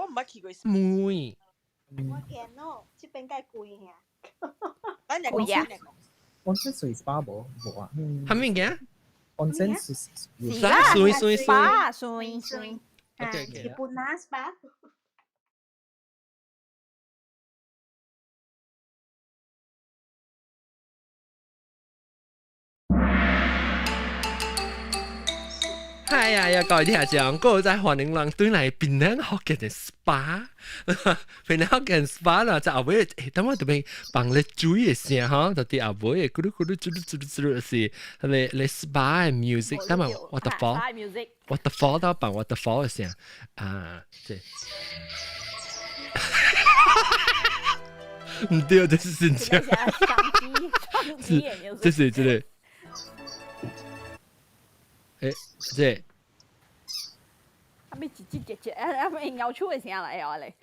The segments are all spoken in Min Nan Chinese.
毋捌去過。妹。我見咯，這邊較貴爾。貴啊！ Onsen 屬 SPA 無？無啊。係咩嘅？ Onsen 是是啦，水水水。 SPA 水水。 OK OK。日本啊 SPA。係啊，又各位聽眾，嗰個在歡迎人對來檳城福建的 SPA，檳城福建 SPA 啦，就後尾，等我特別放咧水的聲吼，就佇後尾咕嚕咕嚕咕嚕咕嚕咕嚕是，咧咧 SPA 的 music，等我 waterfall，waterfall 到放 waterfall 的聲，啊，這，毋對，這是真正，是，這是這個。這，阿咪一節一節，阿咪咬出的聲來啊咧。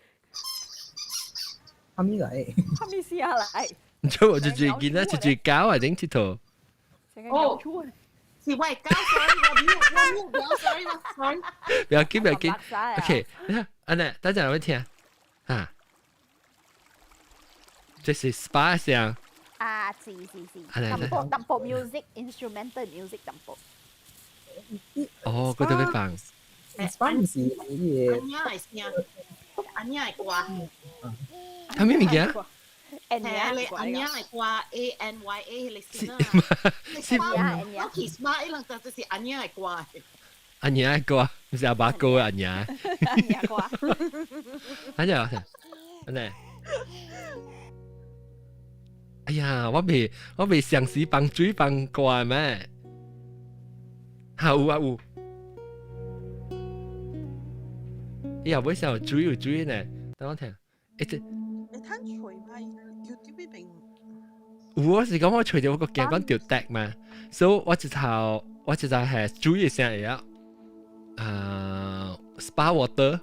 阿咪來。阿咪聲來。這我就最見啦，就最搞啊，整鐵頭。哦，是我搞，sorry，我冇我冇，sorry 啦，sorry。不要緊，不要緊。OK，你看，阿奶，大家來聽啊，這是 SPA 聲。啊，是是是。淡薄淡薄 music，instrumental music 淡薄。哦，嗰度要放。 SPA 毋是伊個。阿娘的聲，阿娘的歌。係咩物件？阿娘的阿娘的歌，A N Y A 彼個聲啊。是我去 SPA，伊人就就是阿娘的歌。阿娘的歌，毋是阿爸歌阿娘。阿娘歌。阿娘，阿娘。哎呀，我未嘗試放水放歌咩？嚇有啊有。伊後尾時候水有水呢，等我聽。這。你攤錘嘛？YouTube 邊。有我是講我揣著我個驚講著笛嘛，所以我一頭我一頭係水的聲會曉，啊，SPA water，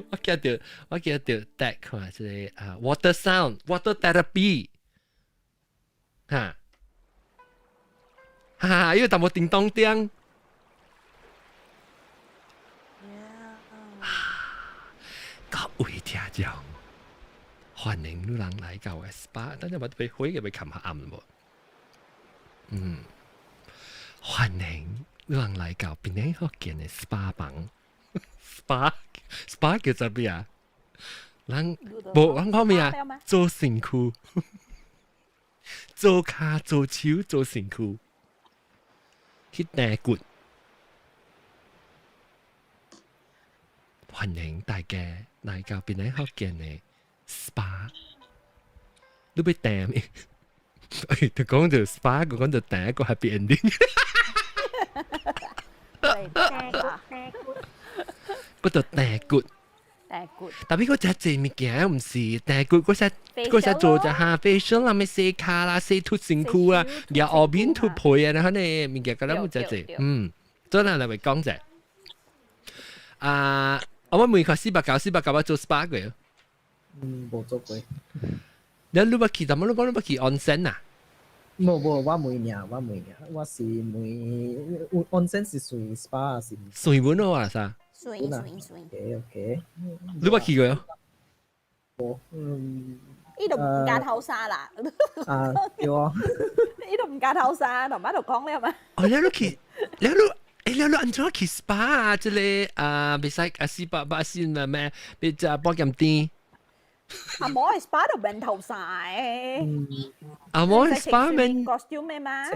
我記得笛看這個啊，water sound，water therapy，哈，哈哈，因為淡薄叮當叮。各位聽眾，歡迎你人來到 SPA，等陣我被火嘅被冚下暗無？嗯，歡迎你人來到檳城福建的 SPA 房，SPA SPA 叫做咩啊？人無人講咩啊？做身軀，做跤做手做身軀，去掟骨。歡迎大家來到檳城福建的 SPA。你欲訂咩？哎，就講到 SPA，講到訂一個 happy ending。掟骨掟骨，嗰度掟骨。掟骨。特別嗰隻濟物件毋是掟骨，嗰隻做就下 facial 啦，咩洗跤啦，洗脫身軀啊，然後後面脫皮啊，嗰啲物件嗰啲冇隻濟，嗯，真係嚟咪講者。啊，我問佢490490我做 SPA 過。嗯，無做過。你捌去？怎麼你講你捌去 onsen 啊？無無，我問爾，我問爾，我是問 onsen 是算 SPA 是？算本咯，啊啥？算算算。 OK OK。你捌去過？無，嗯。伊都毋加頭紗啦。啊，對啊。伊都毋加頭紗，同媽就講了嘛。哦，你都去，你都。你按怎去 SPA 啊？這個啊，袂使啊480先啊咩？別食保健店。阿摩 SPA 都免頭紗誒。阿摩 SPA 免 costume 的嘛。特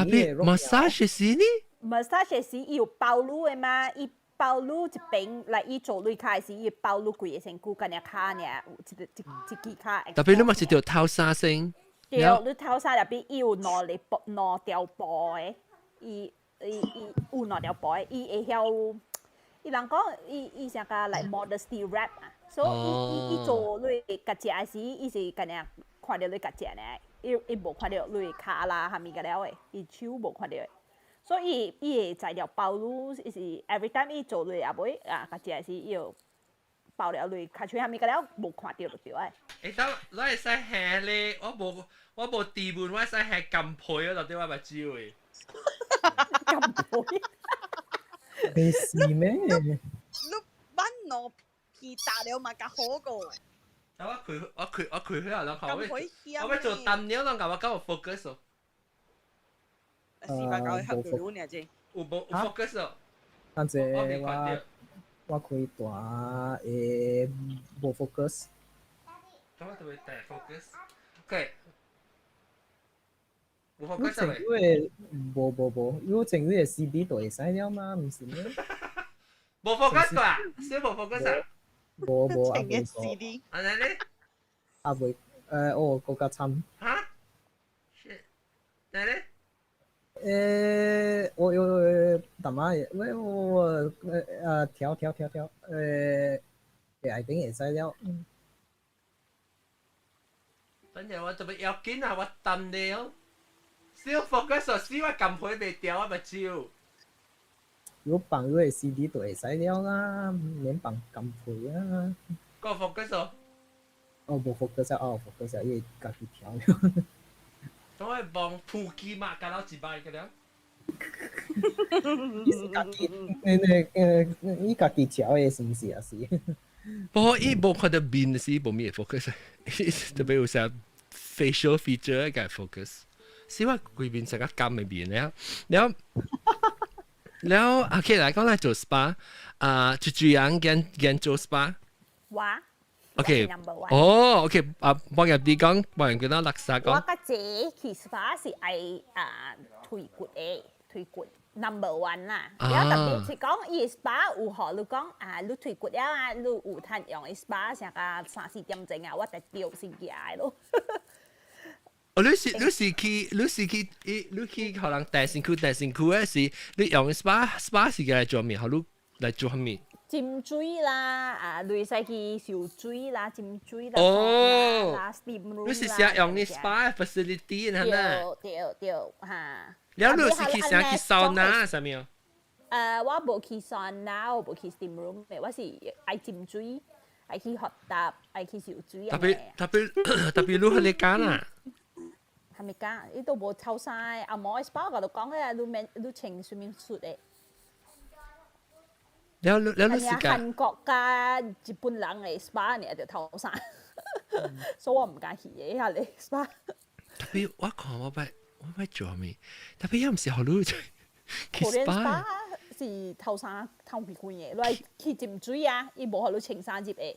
別 massage 時呢？massage 時伊有包擼的嘛？伊包擼一邊來伊做類開時，伊包擼規個身軀，干爾跤爾，一個一一支跤。特別你嘛是著頭紗先。對，你頭紗入邊伊有兩個布，兩條布的，伊。伊伊有兩條布的，伊會曉，伊人講伊伊啥個來 modesty wrap 啊，所以伊伊伊做你家食的時，伊是干爾看著你家食呢，伊伊無看著你跤啦，蝦米個了的，伊手無看著的，所以伊會材料包擼，伊是 every time 伊做你也袂啊，家食的時伊有包了你跤手蝦米個了無看著就對的。欸，等我會使下咧，我無地盤，我會使下金皮啊，到底我目睭的。金皮，你是咩？你挽兩皮打了嘛，較好過。我開我開我開開下，咁會險。我要做淡了，人甲我講有 focus 哦。四百九合住你啫。有無有 focus 哦？但係我開大會無 focus。咁我就會帶 focus。OK。無 focus 因為無無無，因為你的 CD 就會使了嘛，毋是咩？無 focus 啊？小無 focus 啊？無無啊，未 CD。按呢咧？啊未，哦，閣較慘。哈？哪咧？我有淡仔，喂我調調調調，一定會使了。等陣我特別要緊啊，我等你哦。小 focus 哦，死我撳開袂掉我目睭。如果放你的 CD 就會使了啦，免放撳開啊。個 focus 哦。哦，無 focus 哦，focus 伊會家己調了。我會望普及嘛，加到一擺個了。伊是家己，那那伊家己調的，是毋是啊？是。不過伊無看到面是無咩 focus，特別有啥 facial feature 嘅 focus。是我規面成個金的面了，了了，OK 來講來做 SPA，啊，一追人見見做 SPA。我。 OK，哦，OK，啊，幫入啲講，幫人叫到垃圾講。我較濟去 SPA 是愛啊腿骨的，腿骨 number one 啦。了特別是講伊 SPA 有予你講啊，你腿骨了啊，你有趁用 SPA 成個三四點鐘啊，我就掉先起來咯。哦，你是去你去可能大身軀大身軀的是，你用 SPA 是來做咩？予你來做啥物？浸水啦，啊，你使去受水啦，浸水啦，哦，啦，steam room。你是想用你 SPA facility 係咪？對對對，嚇。了你是去啥去桑拿啥物啊？我無去桑拿，我無去 steam room 嘅，我是愛浸水，愛去 hot tub，愛去受水。特別特別特別，你係你講啦？係咪講？伊都無臭衫，阿毛 SPA 嗰度講咧，你免你穿 swimming suit 的。了了你是韓國加日本人的 SPA 呢就透衫，所以我唔敢去嘅遐個 SPA。特別我看我捌做咩？特別又毋是予你去 SPA。是透衫透規規的，來去浸水啊，伊無予你穿衫入的。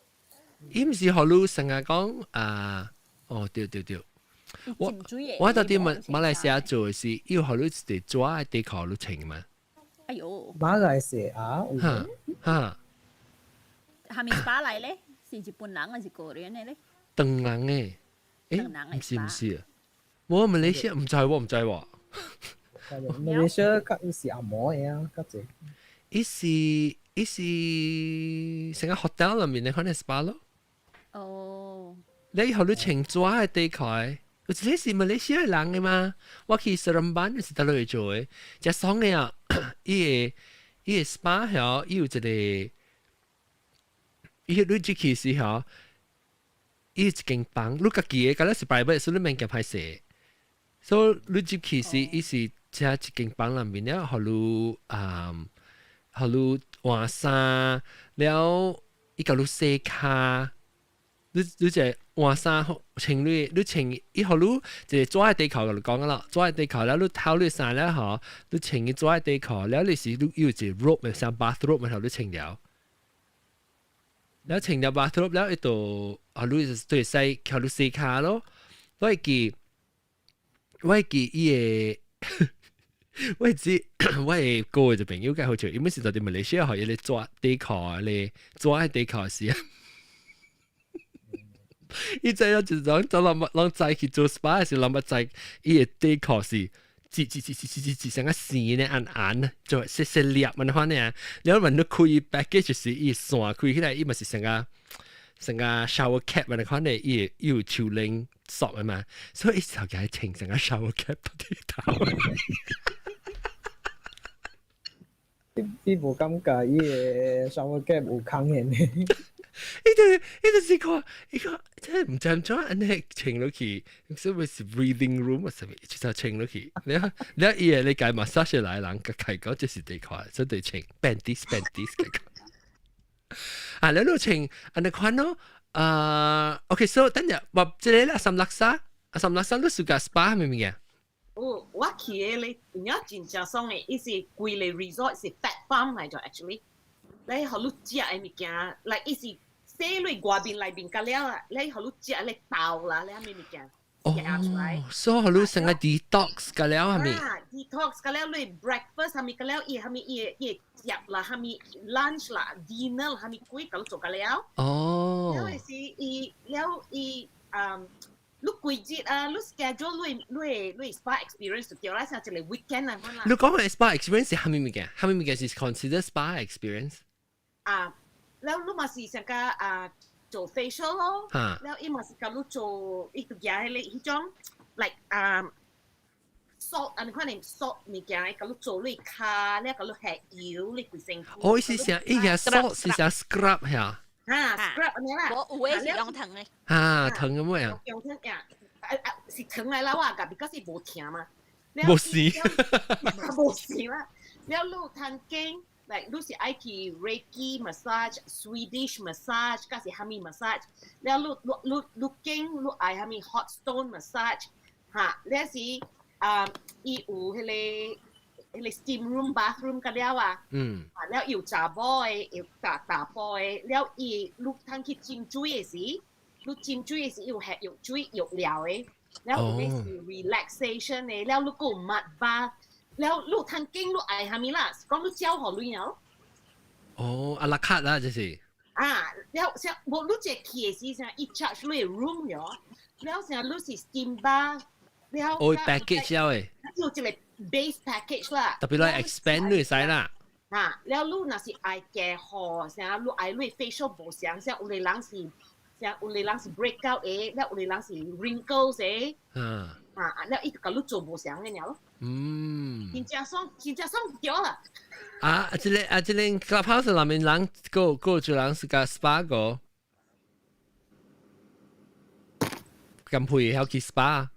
伊毋是予你成日講啊？哦，對對對。我到底馬來西亞做的是，要予你一個紙的底褲予你穿嘛？哎呦！馬來西亞哈哈，係咪 SPA 來咧？是日本人還是國人的咧？唐人的，欸，毋是毋是，我馬來西亞毋知喎，毋知喎。馬來西亞較是紅毛的啊，較濟。伊是成個 hotel 裏面的可能 SPA 咯。哦。你予你穿紙的底褲，有一個是馬來西亞人的嘛？我去 Seremban 是佗落去做的，誠爽的啊！伊個 SPA 遐，伊有一個，伊你入去時吼，伊有一間房，你家己的，敢若是 private，所以你免驚歹勢。所以你入去時，伊是遮一間房內面了，予你啊，予你換衫，了伊共你洗跤。你就換衫穿你，你穿伊予你一個紙的底褲就講啦，紙的底褲了，你透你衫了吼，你穿伊紙的底褲了，你是你有一個 robe 像 bathrobe 嘛，予你穿了。了穿了 bathrobe 了，伊就予你對洗，予你洗跤咯。我會記伊個，我知我的哥的朋友較好笑，伊每時就佇馬來西亞予伊個紙底褲咧，紙的底褲是。伊知影就是講，走人人知去做 SPA 時，人捌知伊個底褲是擠擠擠擠擠擠成個線呢，按按，就細細粒咁款呢。然後問你開 package 是伊線開起來，伊嘛是成個 shower cap 咁款呢，伊伊有手拎索的嘛，所以伊就共伊穿成個 shower cap 佇頭。你無感覺伊個 shower cap 有空的呢？伊就伊就是看，伊講這毋知按怎按呢穿落去，啥物是 breathing room 啊？啥物就穿落去。你看，你伊個你解 massage 來人，佢開講這是第看，這對穿 panties panties 嘅講。啊，你都穿按呢款咯。啊，OK，so 等陣，我這個啦，三laksa，啊三laksa 你 suka spa 係咪物件？哦，我去的咧，有影真正爽的，伊是規個 resort 是 fat farm 來咗，actually。你予你食的物件，來伊是洗落外面內面甲了啊，你予你食咧豆啦，你啥物物件食出來。哦，所以予你成個 detox 甲了係咪？啊，detox 甲了你 breakfast 啥物甲了，伊啥物伊伊食啦，啥物 lunch 啦，dinner 啦，啥物鬼共你做甲了。了是伊了伊嗯。你季節啊，你 schedule 你你你 spa experience 就對啦，像一個 weekend 啊。你講嘅 spa experience 係啥物物件？啥物物件是 consider spa experience？啊，了你嘛是像個啊做 facial 咯，了伊嘛是共你做，伊就舉彼個彼種 like 啊 salt 啊，你看你 salt 物件，共你做你跤，了共你下油，你規身軀。哦，伊是啥伊個 salt 是啥 scrub 嚇？啊，scrub 按呢啦。無有的是用糖的。啊，糖咁樣。用糖呀，啊啊是糖來啦，我甲，because 是無疼嘛。無事。無事啦。了你有通揀，like 你是愛去 Reiki massage、Swedish massage，抑是啥物 massage。了你你你你揀你愛啥物 hot stone massage，哈，了是啊，伊有彼個 steam room、bathroom 甲了啊。啊，了有查某的，有查查埔的，了伊你通去浸水的時，你浸水的時有下浴水浴療的，了有的是 relaxation 的，了你閣有 mud bath，了你通揀你愛啥物啦，講你交予鐳了。哦，à la carte 啦，這是。啊，了像無你這去的時，像伊 charge 你 room 了，了像你是 steam bath，了。哦，package 了誒。有一個 base package 啦。特別來 expand 你會使啦。啊，了你若是愛加好，像你愛你 facial 無相，像有的人是，像有的人是 breakout 的，了有的人是 wrinkles 的。啊，了伊就共你做無相的爾咯。真正爽，真正爽著啦。啊，這個啊，這個 clubhouse 內面人個個就人是共 spa 個，咁配曉去 spa。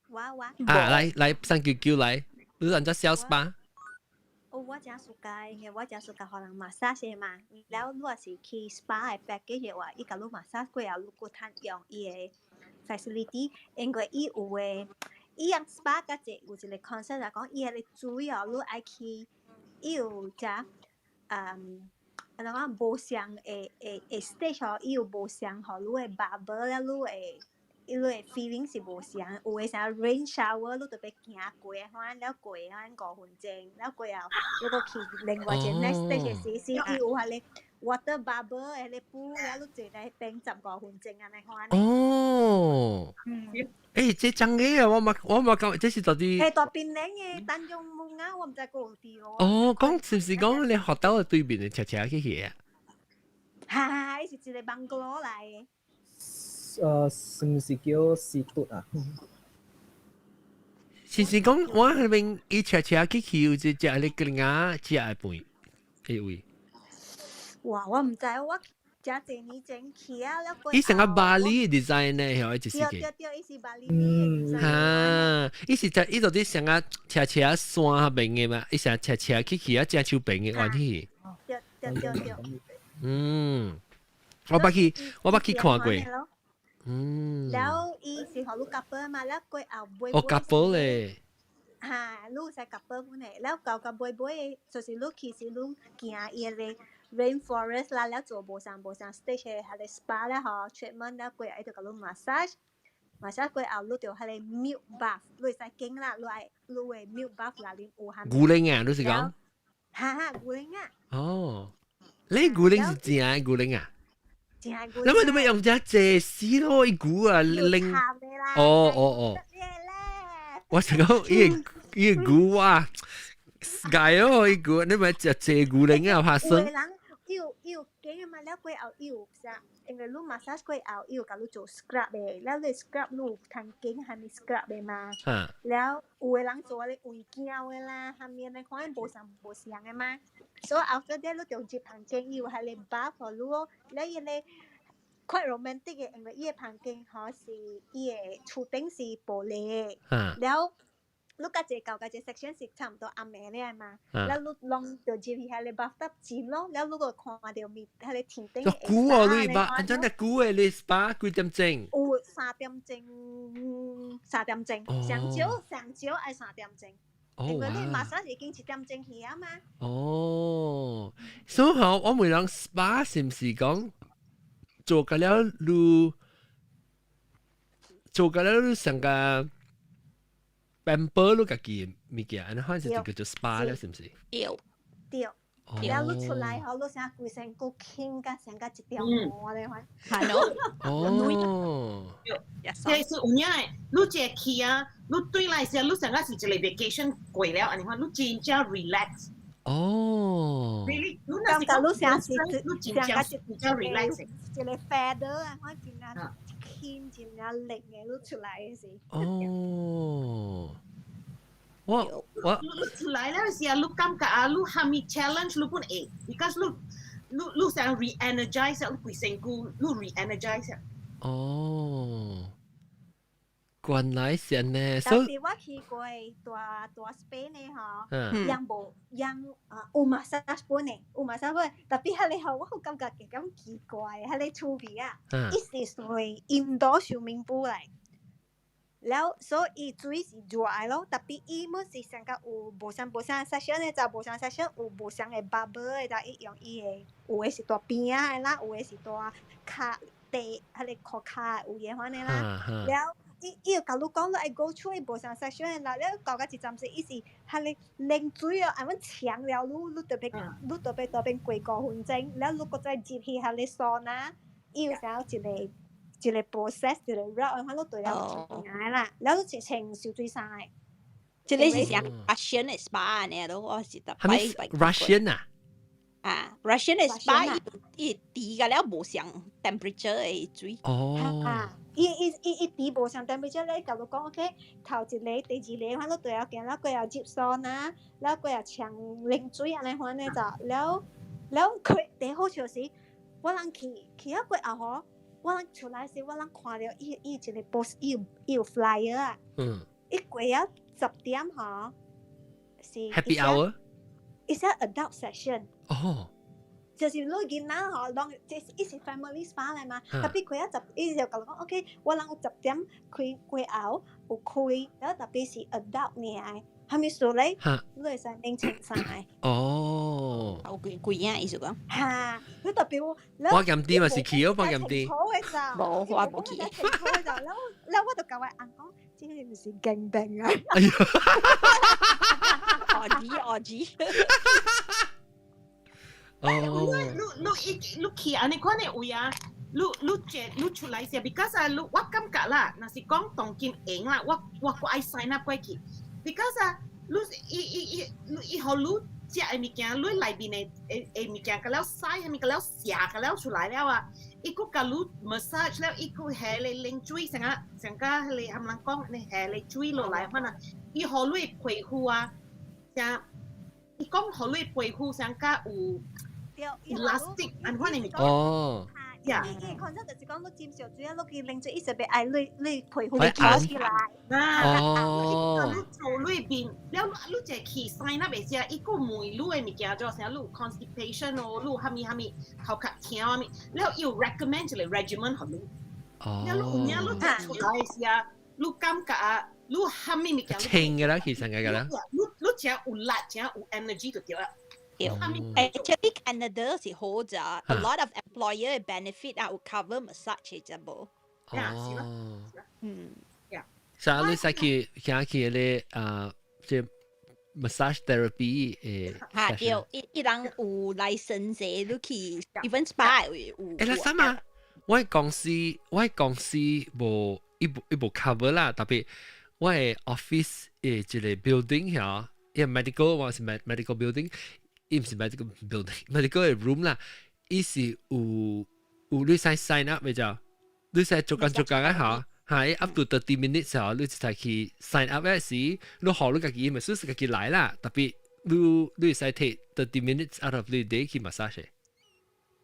我我。啊，來來，399來，你按怎曉 spa？哦，我誠 suka，因為我誠 suka 予人 massage 嘛。了，如果是去 spa 的 package 的話，伊共你 massage 過後，你閣通用伊的 facility，因為伊有的，伊用 spa 較濟有一個 concept 來講，伊彼個水哦，你愛去，伊有只，按怎講無相的的的 stage 哦，伊有無相予你的 bubble 了，你的 feeling 是無相，有的啥 rain shower，你特別行過番，了過番5分鐘，了過後，你閣去另外一個 next stage 時，是伊有彼個 water bubble 的彼個布，了你坐佇彼邊15分鐘按呢款。哦，欸，這真的啊！我嘛講，這是到底？欸，大檳城的丹絨木啊，我毋知閣有佇無。哦，講是毋是講你學到的對面的斜斜去去啊？哈哈，伊是一個 bungalow 來的。是毋是叫西嘟啊？是是講我彼邊伊斜斜去去有一隻你個鴨食的飯，彼位。哇！我毋知，我誠濟年前去啊，了過。伊成個巴黎 design 呢，係就是個。對對對，伊是巴黎的。哈，伊是在伊到底成個斜斜山邊的嘛？伊成斜斜去去啊，正手邊的關係。對對對對。嗯，我捌去看過。了伊是予你 couple 嘛，了過後尾。哦，couple 咧。哈，你有使 couple 款的，了到到尾尾，就是你其實你行伊個 rainforest 啦，了做無相無相 stage 的彼個 spa 了吼，treatment 了過後，伊就共你 massage，massage 過後你就彼個 milk bath，你會使揀啦，你愛你的 milk bath 內面有含。牛奶啊，你是講？哈哈，牛奶啊。哦，你牛奶是正的牛奶啊？正牛。你咪做咩用隻這死咯？伊牛啊，拎。哦哦哦。我是講伊個伊個牛啊，解哦，伊牛，你咪食這牛奶啊，怕生。伊有間的嘛，了過後伊有啥？因為你 massage 過後，伊有共你做 scrub 的，了你 scrub 你有通揀啥物 scrub 的嘛？了有的人做咧胃鏡的啦，啥物的款無相無相的嘛。所以 after that 你就入房間，伊有彼个 bath 予你哦，了伊個 quite romantic 的，因為伊个房間吼是伊的厝頂是玻璃的。了，你甲一個舊甲一個 section 是差毋多暗暝了嘛，了你攏就入去彼个 bathtub 浸咯，了你個看著面彼个天頂就久哦，你捌，按怎嘅久的你 SPA 幾點鐘？有三點鐘，三點鐘，上少上少愛三點鐘，因為你馬上已經1點鐘去啊嘛。哦，所以吼，我問人 SPA 是毋是講做個了你做個了你上個 pamper 你家己物件，按呢款是就叫做 SPA 了，是毋是？對。對。了你出來後，你成規身軀輕甲成甲一條毛咧款。係咯。哦。這是有影的，你這去啊，你對來時，你成個是一個 vacation 過了，按呢款，你真正 relax。Really，你感覺你成是你真正真正 relax。一個 feather 啊，我真正輕，真正靈的，你出來的時。哦。我你出來了時啊，你感覺啊，你啥物 challenge 你本會，because 你想 re-energize 你規身軀，你 re-energize。哦，原來是按呢，但是我去過大大 Spain 的吼，樣無樣啊有 massage 本的，有 massage 本，特別彼个吼，我感覺咁奇怪，彼个趣味啊，伊是屬於 indoor swimming pool 來。了，所以水是熱的咯，特別伊們是上較有無相無相 session 的，就無相 session 有無相的 bubble 的，就伊用伊的，有的是蹛邊仔的啦，有的是蹛跤地，彼個箍跤有的款的啦。了，伊有共你講你愛 go through 無相 session 的啦，了到到一站時，伊是彼個冷水哦，按阮搶了你，你特別特別過5分鐘，了你閣再入去彼個桑拿，伊有啥一個。一個 process 一個 route，反正對了就行啦，了你一穿泅水衫的。這個是啥 Russian 的 SPA 呢？都我是特別。Russian 啊？啊，Russian 的 SPA 伊伊滴個了無相 temperature 的水。哦。啊，伊伊伊伊滴無相 temperature 咧，共你講 OK，頭一個、第二個，反正對了行了過後入桑拿，了過後沖冷水按呢款呢就了了佢第好笑是，我人去去了過後吼。我人出來時，我人看著伊一個 post，伊有 flyer 啊。伊過了10點吼，是 Happy hour。伊寫 adult session。哦。就是你囡仔吼，攏這是伊是 family spa 來嘛，特別過了十，伊就共你講 OK，我人有十點開過後有開，了特別是 adult 爾，啥物事咧？你會使免穿衫的。哦。有幾幾啊？意思講？哈，你特別我。我鹹啲嘛是去哦，我鹹啲。無，我無去。了了，我就共我翁講，這個毋是 gangbang 啊。哎呀！惡子惡子。哦。你你你去按呢款的位啊？你這你出來時，because 啊，你我感覺啦，若是講當今閒啦，我閣愛 sign up 過去，because 啊，你伊伊伊伊予你食的物件，你內面的的物件，佮了洗，啥物佮了寫佮了出來了啊，伊閣共你 massage 了，伊閣下咧冷水，成個成個彼個含人講，你下咧水落來，可能伊予你皮膚啊，像伊講予你皮膚成較有 elastic 按款的物件。哦。伊伊 concept 就是講，你浸燒水啊，你去冷水，伊特別愛你皮膚會翹起來。哦。你做裏邊，了你這去 sign up 的時，伊閣問你的物件，就啥你有 constipation 哦，你有啥物啥物頭殼疼啥物，了伊有 recommend 一個 regimen 予你。了你有影你出來的時啊，你感覺啊，你啥物物件？清嘅啦，其實嘅啦。你真有力，真有 energy 就對啦。 Actually Canada 是好咋，a lot of employer benefit 啊，有 cover massage 啫無。哦。嗯。所以你使去行去咧啊，這 massage therapy 誒。嚇對，伊人有 license 你去 even spa 有。欸，那啥嘛？我公司無伊無 cover 啦，特別我的 office 的一個 building 遐，伊 medical 我是 medical building。伊毋是 medical building，medical room 啦，伊是有你使 sign up 嘅就，你使做工做工啊嚇。係 up to 30 minutes 時候，你就去 sign up 嗰時，你學你家己咪算是家己來啦。特別你會使 take 30 minutes out of 你 day 去 massage。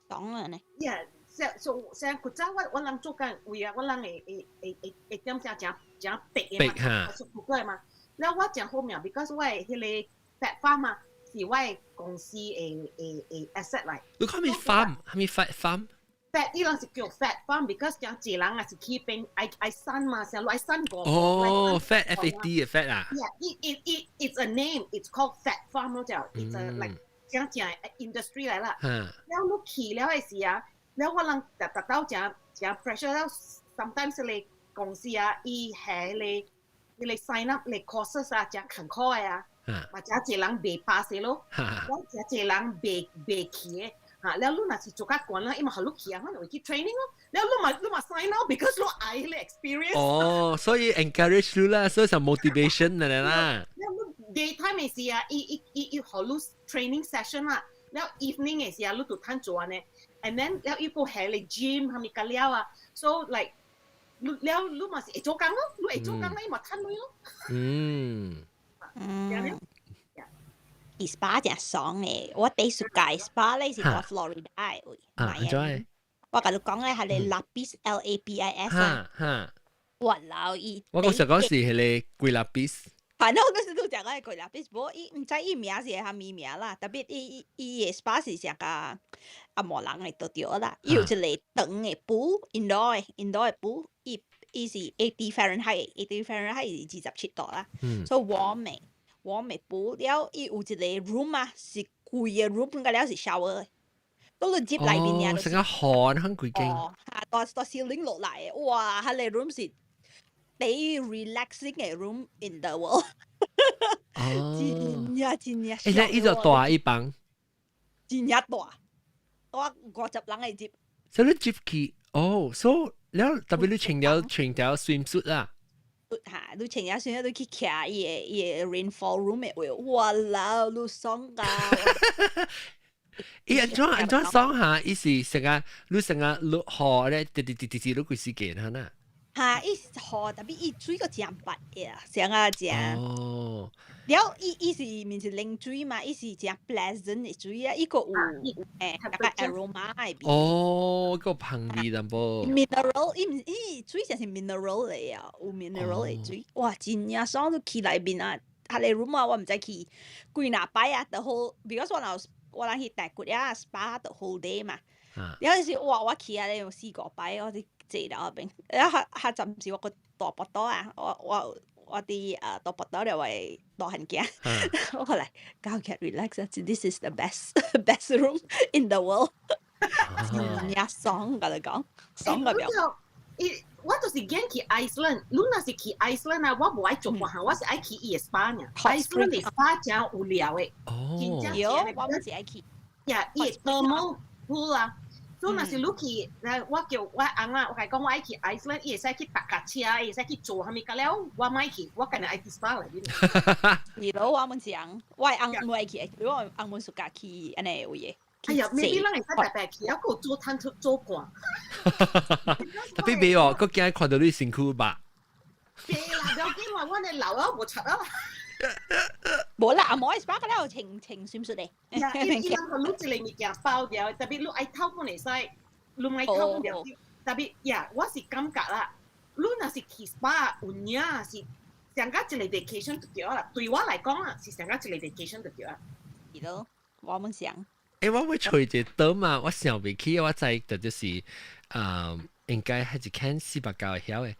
講啊呢。 Yeah，so 像古早我人做工為啊，我人會點只誠誠白的嘛，我做過嘛。了我誠好命，because 我的彼個 fat farm 嘛，是我的公司的 asset 來。你講咩 farm？係咪 fat farm？ Fat 伊人是叫 fat farm，because 誠濟人啊是去邊愛愛瘦嘛，成愛瘦過。哦，fat F A T 嘅 fat 啊。 Yeah, it's a name. It's called fat farm 咯，就 it's a like 誠正 industry 來啦。了你去了的時啊，了我人達達到誠誠 pressure 了，sometimes 你公司啊，伊係你 sign up 你 courses 啊，誠艱苦的啊，嘛誠濟人袂 pass 咯，了誠濟人袂去的。嚇，了你若是做較懸啦，伊嘛予你去啊，可能會去 training 咯。了你嘛 sign up because 你愛彼個 experience。哦，所以 encourage 你啦，所以就 motivation 嚟啦。了你 daytime 的時啊，伊予你 training session 啦，了 evening 的時啊，你就通做呢。And then 了伊閣係咧 gym 係咪個了啊？So like 你了你嘛是會做工咯，你會做工啦，伊嘛趁錢咯。SPA 誠爽的，我第一次 SPA 咧是佇 Florida 的位。啊，按怎？我共你講咧係咧 Lapis L A P I S 啊。哇老伊。我講實講是彼個粿lapis。反正我嗰時都講個粿lapis，無伊毋知伊名是啥物名啦，特別伊的 SPA 是啥個紅毛人的都對啦。伊有一個長的 pool，indoor 的 pool，伊是 80 Fahrenheit，80 Fahrenheit 是27度啦。所以 warm 的。warm 的 pool 了，伊有一個 room 啊，是規個 room 個了是 shower 的，都你入內面哦，成個汗很規間。哦，嚇，大大 ceiling 落來的，哇，彼個 room 是最 relaxing 的 room in the world。哦。真正真正。欸，伊就大一房。真正大，我50人會入。所以你入去，哦，所以了特別你穿了 swimsuit 啦。嚇，你穿了先，你去徛伊的 rainfall room 的位，哇老，你爽到！伊按怎爽下？伊是成個你成個落雨咧，滴滴滴滴滴落幾時間哈呐？嚇，伊是雨，特別伊水閣誠捌的，成個誠。哦。了，伊是毋是冷水嘛？伊是誠 pleasant 的水啊！伊閣有那個 aroma 的味。哦，閣香味淡薄。 mineral，伊毋伊水誠是 mineral 來啊，有 mineral 的水。哇，真正爽！你去內面啊，彼个 room 啊，我毋知去幾若擺啊，the whole because 我人去大骨啊 spa the whole day 嘛。了就是哇，我去啊，咧四五擺，我佇坐樓邊，了較較暫時我閣大腹肚啊，我佇大腹肚了我的大漢囝，我來搞起 relax 啊，this is the best room in the world，真正爽，共你講，爽個表。伊我就是驚去 Iceland，你若是去 Iceland 啊，我無愛做別項，我是愛去伊的 SPA 爾。Iceland 的 SPA 誠有料的。哦。對，我毋是愛去。呀，伊的 thermal pool 啊。所以若是你去，我叫我翁啊，我共伊講我愛去 Iceland，伊會使去踏腳車，伊會使去做啥物，甲了我莫去，我干焦愛去 SPA 來。是咯，我們是翁，我翁無愛去，我翁們暑假去按呢位的。哎呀，maybe 咱會使白白去，猶閣有做趁做伴。特別袂哦，閣驚看到你身軀吧。袂啦，不要緊嘛，阮的老啊無柒啊。無啦，紅毛 SPA 個了有穿穿 swimsuit 的。呀，伊人予你一個物件包掉，特別你愛透本會使，你愛透本掉。特別呀，我是感覺啦，你若是去 SPA 有影是上甲一個 vacation 就對啦。對我來講啊，是上甲一個 vacation 就對啦。是咯，我們想。欸，我欲揣一個島嘛，我想袂起，我知就是，應該係一間490會曉的。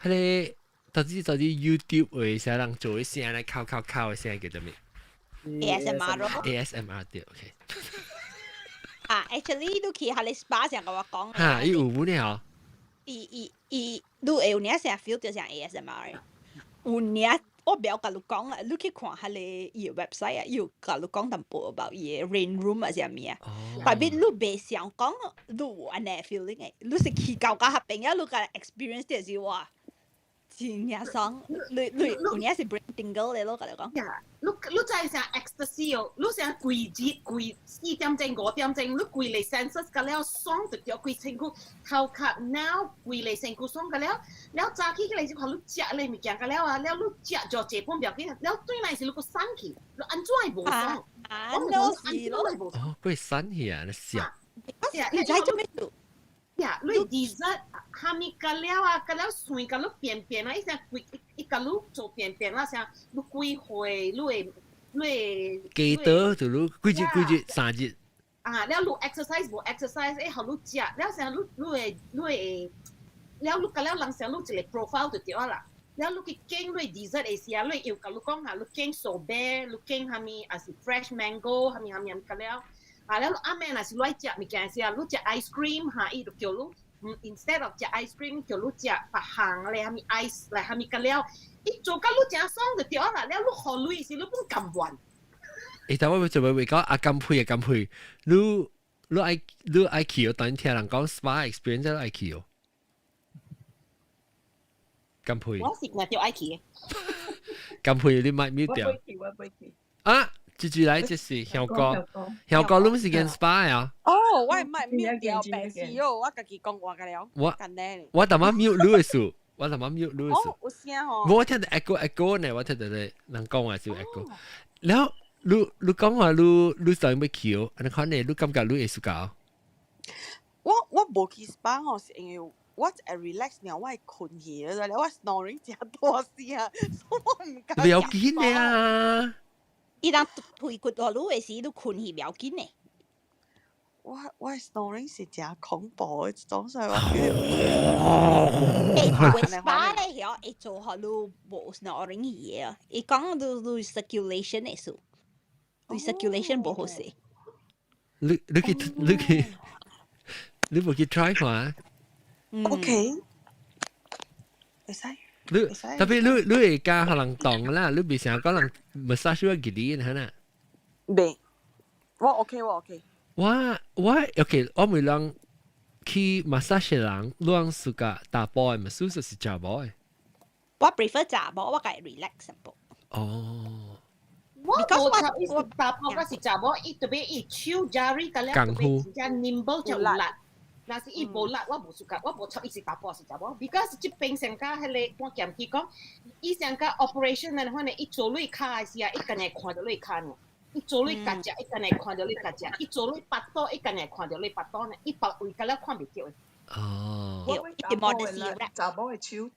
彼個到底 YouTube 會啥人做的聲咧，敲敲敲的聲叫做咩？ASMR 咯。 ASMR 對，OK。啊，actually 你去彼个 SPA 上共我講。哈，伊有無呢？伊你會有領成 feel 著像 ASMR 有領，我袂曉共你講啊，你去看彼个伊的 website 啊，伊有共你講淡薄 about 伊的 rain room 啊啥物啊。特別你袂想講你有按呢 feeling 的，你是去到甲彼邊啊，你共 experience 就是哇，真正爽，你你有影是 brain tingle 咧咯，共你講。呀，你你知啥 ecstasy 哦？你啥規日規4點鐘5點鐘，你規個 senses 個了爽就著規身軀頭殼腦規個身軀爽個了，了早起起來就看你食咧物件個了啊，了你食就這本表緊，了對來是你閣散去，你按怎會無爽？啊，我唔喏按是咯怎會無爽？哦，佢散去啊，你笑。你知做咩做？呀，你 dessert 哈咪個了啊，個了酸個你便便啊，伊聲規伊共你做便便啊，聲你幾歲，你會你會記得就你幾日幾日3日。啊，了你 exercise 無 exercise，會予你食，了聲你你會你會，了你個了人聲你一個 profile 就對啦。了你去揀你 dessert 的時啊，你又共你講下，你揀 sorbet，你揀啥物，抑是 fresh mango，啥物啥物個了。啊，了暗暝若是你愛食物件時啊，你食 ice cream 哈，伊就叫你，instead of 食 ice cream 叫你食別項咧，啥物 ice 來啥物個了，伊做甲你誠爽就對啦。了你予鐳時你本甘願。欸，但我做咩會講阿金佩啊金佩，你你愛你愛去哦，當聽人講 spa experience 你愛去哦。金佩，我是若著愛去的。金佩你咪 mute 掉。我不去，我不去。啊，接住來這是香港，香港攏是間 spa 啊。哦，我係咪 mute 掉白事哦，我家己講話個了。我簡單。我淡仔 mute 你的數，我淡仔 mute 你的數。哦，有聲吼。我聽到 echo echo 呢，我聽到咧人講話是 echo。然後你你講話你你想欲去哦，按呢款呢，你感覺你會 suka？我無去 SPA 吼，是因為我一 relax 了，我會睏去了，我 snoring 誠大聲，所以我毋敢。不要緊的啊！伊人腿骨落你的時，你睏去不要緊的。我 snoring 是誠恐怖的一種，所以我欸，有 SPA 咧，曉會做予你無 snoring 去的，伊講你你 circulation 的事，你 circulation 無好勢。你你去你去，你無去 try 看？OK，會使。你特別你你會教予人動啦，你袂成日講人 massage 我記得係呐？袂，我 OK 我 OK。我我 OK，我每人去 massage 人，你人 suka 查埔的 massage 是查某的。我 prefer 查某，我較 relax 一點。哦。我無插伊是查埔，我是查某，伊特別伊手 jari 個了，特別真正 nimble 就有力。若是伊無力，我無 suka，我無插伊是查埔是查某。because 這邊上加彼個我檢去講，伊上加 operation 的款呢，伊做你跤的時啊，伊干焦看著你跤呢。伊做你頰隻，伊干焦看著你頰隻；伊做你腹肚，伊干焦看著你腹肚呢。伊別位甲了看袂著的。哦。我查某的啦，查某的手。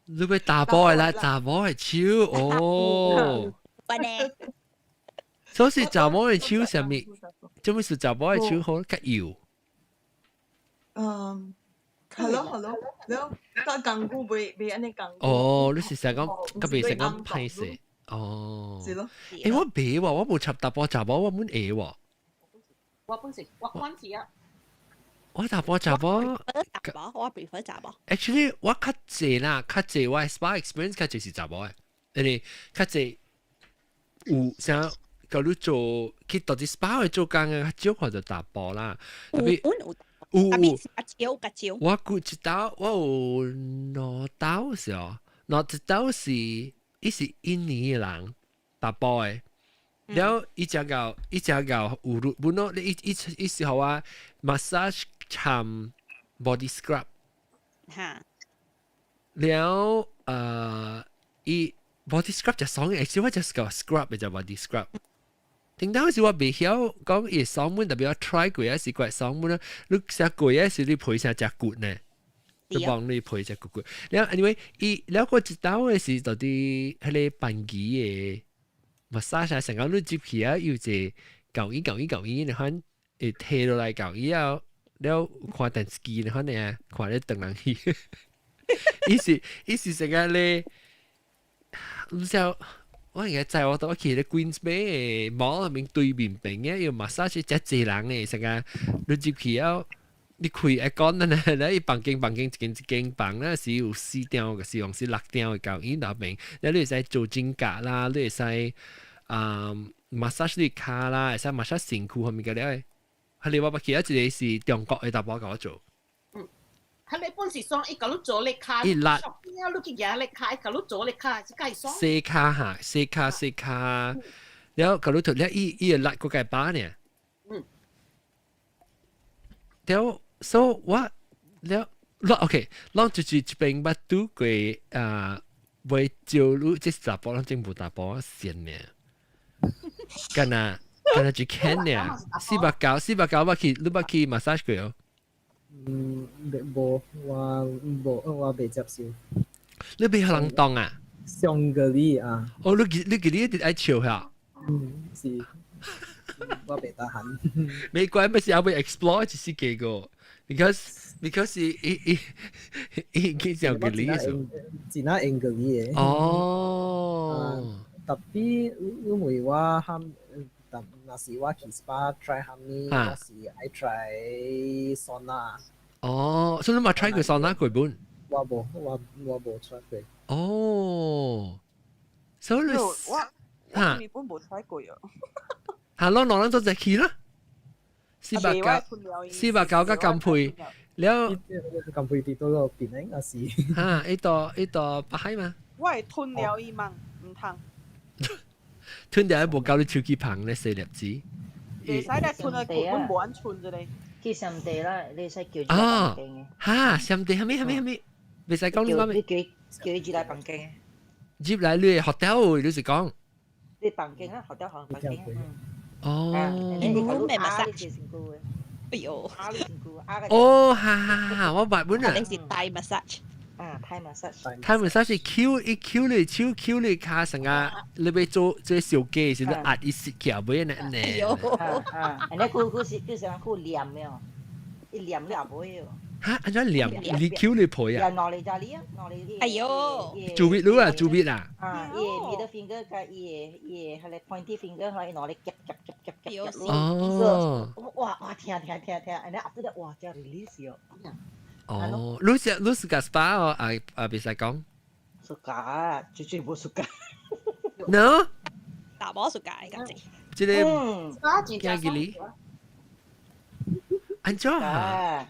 你欲查埔的啦，查某的手哦。不呢？所以查某的手啥物？做咩是查某的手好較幼？嗯，係咯係咯，了較艱苦袂袂按呢艱苦。哦，你是想講，較袂想講歹勢。哦。是咯。欸，我袂喎，我無插查埔查某，我滿會喎。我本是我管是啊。我查埔查某。查某，我 prefer 查某。 Actually，我較濟啦，較濟我 spa experience 較濟是查某的，因為較濟有啥，佮你做去佗一 spa 去做工的，較少看著查埔啦。有有有有，較少較少。我估一道我有兩道是哦，兩一道是伊是印尼的人，查埔的。了伊食到伊食到有本咯，伊伊伊是予我 massage 摻 body scrub。哈。了伊 body scrub 就爽嘅，其實我就是個 scrub 就 body scrub。聽到時我袂曉講伊爽滿，特別我 try 過一時過爽滿啦，你食過一時你皮成隻骨呢，就幫你皮隻骨骨。了 anyway，伊了個一道的是到底彼個班機的 massage 成個你入去啊，有一個舊衣舊衣舊衣，你看會提落來舊衣啊，了看電視機，你看呢，看咧轉人去。伊是伊是成個咧，你知我應該知我當我去咧 Queensbay 的 mall 入面對面邊嘅有 massage 真濟人嘅，成個你入去啊，你開 aircon 咧，咧伊房間房間一間一間房咧是有四張嘅，是用是六張的膠椅那邊，咧你會使做指甲啦，你會使啊 massage 你跤啦，會使 massage 身軀方面嘅咧。係你我捌去啊，一個是中國的查埔共我做。佢你本是爽，伊共你做你跤，伊辣你去舉你跤，伊共你做你跤，這個爽。洗跤哈，洗跤洗跤，了共你脫了伊伊會辣過個把呢。了，so 我了，OK，咱就是這邊捌拄過啊，袂招你這是查埔，咱政府查埔善呢。敢若敢若就看呢，490490捌去，你捌去 massage 過哦？嗯，無，我無，我袂接受。你袂予人動啊？上個禮啊。哦，你記你記你一直愛笑下。嗯，是。我袂得閒。沒關係，是後尾 explore 一時幾個，because 伊伊伊伊上個禮數。真係英國語的。哦。 Tapi 因為我含，但若是我去 spa try 蝦米，我是愛 try sauna。哦，所以你嘛 try 過 sauna 過本？我無，我我無 try 過。哦，所以你我我日本無 try 過啊。嚇，攏兩人做一去啦。490，490甲金配了。金配佇佗個檳城也是。嚇，伊到伊到北海嘛？我會吞了伊嘛，毋通。吞掉無夠你手機旁咧細粒子。袂使咧吞啊，根本無按吞一個。去上地啦，你使叫入來房間嘅。嚇，上地係咩係咩係咩？袂使講你講咩？你叫叫伊入來房間。入來你 hotel 你是講？你房間啊，hotel 房間。哦。你咩 massage？哎呦！哦，哈哈哈！我捌本啊。你是 Thai massage。啊，Thai massage。 Thai massage 抾伊抾你手抾你跤成個，你欲做做小雞時，你壓伊實起尾呢呢。哎呦！啊，你佢佢是佢是講佢黏的哦，伊黏你後尾哦。嚇，按怎黏？你抾你皮啊？攞嚟就你啊，攞嚟你。哎呦！做咩你啊？做咩啊？啊，伊個 middle finger 佮伊个伊个彼个 pointy finger，可以攞嚟夾夾夾夾夾夾。哦。哇哇，疼疼疼疼，and then after that，哇，真 release 哦。哦，你是你是個 SPA 哦？啊啊，袂使講。 Suka，絕對無 suka。 No？大波 suka 咁子。這個驚幾哩？按怎啊？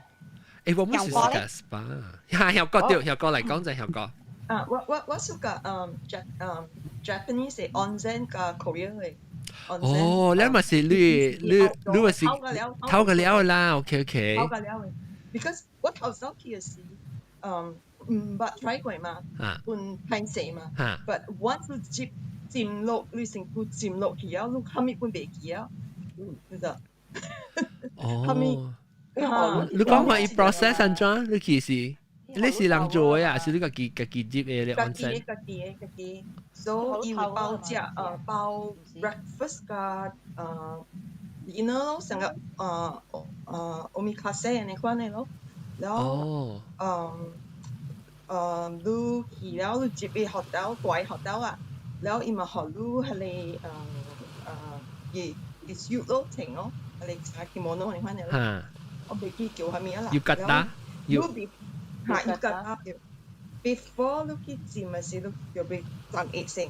誒，我們是 suka SPA。嚇，曉哥對，曉哥來講就曉哥。啊，我我我 suka 嗯 Jap 嗯 Japanese 的 onsen 佮 Korea 的。哦，你嘛是你你你嘛是頭個了啦，OK OK。頭個了的，because 我頭先去的時，嗯毋捌 try 過嘛，本歹勢嘛，but once 你入浸落，你身軀浸落去啊，你啥物本袂記啊，你知？哦。你講話伊 process 按怎？你其實你是人做的啊，是你家己家己入的咧？家己的，家己的，家己。所以伊有包食，包 breakfast 佮dinner 咯，成個omakase 按呢款的咯。然後，嗯，你去了，你入去 hotel 大 hotel 啊，然後伊嘛予你彼个伊伊 suit 咯，穿咯，彼个衫 kimono 按呢款的咯。我袂記叫啥物啊啦。浴衣，浴嚇浴衣。Before 你去浸的時，你就欲浸浴先。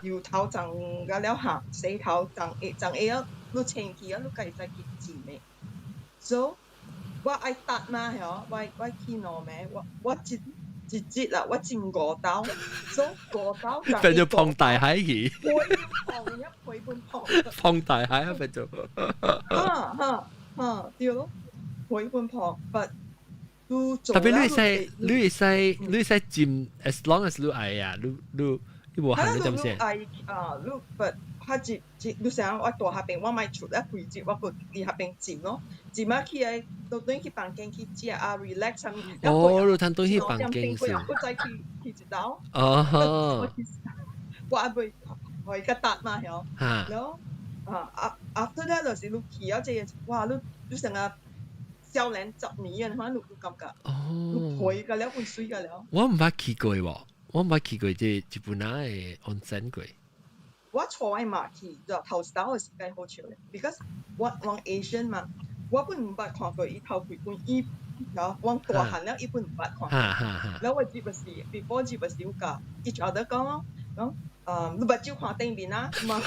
由頭浸到了下，洗頭浸浴浸浴啊，你清氣啊，你家己再去浸的。So 我愛搭嘛，嗬，我我去兩暝，我我一一日啦，我浸五兜，所以五兜變做碰大海去。碰一倍半碰。碰大海啊，變做。哈哈哈，對咯，倍半碰，but 特別你會使，你會使，你會使浸，as long as 你愛啊，你你你無限你點先？愛啊，你 but 較一一，你想我蹛彼邊，我莫出來規日，我閣佇彼邊浸咯，浸啊起來，都轉去房間去食啊，relax 啥物。哦，你通轉去房間是？閣再去去一道。哦。我還袂予伊較搭嘛，曉。然後啊，after that 就是你去啊，這個哇，你你成個少年10年啊，反正你感覺。哦。你皮個了，本水個了。我毋捌去過喎，我毋捌去過這日本仔的溫泉過。我帶我媽去，就頭一道的時間好笑咧，because 我我 Asian 嘛，我本毋捌看過伊頭幾本伊，然後我大漢了，伊本毋捌看。然後我入時，before 入時有共 each other 講咯，講，你目睭看頂面啊，嘛。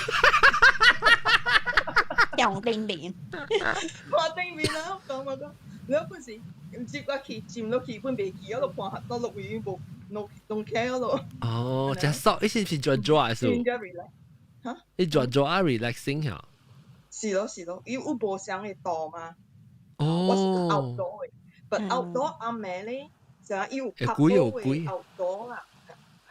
用頂面。看頂面啊，講我講，了本是接落去佔落去，本袂記，我就看到落位無攏攏起咯。哦，真爽，伊是毋是轉轉是？真正 relax。嚇？伊轉轉啊 relaxing 嚇。是咯是咯，伊有無相的度嘛？哦。我是 outdoor 的，but outdoor 暗暝咧，就伊有會貴有貴 outdoor 啦，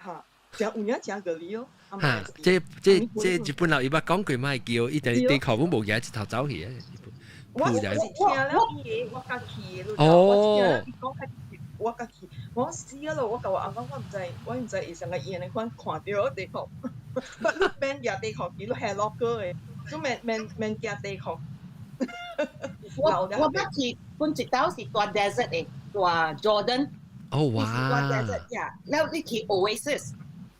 嚇，就有影誠個理咯。嚇，這這這日本人伊捌講過莫叫，伊就地殼本無行一頭走去啊。我是聽了伊個，我較去的，我聽了伊講較我較去，我死啊咯！我共我翁講，我毋知，我毋知會啥個伊按呢款看著地殼，不你免舉地殼，伊你下落過的，你免免免驚地殼。我我捌去，本一道是蹛 desert 的，蹛 Jordan。哦哇！蹛 desert 呀，了你去 Oasis。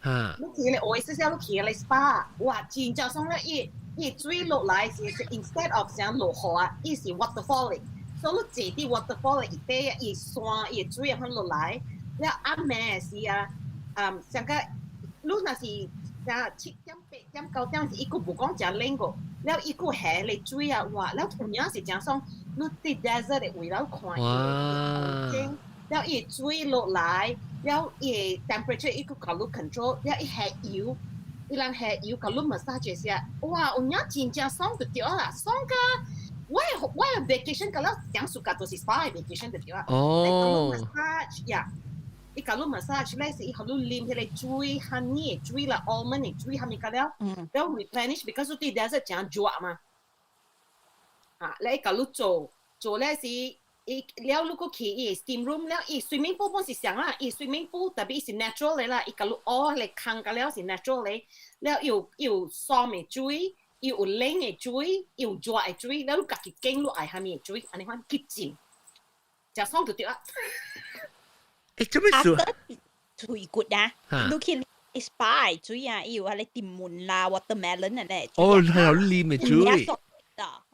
嚇！你去咧 Oasis 了，你去咧 SPA，哇，真正爽咧！伊伊水落來是 instead of 像落雨啊，伊是 waterfall 的，所以你坐佇 waterfall 的底啊，伊山伊水啊，款落來，了暗暝時啊，嗯，上個你若是啥7點、8點、9點時，伊閣無講誠冷個，了伊閣下咧水啊，哇！了有影是誠爽，你佇 desert 的位了看伊，了伊水落來，了伊 temperature 伊閣共你 control，了伊下油。伊人下油共你 massage 時啊，哇！有影真正爽就對啦，爽甲我的我的 vacation 甲了上暑假都是 spa 的 vacation 就對啦。哦。 massage 呀，伊共你 massage 咧是伊予你啉彼个水，honey 的水啦，almond 的水，啥物甲了，了 replenish because 你佇 desert 誠熱嘛。啊，咧伊共你做做咧是。伊了，你閣去伊 steam room 了，伊 swimming pool 本是啥啦？伊 swimming pool 特別是 natural 的啦，伊共你挖咧坑甲了是 natural 的，了又有爽的水，又有冷的水，又有熱的水，了你家己揀你愛啥物的水，按呢款去浸，誠爽就對啦。欸，做咩事？腿骨啊，你去 SPA 水啊，伊有彼個檸檬啦、watermelon 啊咧。哦，係有啉的水。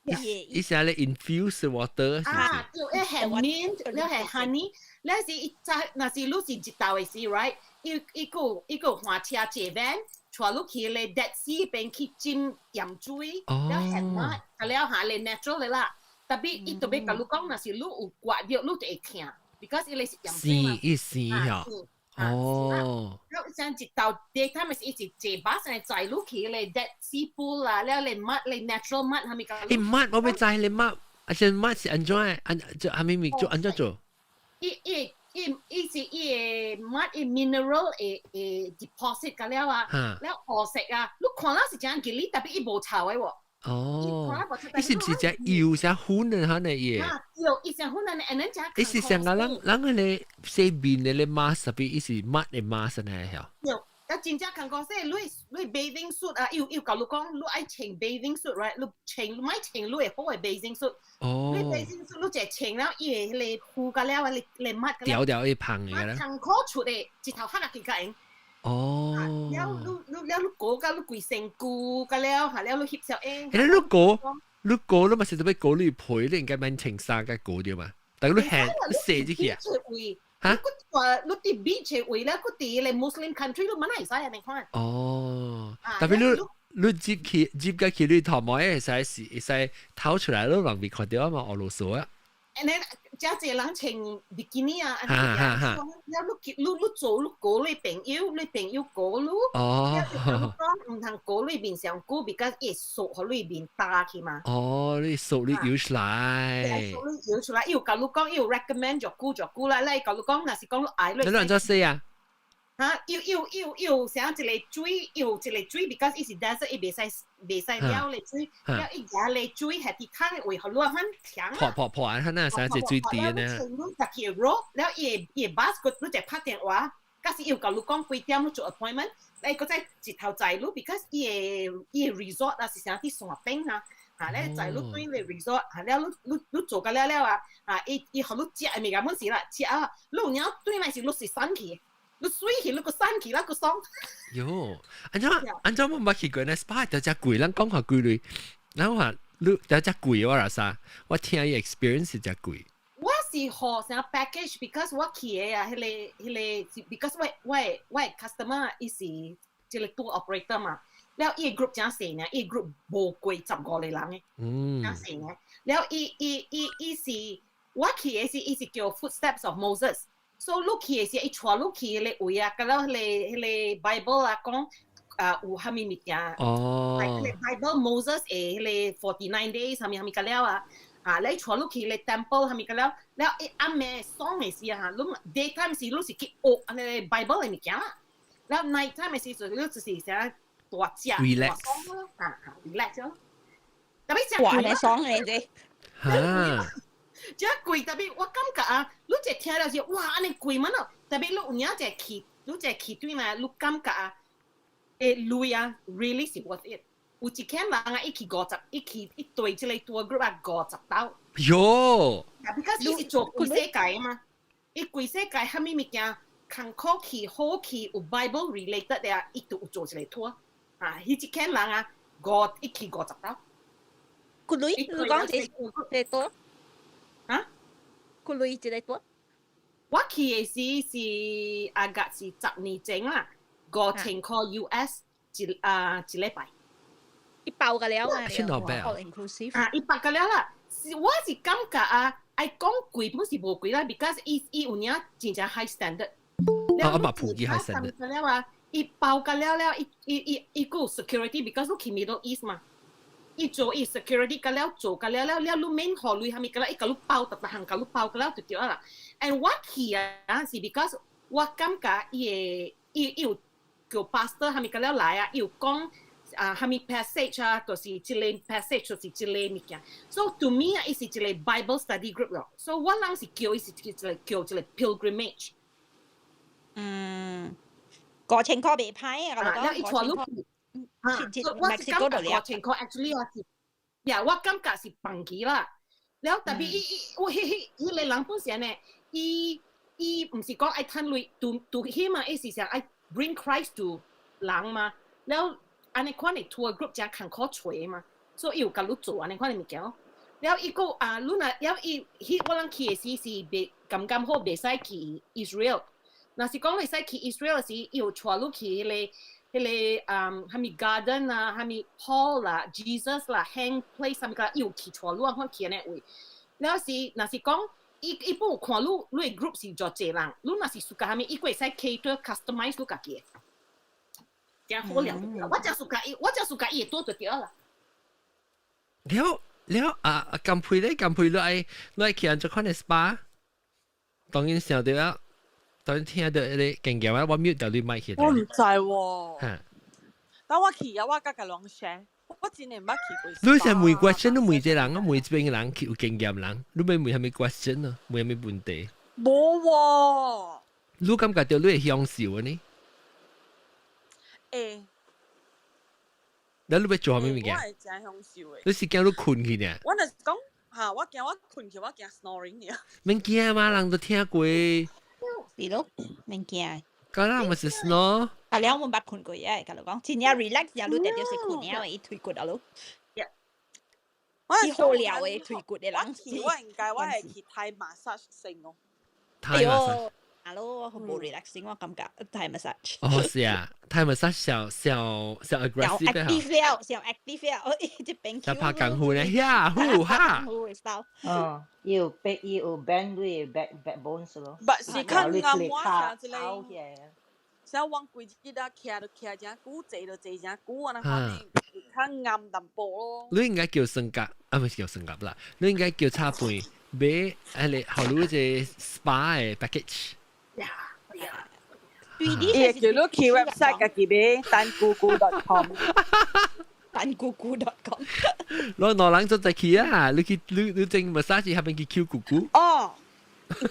伊是咧 infuse water 啊，對，伊係 mint，了係 honey，了是伊早，若是你是日頭的時，right？伊伊閣伊閣換車坐 van，帶你去咧 Dead Sea 邊去浸鹽水，了係嘛，了下咧 natural 的啦。特別伊特別共你講，若是你有刮著，你就會疼，because 伊咧是鹽水嘛。伊生嚇。哦。了像一道 daytime 是伊是坐巴士載你去咧 Dead Sea pool 啦，了咧 mud 咧 natural mud 係咪講？欸 mud 我欲知咧 mud，啊這 mud 是按怎按做啥物物做按怎做？伊伊伊伊是伊個 mud 伊 mineral 會會 deposit 個了啊，了黑色啊，你看了是誠吉利，特別伊無臭的喎。哦，伊是毋是隻油啥粉的哈呢？伊？啊，油伊上粉的，and then 伊是像個咱咱彼个洗面的咧 mask，特別伊是 mud 的 mask 呢？曉？有，啊，真正看過說，你你 bathing suit 啊，又又共你講，你愛穿 bathing suit right？你穿莫穿你會好的 bathing suit。哦。你 bathing suit 你一穿了，伊會彼个敷個了啊，你你 mud 條條會芳的啦。窗口出的，一頭汗啊，更較用。哦。了你你了你裹甲你規身軀，甲了下了你翕相影。欸，你裹你裹你嘛是特別裹你皮，你應該免穿衫甲裹著嘛？但你下洗入去啊？嚇？你佇 beach 位咧，佮佇咧 Muslim country 你嘛會使按呢款。哦，特別你你入去入個去你頭毛會使是會使透出來，你人未看著嘛？俄羅斯啊。 And then 誠濟人穿比基尼啊，按呢了你你你做你顧你朋友，你朋友顧你，哦，講毋通顧你面上久，because 伊會縮予你面焦去嘛。哦，你縮你搖出來。縮你搖出來，伊有共你講，伊有 recommend 著久著久啦，伊共你講，若是講你愛你。你按怎洗啊？哈，有有有有啥一个水，有一个水，because 伊是 desert，伊袂使袂使了咧水，了伊夾咧水係佇坑的位，予你番強破破破啊！那啥一水滴呢？你家己 roll，了伊個伊個 bus 閣你就拍電話，假使伊有共你講幾點你做 appointment，你閣再日頭載你，because 伊個伊個 resort 啊是啥佇山頂啊。啊，咧載你對咧 resort，啊了你你你做甲了了啊，啊伊伊予你食的物件本是啦，食啊，你有影對來是你是散去。你水去，你閣散去，啦閣爽。喲，按怎按怎我毋捌去過呢？SPA 就誠貴，咱講下幾鐳，咱話你就誠貴我啦啥？我聽伊 experience 是誠貴。我是予啥 package，because 我去的啊，彼个彼个是 because 我我我 customer 伊是一個 tour operator 嘛，了伊個 group 誠細呢，伊 group 無過15個人的，誠細呢，了伊伊伊伊是。我去的是伊是叫 Footsteps of Moses。So 你去的時，伊帶你去彼個位啊，佮了彼個 Bible 啊講啊有啥物物件。哦。彼個 Bible Moses 的彼個 49 days 啥物啥物佮了啊。啊，你帶你去彼個 temple 啥物佮了，了伊暗暝爽的時啊，你 daytime 時你是去學按呢 Bible 的物件啦。了 night time 的時陣，你就是啥大食 relax 大爽咯，啊啊 relax 咯。特別真哇，貴你爽嘅啫。嚇！真貴，特別我感覺啊，你一聽了是哇，按呢貴嘛咯。特別你有影一去，你一去對嘛，你感覺啊，欸鐳啊，really 是 worth it。有一間人啊，伊去五十，伊去伊對這個 tour group 啊50刀。喲！啊，because 伊是做規世界嘛，伊規世界啥物物件，艱苦去好去有 Bible related 的啊，伊都有做一個 tour。啊，彼一間人啊，伊去50刀。幾鐳？你講這多？啊？幾鐳一個多？我去的時是啊，個是10年前啦，5000塊 US 一禮拜。伊包個了啊，先落白 all inclusive。啊，伊包個了啦。是我是感覺啊，愛講貴本是無貴啦，because 伊伊有影真正 high standard。啊，我嘛普及 high standard。了啊，伊包個了了，伊伊伊伊閣有 security，because 你去 Middle East 嘛。伊做伊 security 個了做個了了了，你免予鐳啥物個了，伊共你包逐逐項共你包個了就對啦。And 我去啊是 because 我感覺伊會伊伊有叫 pastor 啥物個了來啊，伊有講啊啥物 passage 啊，就是這個 passage 就是這個物件。So to me 啊，伊是一個 Bible study group 咯。So 我人是叫伊是一個叫一個 pilgrimage。嗯，5000塊袂歹啊，啊，了伊帶你去。啊，我是感覺5000塊 actually 我是，呀，我感覺是放棄啦。了特別伊伊我彼彼彼個人本身呢，伊伊毋是講愛趁鐳，to him 啊，伊是想愛 bring Christ to 人嘛。了按呢款的 tour group 誠艱苦揣嘛，所以伊有共你做按呢款的物件咯。了伊閣啊，你若了伊彼我人去的時是袂剛剛好袂使去 Israel。若是講會使去 Israel 時，伊有帶你去彼個。彼個嗯，啥物 garden 啊，啥物 Paul 啦、Jesus 啦、hang place 啥物個，伊有去帶你按款去按呢位。了是，若是講，伊伊本有看你你的 group 是偌濟人，你若是 suka 啥物，伊閣會使 cater customize 你家己的。誠好料，我誠 suka 伊，我誠 suka 伊會多就對啦。了了啊啊！金佩咧，金佩你愛去按怎款的 SPA？當然想到啊。當然聽到彼個經驗啊，我 mute 掉你麥去。我毋知喎。但我去啊，我佮佮人 share，我真的毋捌去過。你成問 question，你問一個人，我問這邊的人去有經驗人，你欲問啥物 question 啊？問啥物問題？無喎。你感覺到你會享受的呢？會。那你欲做啥物物件？我會誠享受的。你是驚你睏去呢？我就是講嚇，我驚我睏去，我驚 snoring 爾。免驚嘛，人都聽過。是咯，免驚。敢若毋是 snore。啊，了我捌睏過嘅，共你講，真正 relax 了，你直接是睏了，伊腿骨啊咯。伊好料的腿骨的人。我去，我應該我會去 Thai massage 先哦。 Thai massage。啊咯，好無 relaxing，我感覺 Thai massage。哦，是啊，Thai massage 小小小 aggressive 小 active 了，小 active 了，這邊。小拍功夫咧，呀呼哈。呼 style。哦，有背有 bend 你 backbones 咯。不是較啱我聽這個。像往規日啊，徛就徛誠久，坐就坐誠久，按呢款較硬淡薄咯。你應該叫生甲，啊，毋是叫生甲啦，你應該叫炒飯買彼個予你一個 SPA 的 package。呀。伊會叫你去 website 家己買，等姑姑 .com，等姑姑 .com。攞兩人做在去啊！你去你你整 massage 下邊去 Q 姑姑。哦，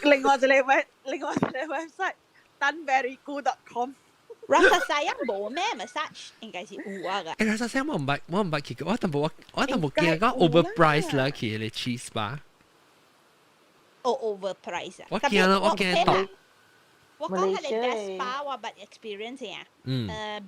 另外一個 website。tanverygu.com。 Rasa Sayang 無咩 massage，應該是有啊個。欸，Rasa Sayang 我毋捌去過，我淡薄驚講 overprice 啦，去彼個 cheese spa。哦，overprice 啊！我驚啦，我驚到。我講彼個 best spa 我捌 experience 啊。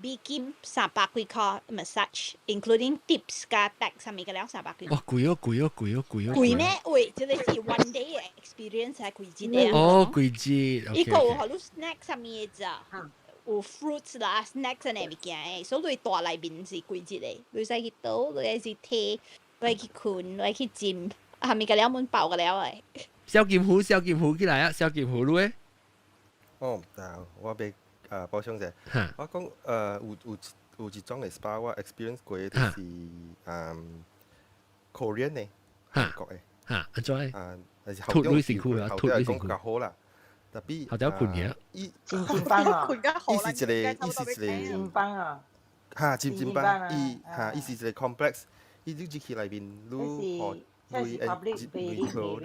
美金300幾塊 massage，including tips 加 tax 啥物個了三百幾。哇，貴哦，貴哦，貴哦，貴哦。貴咩？喂，這個是 one day 的 experience 係幾日啊？哦，幾日。伊閣有予你 snack 啥物的咋？有 fruits 啦，snacks 按呢物件的，所以你蹛內面是幾日的，你使去倒，你是提，你去睏，你去浸，啥物個了滿包個了的。蕭劍虎，蕭劍虎起來啊！蕭劍虎你誒？哦，啊，我欲補充者，我講有一種的 SPA 我 experience 過，就是Korean 的，韓國的。嚇，按怎？啊，還是脫女身軀啊，脫女身軀。較好啦，特別後條困嘅。伊真真班啊！伊是一個，伊是一個。真班啊！嚇，真真班，伊嚇，伊是一個 complex，伊你入去內面，你予鐳鐳號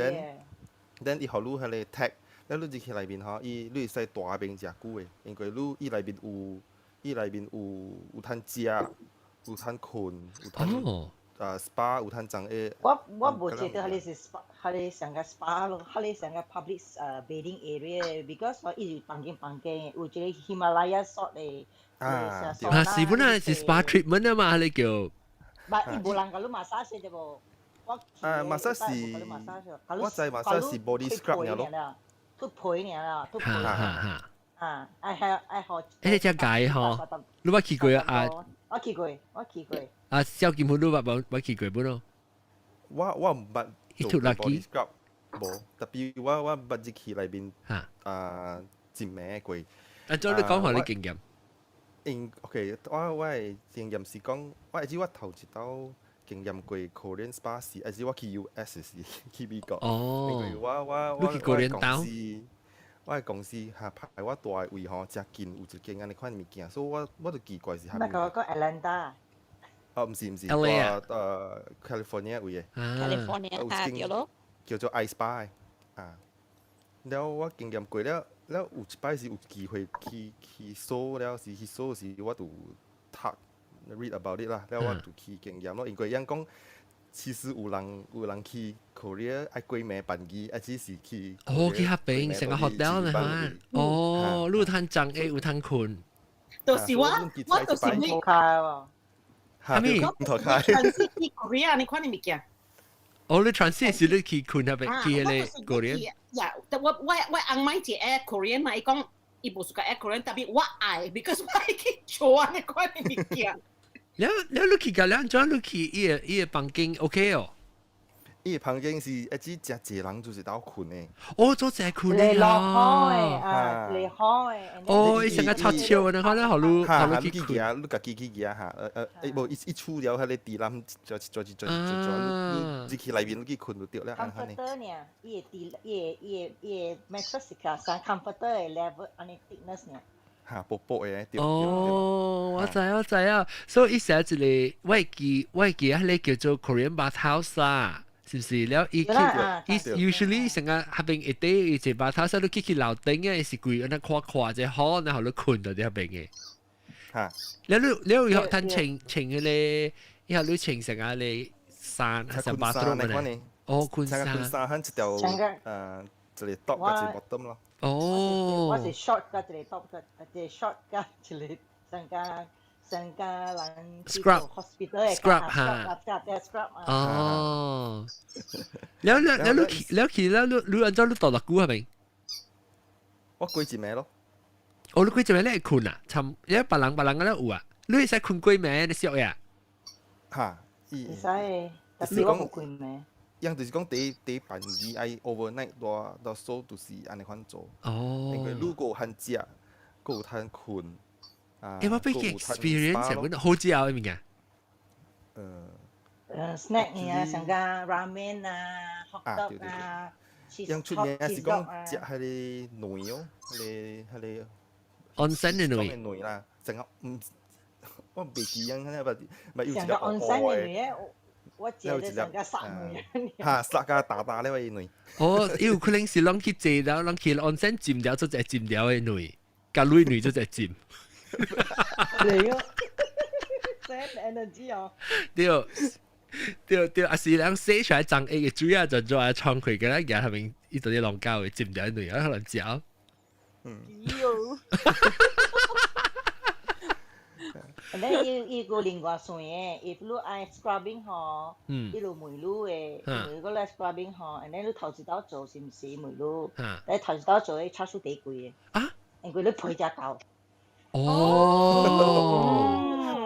，then 伊予你彼個 tag，了你入去內面吼，伊你會使蹛邊誠久的，因為你伊內面有，伊內面有通食，有通睏，有通SPA，有通裝個。我無記得彼个是 SPA，彼个像個 SPA 咯，彼個像個 public bathing area，because 我伊是房間房間，有一個 Himalaya salt 的。啊，啊是本來是 SPA treatment 啊嘛，彼個叫。唔，伊無人共你 massage 對無？我啊，massage 是，我知 massage 是 body scrub 爾咯。脫皮爾啦，脫皮。哈哈。啊，愛係愛學。欸，這解吼，你捌去過啊？我去過，我去過。啊，蕭金虎你捌無捌去過無咯？我毋捌做 body scrub，無，特別我捌入去內面啊，一暝過。啊，怎你講下你經驗？因 OK，我的經驗是講，我會記我頭一擺經驗過 Korean SPA 是，還是我去 US 時去美國。哦。因為我你去 Korean 公司，我的公司哈派我蹛的位吼，誠近有一間按呢款物件，所以我就奇怪是啥物。那個個 Atlanta。哦，毋是毋是， LA 啊 California 位的。 California 啊，對咯。叫做 Ice Spa 啊。了我經驗過了，了有一擺是有機會去搜了，是去搜時我就讀 read about it 啦，了我就去經驗咯。因為人講，其實有人去 Korea 愛過暝辦儀，啊只是去。哦，去彼邊成個 hotel 呢哈。哦，你有通裝下，有通睏。就是我，我就是你。哈咪？頭開。 transit 去 Korea，你看你物件。哦，你 transit 是你去睏彼邊去彼個 Korean？呀，我翁買一個 Korean 嘛，伊講伊無喜歡 Korean，特別我愛，because 我愛去做按呢款的物件。了了，你去共了按怎你去伊個房間 OK 哦？伊個房間是一只誠濟人就是鬥睏的。哦，做濟睏的啊！啊，一個好的。哦，伊成個插笑的，可能予你予你去睏，你家己去行哈，無伊伊厝了，彼個地湳做做做做做，你入去內面你去睏就對了。 Comforter 呢？伊個地，伊個 mattress 是較上 comforter 的 level，按呢 thickness 呢？哈，薄薄的。哦，我知我知啊，所以伊寫一個，我會記彼個叫做 Korean bath house 啦。是毋是？了伊去伊 usually 成個彼邊一塊一個 bath house，你去樓頂嘅是規按呢看看者好，然後你睏佇彼邊嘅。哈！了你了以後通穿穿彼個，以後你穿成個咧衫，還是 bathrobe 呢？哦，困衫。困衫，喺一條一個 top 佮一個 bottom 咯。哦。我是 short 佮一個 top 佮一個 short 佮一個上加上加人 scrub hospital scrub 哈。 scrub 哦。了了了你去了去了你你按怎你蹛偌久係咪？我過一暝咯。哦，你過一暝你會睏啊？參，你別人別人敢有啊？你會使睏幾暝？你熟呀？哈，會使，但是我無睏暝。樣就是講第辦儀愛 overnight 蹛到數就是按呢款做。哦。因為你閣有通食，閣有通睏。欸，我欲去 experience 阮好食的物件。 snack 啊，像個 ramen 啊，hot dog 啊，樣出名是講食彼個卵哦，彼個 onsen 的卵。卵啦，成個毋，我袂記樣，彼個咪有一個 onsen 的卵，我食的上個殺卵。哈，殺甲大大咧個卵。哦，伊有可能是攏去坐了，攏去 onsen 浸了，做一浸了的卵，共卵卵做一浸。嚟咯，same energy 哦。對對對，啊是人洗出來髒的水啊，就做來沖開，佮咱行下面伊就咧弄膠的浸掉卵，啊可能食。嗯。喲。你伊伊個另外算的，if 你愛 scrubbing 吼，伊就問你的，問你來 scrubbing 吼，and then 你頭一道做是毋是問你？你頭一道做的差數第貴的。啊？因為你皮才厚。哦。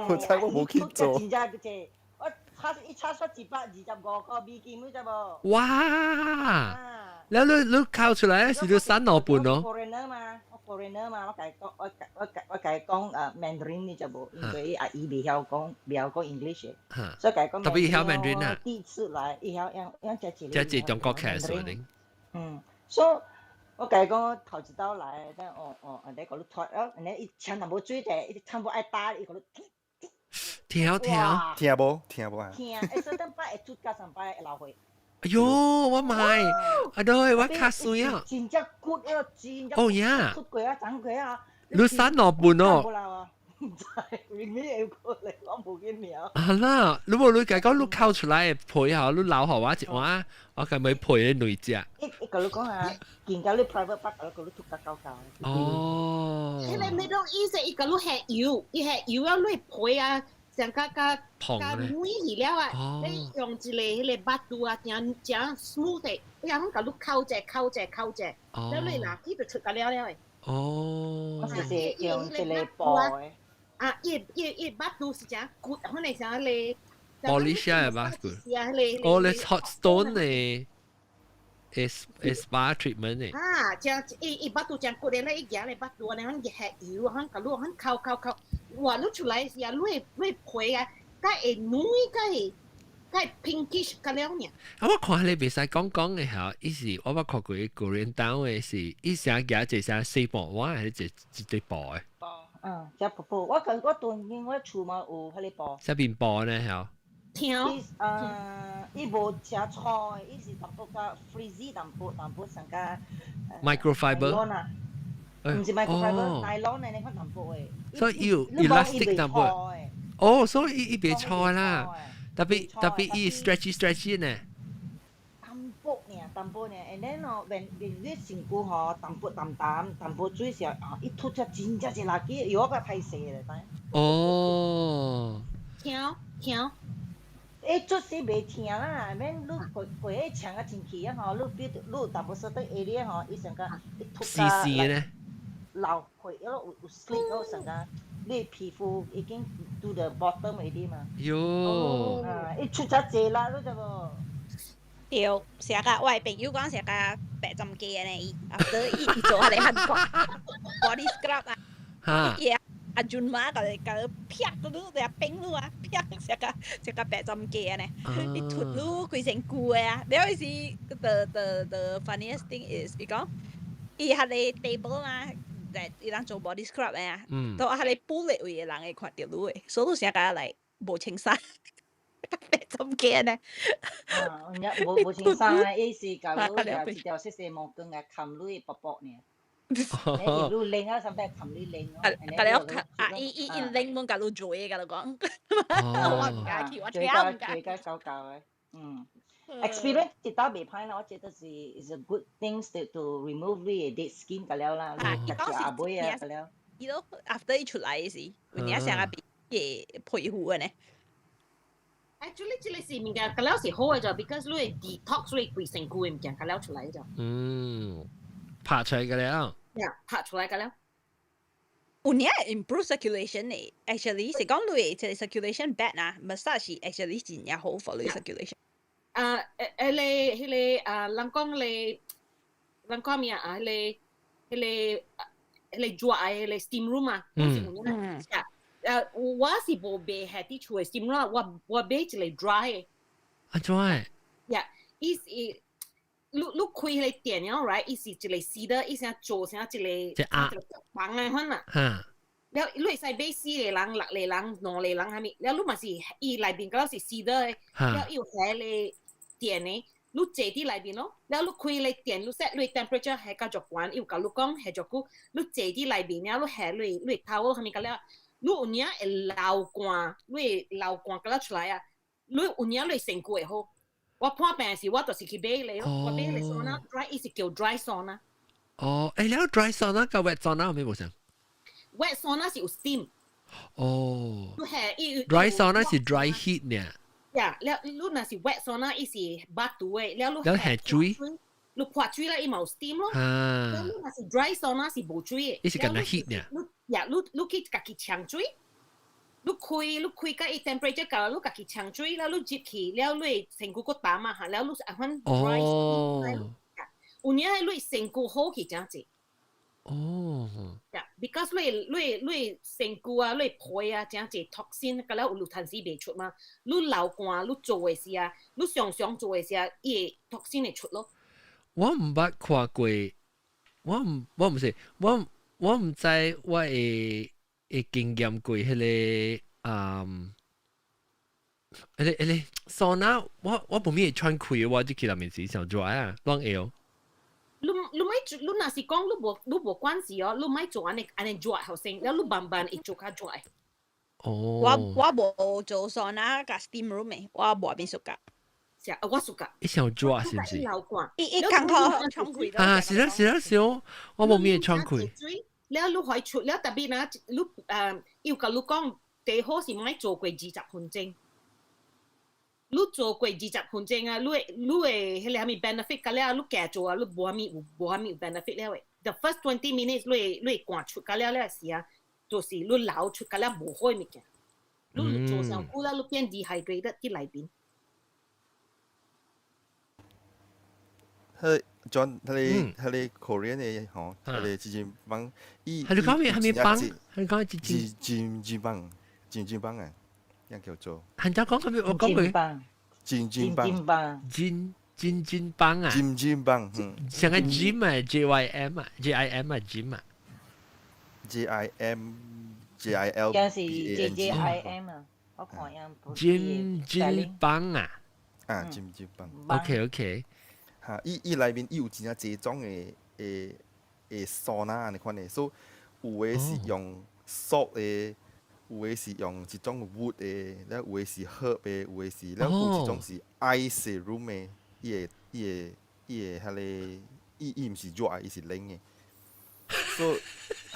我猜我無去做。真正濟，我差一差出125塊美金，你知無？哇！了你哭出來是你散兩半咯。 foreigner 嘛，我 foreigner 嘛，我共伊講，我共伊講Mandarin 你就無，因為阿姨未曉講 English 嘅，所以共伊講。特別曉 Mandarin 啊。第一次來，伊曉樣樣只一個。這中國客說的。嗯，所以我共伊講頭一道來，等哦哦，人哋講你脫啊，人哋伊槍淡薄水者，伊差不愛打，伊講你。聽聽聽無聽無啊？聽，欸，所以等擺會出加上擺會流血。哎喲，我買，哎對，我卡水啊！真正骨啊，真正哦呀，出過啊，長過啊！你散落半哦。唔知，明明會過來，我無見名。啊啦，你無你計講你哭出來配下，你留予我一碗，我計咪配你兩隻。伊伊共你講啊，見到你 private part，共你吐甲夠夠。哦。迄個 Middle East 伊共你下油，伊下油啊，你配啊。上加加加軟去了啊！你用一個彼個 batu 啊，誠誠 smooth 的，你通共你摳者摳者摳者，了你拿去就出個了了的。哦。我是用一個布的。啊，伊 batu 是誠骨，可能像彼個。玻璃下的 batu。是啊，彼個。哦，你 hot stone 的，is spa treatment 的。啊，誠伊 batu 誠骨的咧，伊行咧 batu，安尼下油，通共你通摳摳摳。哇！你出來時啊，你皮啊，較會軟，較會 pinkish 較了爾。啊，我看你袂使講講的吼，伊是我捌看過 Korean town 的是，伊成舉一隻細布碗，還是一一堆布的？嗯，只布布，我跟我當因我厝嘛有彼個布。啥面布呢？吼？聽。伊伊無誠粗的，伊是淡薄較 frizzy 淡薄淡薄上較。 Microfiber。毋是 microfiber，nylon 的，你看淡薄的。所以有 elastic 淡薄。哦，所以伊袂粗啦，特別伊 stretchy stretchy 呢。淡薄爾，淡薄爾，and then 哦，when 你身軀吼淡薄淡淡淡薄水時啊，伊吐出真正是垃圾，又我較歹勢咧，知？哦。聽聽。欸，出時袂疼啦，免你過過迄牆啊清氣啊吼，你比你有淡薄說對 area 吼，伊上個伊吐濕濕咧。流血，一路有 slip 咯，上個你皮膚已經 to the bottom 嗰啲嘛。喲。啊，伊出咗濟啦，你知無？對，成個我朋友講成個白針機呢，伊 after 伊做下嚟韓國 body scrub 啊，伊阿俊媽共伊啪嗰度，就冰你啊，啪成個白針機呢，伊脫你規身軀啊，了伊是 the funniest thing is 伊講，伊彼个 table 嘛，伊人做 body scrub 啊，都彼个玻璃位的人會看著你的，所以成個來無穿衫。白針機呢？啊，無穿衫，伊是共你一條細細毛巾啊，冚你薄薄爾。你拎啊，上邊冚你拎咯。啊，了啊，伊拎滿共你做嘅，共你講。我毋敢去，我聽毋敢。做個夠夠嘅，嗯。Experience 一道袂歹啦，我覺得是 is a good things to remove 你的 dead skin 個了啦，你食阿尾啊個了。伊都 after 伊出來時，有影成個變個皮膚的呢。 Actually，這個是物件，個了是好的就，because 你會 detox 你規身軀的物件，個了出來就。嗯，拍出來個了。呀，拍出來個了。有影 improve circulation 呢？Actually 是講你這 circulation bad 啊，massage actually 真正好 for 你 circulation。啊，彼個啊，人講咧，人講咩啊？彼個熱的彼個 steam room 啊，嗯。我是無買喺佇厝的 steam room，我買一個 dry 的。啊，怎的？呀，伊是你開彼個電了，right？伊是一個 cedar，伊啥做成一個一個房的款啊。了，你會使買四個人、六個人、兩個人啥物？了，你嘛是伊內面敢若是 cedar 的，了伊有彼个電的，你坐佇內面咯。了，你開個電，你 set 你 temperature 係較足懸，伊有共你講係足久，你坐佇內面了，你下你頭啥物個了，你有影會流汗，你會流汗個了出來啊！你有影你身軀會好。我破病時，我就是去買咧，我買個 sauna dry，伊是叫 dry sauna。哦，欸，了 dry sauna 佮 wet sauna 有咩無相？ wet sauna 是有 steam。哦。你係伊 dry sauna 是 dry heat 呢？呀，了你若是 wet sauna，伊是 batu 的，了你了下水，你潑水咧，伊嘛有 steam 咯。啊。了你若是 dry sauna 是無水的。伊是干焦 heat 呢？你呀，你去家己沖水。你開佮伊 temperature 夠，你家己沖水，了你入去，了你身軀閣澹啊哈，了你按款 dry。有影你身軀好去誠濟。哦。呀，because 你身軀啊，你皮啊，誠濟 toxin，佮了有趁時袂出嘛。你流汗，你做的時啊，你常常做的時啊，伊會 toxin 會出咯。我毋捌看過，我毋是，我毋知我會經驗過彼個桑拿，我無咩會喘氣，我就去內面時想做啊，攏會哦。你莫做，你若是講你無關係哦，你莫做按呢按呢熱好先，了你慢慢會做較熱。哦。我無做桑拿佮 steam room 的，我無變 suka。是啊，我 suka。伊想熱是毋是？伊感覺喘氣。啊，是啦是啦是哦，我無咩喘氣。了你可以出了特別若你伊有共你講，最好是莫做過20分鐘。你做過20分鐘啊，你會彼個啥物 benefit 佮了，你加做啊，你無啥物有 benefit 了的。The first 20 minutes 你會汗出佮了了時啊，就是你流出佮了無好的物件。你做上久了，你變 dehydrated 佇內邊。彼 John，彼個 Korean 的吼，彼個찜찜방，伊係你講咩？係咩幫？係你講찜 찜찜방，찜찜방啊，樣叫做。韓家講係咩？我講過。찜찜방。 찜 찜찜방啊。 찜찜방，像個 gym 啊，JYM 啊，JIM 啊，gym 啊。 JIM JIL。有時 JJIM 啊，我看樣。 찜찜방啊。啊，찜찜방。 OK。嚇，伊內面伊有真正濟種的桑拿按呢款的，所以有的是用 salt 的，有的是用一種 wood 的，了有的是 herb 的，有的是了有一種是 ice room 的，伊會彼個，伊毋是熱的，伊是冷的。所以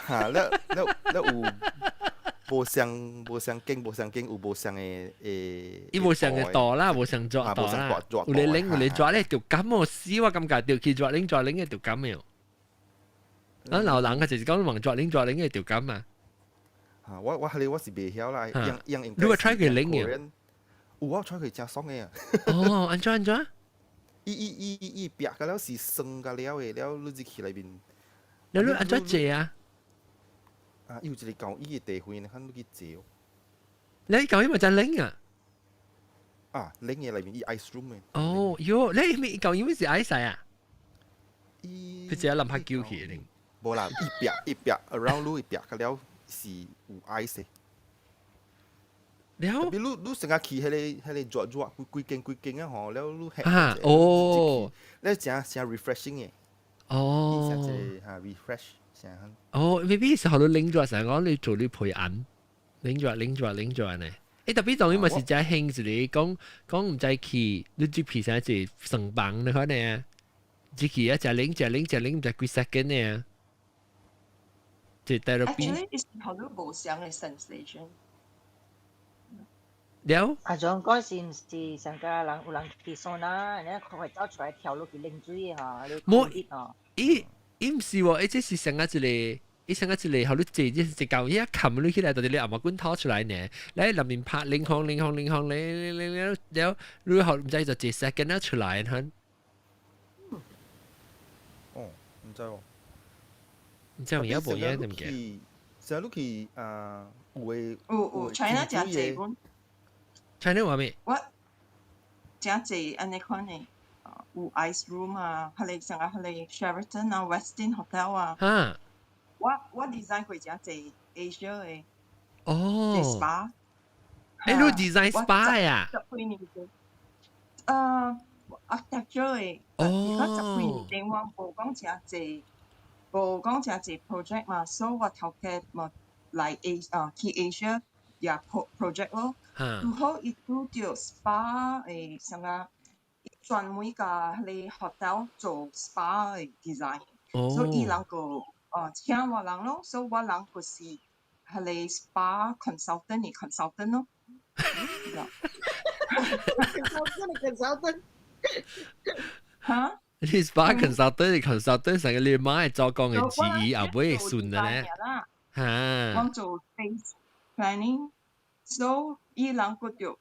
嚇，了了了有無相間無相間有無相的。伊無相的度啦，無相熱度啦。有咧冷有咧熱咧，就感冒死我感覺就去熱冷熱冷的就感冒。啊，老人個就是講往熱冷熱冷的就感嘛。嚇，我彼個我是袂曉啦，樣樣應該。你有 try 過冷的？有，我 try 過誠爽的啊。哦，按怎按怎？伊壁個了是酸個了的，了你入去內面。了你按怎坐啊？啊，伊有一個交椅的地位，你看你去坐。你交椅嘛真冷啊？啊，冷的內面伊 ice room 的。哦，喲，你咪交椅咪是 ice 啊？伊佢只係諗下叫起嚟。無啦，伊壁伊壁 around 你伊壁個了是有 ice 的。了，比如你成日去彼個熱熱規規間規間啊吼，了你啊哦，你誠誠 refreshing 的。哦，誠一個嚇 refresh 誠哦，maybe 是予你冷著，成日講你做你陪按，冷著冷著冷著呢。欸，特別當然嘛是真興一個講講毋知去，你入去啥一床房你看呢？入去啊，誠冷誠冷誠冷，毋知幾 second 呢？這 therapy。 Actually，是予你無相的 sensation。了。啊，種嗰時毋是上個人有人去桑拿，然後佢會走出來跳落去冷水吼，你冇伊伊毋是喎，伊這是上個一個，伊上個一個，予你坐，這一嚿嘢冚你起來，就是你阿媽滾掏出來呢。來內面拍冷風冷風冷風，冷冷冷了，你予毋知就一 second 出來，哈。哦，毋知喎。毋知有影無影點嘅？成日去啊，有的有有 China 誠濟本。 China 話咩？我誠濟按呢款的，有 ice room 啊，彼個像啊，彼個 Sheraton 啊，Westin Hotel 啊。哈。我 design 過誠濟 Asia 的。哦。 spa。欸，你 design spa 呀？十幾年前。architecture 的。哦。而家十幾年前我無講誠濟，無講誠濟 project 嘛，所以我頭家嘛來 A 啊去 Asia 也 project 咯。拄好伊拄著 spa 的啥個，專門共彼個 hotel 做 spa 的 design，所以伊人個請我人咯，所以我人就是彼個 spa consultant 的 consultant 咯。 consultant 的 consultant。嚇？你 spa consultant 的 consultant 成個你媽會做工的主意也不會順的咧。嚇！我做 space planning，so 伊人閣著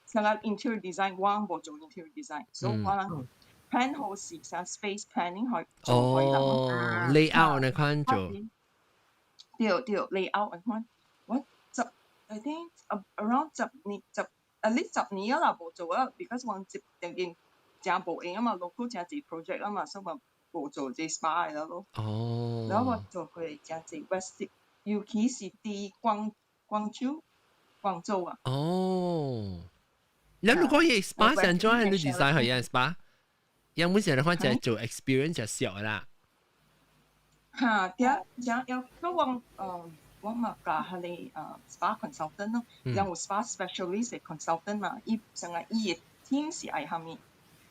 啥個 interior design，我無做 interior design，所以我人 plan 好時，成 space planning 去做開哦，layout 呢款做。對對，layout 嗰款，我十 I think around 10年十 at least 10年啊啦，無做啊，because 我接定定真無閒啊嘛，local 真濟 project 啊嘛，所以我無做這 spa 的咯。然後我做過真濟 West，尤其是佇廣州廣州啊。哦，你如果伊 spa 上做係你 design 係樣 spa，因為成日看就係做 experience 就小啦。嚇，對，正要嗰我我嘛教彼个spa consultant 咯，然後有 spa specialist 的 consultant 嘛，伊成個伊的 team 是愛蝦米，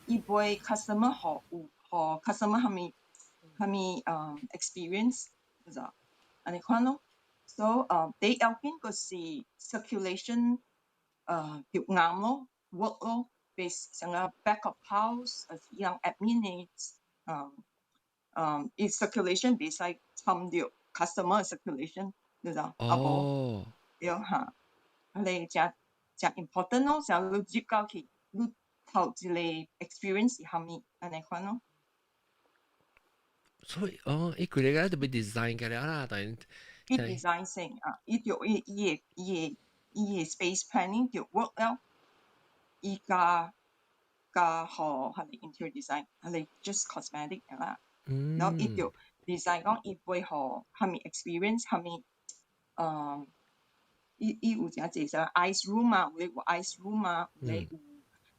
伊陪 customer 予有予 customer 蝦米蝦米experience，就按呢款咯。So 第一要緊就是 circulation 著啱咯，work 咯，base 成個 back of house，伊人 admin 的伊 circulation 袂使侵著 customer circulation，你知？啊無，對嚇，彼个誠誠 important 咯，成你入到去，你頭一個 experience 是蝦米，按呢款咯。所以哦，伊規个都欲 design 個了啦，但伊 design 先啊，伊就伊的 space planning 就 work 了，伊加加予彼个 interior design，彼个 just cosmetic 啦。然後伊就 design 講伊會予蝦米 experience 蝦米，伊有誠濟啥 ice room 啊，有咧有 ice room 啊，有咧有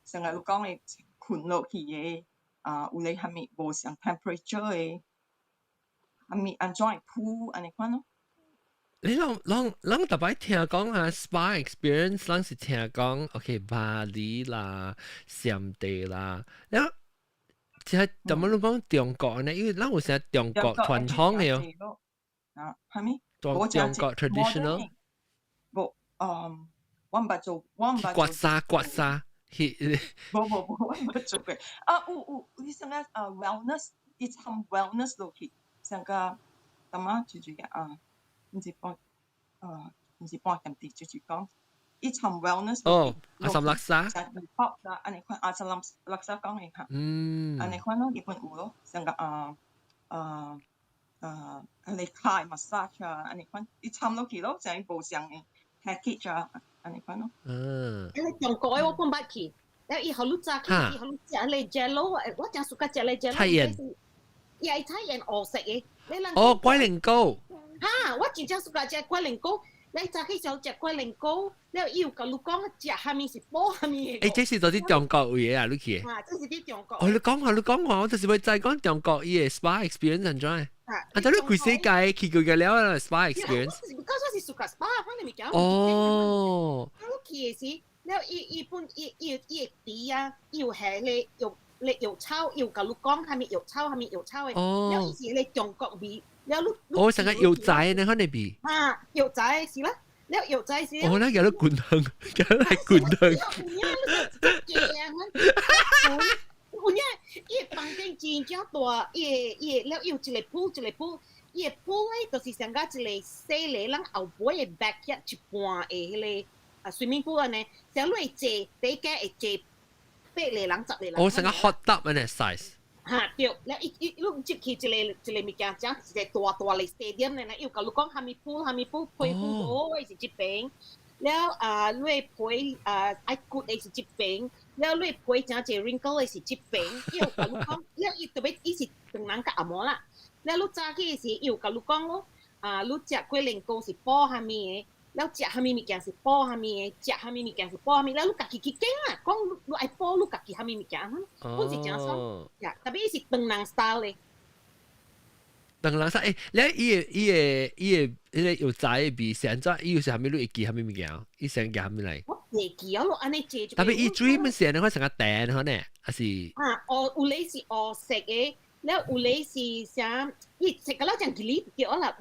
成日你講的睏落去的，啊，有咧蝦米無相 temperature 的，蝦米按怎會鋪按呢款咯。你攏逐擺聽講啊，spa experience，攏是聽講，OK，巴厘啦、暹地啦，了後即係怎麼你講中國呢？因為咱有啥中國傳統的哦。啊，蝦米？中國 traditional。無，我毋捌做，我毋捌。刮痧刮痧，去。無無無，我毋捌做過。啊，有有，你啥個啊？wellness，伊參 wellness 落去，上個淡仔就是啊。毋是半，毋是半點地，就是講伊參 wellness。哦，阿三叻沙。好啦，按呢款阿三叻沙講的嚇。按呢款咯，日本有咯，上個啊啊啊，彼个跤 massage 啊，按呢款伊參落去咯，成伊無相的 package 啊，按呢款咯。因為中國的我本捌去，了伊予你早起，伊予你食彼个 jello，我誠 suka 食彼个 jello。菜園。伊係菜園烏色的，你人。哦，龜苓膏。哈！我真正 suka 食龜苓膏，你早起時候食龜苓膏，了伊有共你講食啥物是補啥物的。欸，這是佇中國位的啊，你去？啊，這是佇中國。哦，你講話，你講話，我就是欲知講中國伊的 spa experience 按怎？啊，但你規世界去過個了啦，spa experience。我我是 suka spa，反正物件。哦。我去的時，了伊伊本伊伊伊會滴啊，伊有下咧藥咧藥草，伊有共你講啥物藥草，啥物藥草的。了伊是咧中國味。了你。哦，成個藥材呢，可能味。啊，藥材是啦，了藥材是。哦，那叫做滾湯，叫做滾湯。有影，有影，伊个房間真正大，伊个伊个了有一個 pool 一個 pool，伊個 pool 咧就是像甲一個細個咱後尾的 backyard 一半的彼个啊 swimming pool 按呢，像你會坐，底下會坐八個人、10個人。哦，成個 hot tub 按呢 size。哈對，了伊伊你入去一個一個物件，像一個大大的 stadium 咧，伊有共你講啥物 pool 啥物 pool 皮膚好的是這邊，了啊你的皮啊愛骨的是這邊，了你的皮誠濟 wrinkle 的是這邊，伊有共你講，了伊特別伊是唐人佮紅毛啦，了你早起的時，伊有共你講咯，啊你食龜苓膏是補啥物的，了食啥物物件是補啥物的，食啥物物件是補啥物，了你家己去揀啊，講你愛補你家己啥物物件，本是誠爽，呀，特別伊是唐人 style 的。唐人 style，欸，你伊個彼個藥材的味是按怎？伊有啥物你會記啥物物件？伊先寄啥物來？我袂記啊，咯，按呢坐。特別伊水物是按呢款成個甜款呢，還是？啊，哦，有咧是烏色的，了有咧是啥？伊食個了誠吉利對啦。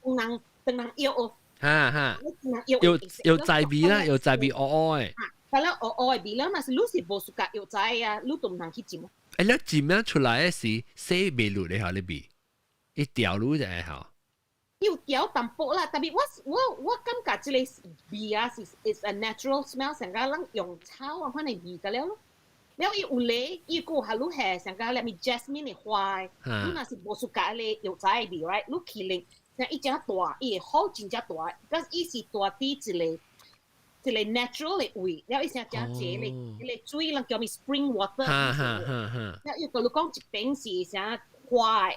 唐人唐人藥哦。哈哈。藥藥材味啦，藥材味烏烏的。啊，得了烏烏的味了，若是你是無 suka 藥材啊，你就毋通去浸。欸，你浸了出來的時，洗袂落的吼，你味，伊掉落就會吼。有調淡薄啦，特別我感覺這個味啊是 is a natural smell，成個咱用草啊款的味個了咯。了伊有咧，伊個下你係上個咧咪 jasmine 的花，你若是無 suka 咧藥材味，right？你去咧，像伊誠大，伊會好真正大，because 伊是大佇一個一個 natural 的位，了伊成誠濟咧，彼個水人叫咩 spring water。哈哈哈哈。了伊佮你講一邊是啥花的，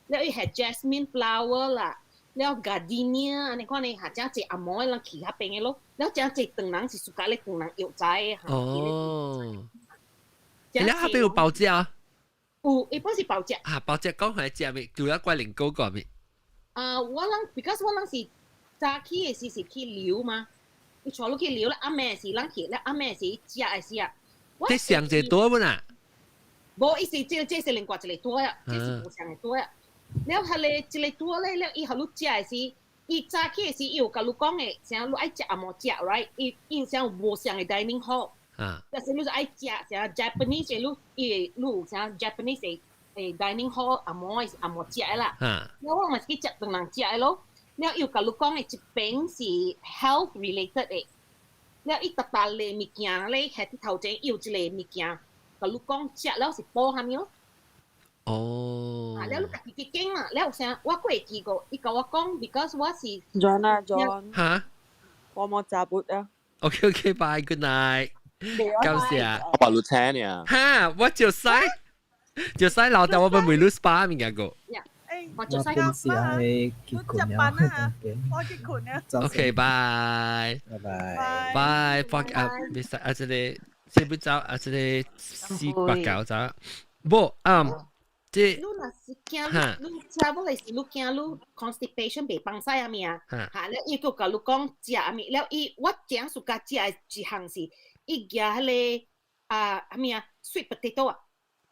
了伊係 jasmine flower 啦，了 gardenia 按呢款呢，下誠濟紅毛的人去彼邊的咯，了誠濟唐人是 suka 咧唐人藥材的。哦。你彼邊有包食啊？有，伊本是包食。啊，包食講係食咩？除了龜苓膏個咩？啊，我人，because 我人是早起的時是去溜嘛，伊帶你去溜啦，暗暝時人去，咧暗暝時食的時啊。這上一桌本啊？無，伊是這這是另外一個桌啊，這是無相的桌啊。了，彼個一個桌咧，了伊予你食的時，伊早起的時，伊有共你講的，啥你愛食也無食，right？伊伊有啥無相的 dining hall。但是你是愛食啥 Japanese 的，你伊你有啥 Japanese 的dining hall 紅毛是紅毛食的啦。了我嘛是去食唐人食的咯。了伊有共你講的一邊是 health related 的，了伊逐逐個物件咧，係佇頭前伊有一個物件，共你講食了是補啥物咯。啊，了你家己去揀啦。了有啥我閣會記過，伊共我講，because 我是 John 啊 John，嚇？我冇食不啊。 OK OK，bye，good night。感謝。我把路車呢？哈，我就使，就使老豆我咪每路 SPA 物件個。我就我本時係結婚了，我結婚了。 OK，bye。拜拜。拜，fuck up，別使啊！這個這不走啊！這個四八九走，無啊，這你若是驚你，你食無來是你驚你 constipation 袂放屎啊物啊？嚇，了伊閣共你講食啥物，了伊我誠 suka 食的一項是，伊舉彼個啊啥物啊，sweet potato 啊。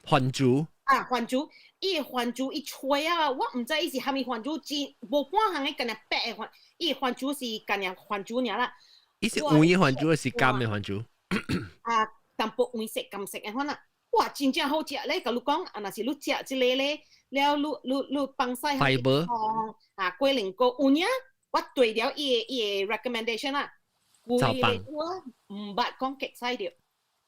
番薯。啊，番薯，伊的番薯伊吹啊，我毋知伊是啥物番薯，真無半項的干焦白的番，伊的番薯是干焦番薯爾啦。伊是黃的番薯還是甘的番薯？啊，淡薄黃色、甘色的款啦。哇，真正好食咧！共你講，啊，若是你食這個咧，了你你你放屎 Fiber 啊，龜苓膏有影，我對了伊的 recommendation 啦，規個我毋捌講結屎著。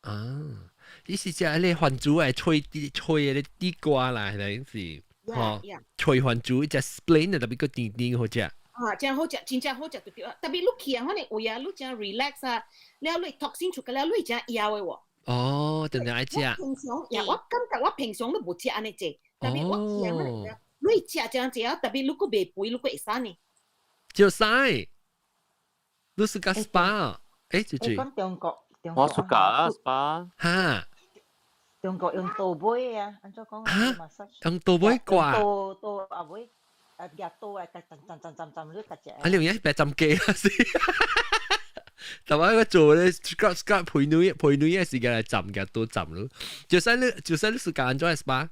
啊，伊是食彼個番薯的脆脆的地瓜啦，係是？吼，脆番薯食 plain 的，特別閣甜甜好食。啊，真好食，真正好食就對啊。特別你去啊，可能位啊，你真 relax 啊，了你 toxin 出個了，你真枵的喎。哦，定定愛食。平常呀，我感覺我平常都無食按呢濟，特別我去啊，可能你食真濟啊，特別你閣袂肥，你閣會使呢。就使，你是個 SPA，誒，姐姐。講中國，中國我 suka 啊 SPA。哈。中國用刀尾啊，按怎講啊？用刀尾掛。刀刀啊尾，啊舉刀來，浸浸浸浸浸，你夾只。啊，你用嘢白浸機啊是。但係我做咧，scrub scrub 陪女陪女嘅時間嚟浸嘅，都浸咯。就使你就使你是間做 SPA。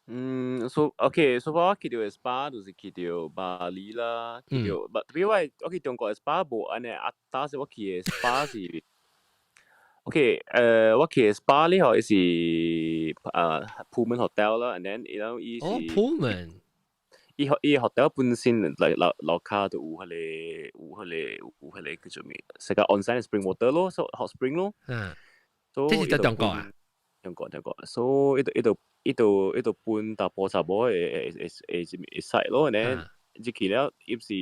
嗯，so OK，so 我去到 SPA 就是去到巴黎啦，去到，特別我去中國 SPA 無按呢，啊，當時我去的 SPA 是，OK，我去的 SPA 呢吼，伊是Pullman Hotel 啦，and then 伊後伊是，哦，Pullman，伊 hotel 本身嚟樓樓跤就有彼個叫做咩？是個 onsen spring water 咯，so hot spring 咯。這是佇中國啊？中國中國，所以伊就分查埔查某的 side 咯，然後入去了，伊是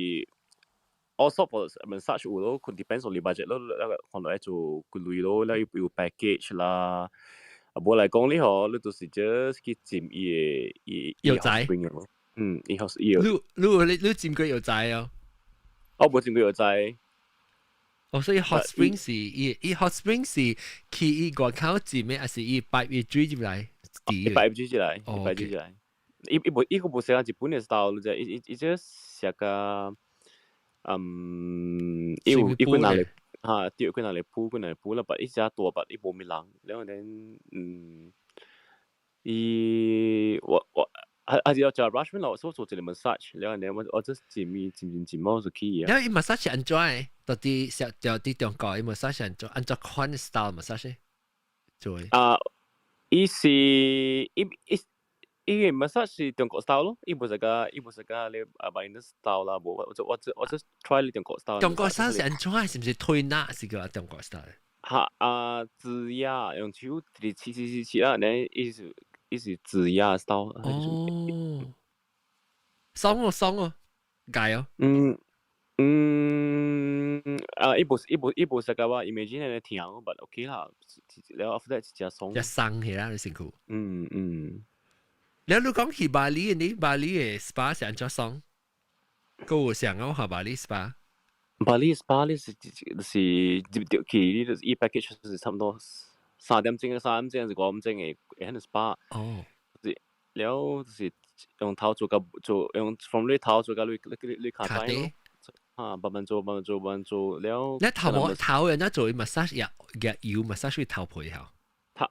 all sort of massage 有咯，佢 depends on 你 budget 咯，那個看落來做幾鐳咯，了有 package 啦。啊，無來講你吼，你就是 just 去浸伊的伊藥材咯。嗯，伊 hot 伊。你你你你浸過藥材哦？我無浸過藥材。哦，所以 hot spring 是伊伊 hot spring 是去伊外口浸的，還是伊擺伊水入來？伊擺水入來，伊擺水入來。伊伊無伊個無是講日本的 style，就伊伊伊這寫個，嗯，伊有伊幾若個哈，對，幾若個鋪，幾若個鋪啦，但伊只大，但伊無物人，然後咧，嗯，伊我我。還還是要食 rush 咯，所以做一個 massage，然後咧我我這浸伊浸浸浸冇就去啊。因為 massage 按怎的？到底小到底中國伊 massage 按怎按怎款 style massage 做？啊，伊是伊伊伊個 massage 是中國 style 咯，伊無是個你啊白人 style 啦，無我我我我我 try 你中國 style。中國 style 是按怎？是毋是推拿是叫中國 style？哈啊，指壓用手直切切切切啊，你伊是指壓 style。哦，爽哦爽哦，解哦。嗯嗯啊，伊無實個話，imagine 你聽，but OK 啦，了 after that 真爽。一生起啦，你身軀。嗯嗯。你你講去巴厘，你巴厘嘅 SPA 是按怎爽？閣有想講下巴厘 SPA？巴厘 SPA 你是入到去，你就是伊 package 是差不多3點鐘、3點鐘還是5點鐘嘅，會喺 SPA。哦。是了，就是用頭做到做，用 from 你頭做到你跤底咯。啊，慢慢做，慢慢做，慢慢做了。你頭毛頭人家做 massage 也也油 massage 會頭皮吼。頭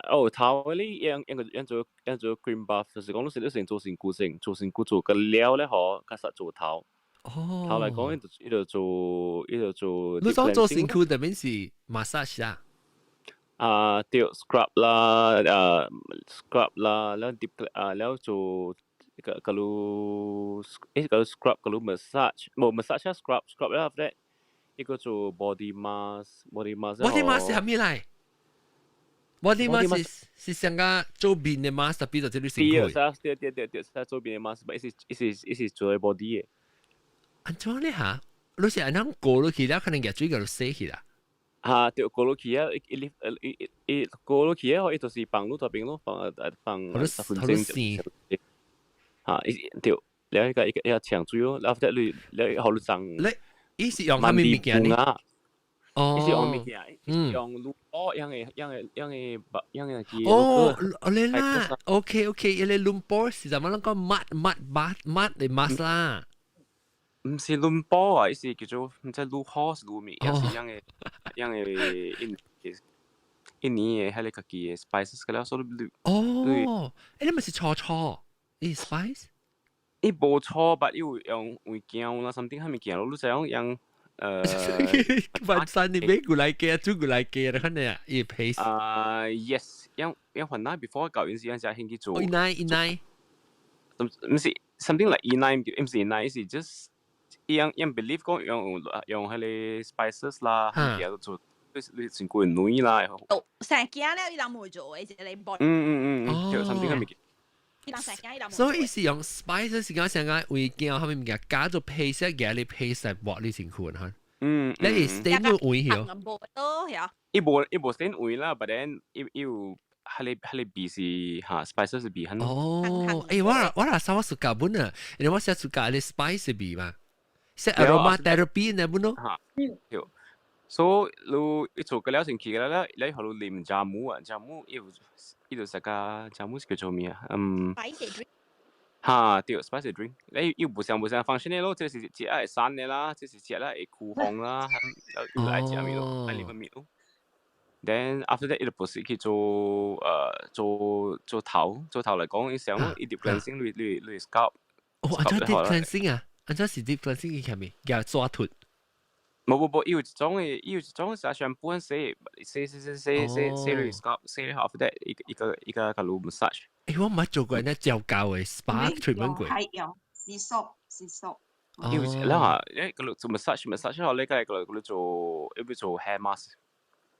哦頭你用用個用做用做 cream bath，就是講你是你先做身軀先，做身軀做個了咧嗬，較實做頭。哦。頭嚟講，伊就做伊就做。你講做身軀，特別是 massage 啊？啊，對，scrub 啦，啊，scrub 啦，了 deep 啊，了做個個路，個 scrub 個路 massage，無 massage 啊，scrub scrub 了 after that，一個做 body mask，body mask。 body mask 係咩嚟？body mask 是像個做面的 mask，特別就這類身軀。對對對對，是做面的 mask，伊是做 body 的。按怎咧嚇？你是按怎過落去了，可能額水就洗去啦。嚇，對，過落去啊！一一一一過落去啊！伊就是放路大邊咯，放放10分鐘。嚇，伊對，了一個一個一個搶水咯，然後再你了好你裝。你伊是用啥物物件呢？哦，伊是用物件，用滷哦，樣個樣個樣個樣個哦，你啦，OK OK，伊個 lumpur 是怎麼啷個抹抹抹抹的 mask 啦？毋是 lumpur 啊，伊是叫做毋知滷好是滷物，也是樣個樣個印尼的彼個家己的 spices 個了，所以你哦，你咪是錯錯，伊 spice？伊無錯，但伊有用物件啦，something 彼物件咯，你知影用晚餐你買過來嘅，煮過來嘅，可能啊，伊 paste。啊，yes，因雲南 before 舊陣時，陣時興去做。伊奶伊奶，毋是 something like 伊奶，毋是伊奶，是 just 伊樣樣 believe 講用彼個 spices 啦，物件做，你成個人軟啦。哦，成件了，伊人冇做的，一個 body。嗯嗯嗯，對，something 彼物件。伊人成件伊人。所以是用 spices 是講成個為件後面物件加做 paste，夾你 paste 來抹你身軀哈。嗯，你是 stain 位曉？無多曉。伊無 stain 位啦，but then 伊有彼個味是哈 spices 味很。哦，欸，我若啥我 suka 本啊，因為我寫 suka 你 spice 味嘛，寫 aromatherapy 呢本咯。哈，對。所以你一做個了先去個了，你予你啉 jamu 啊，jamu 伊有伊就食個 jamu 是叫做咩啊？嗯。 Spicy drink。哈，對，spicy drink，你又無相無相 function 的咯，這是食會散的啦，這是食了會驅風啦，又愛食物咯，愛啉物咯。Then after that，伊就不是去做做頭，做頭嚟講，伊想伊 deep cleansing 你 scalp。哦，按怎 deep cleansing 啊？按怎是 deep cleansing 伊係咪叫抓脫？無無無，伊有一種的，伊有一種是 shampoo 洗洗洗洗洗洗洗你 scalp，洗了後 after that 一個一個一個共你 massage。欸，我毋捌做過那照膠的 SPA treatment 過。係用洗手洗手。有了啊，你個做 massage massage 後，你個做要做 hair mask。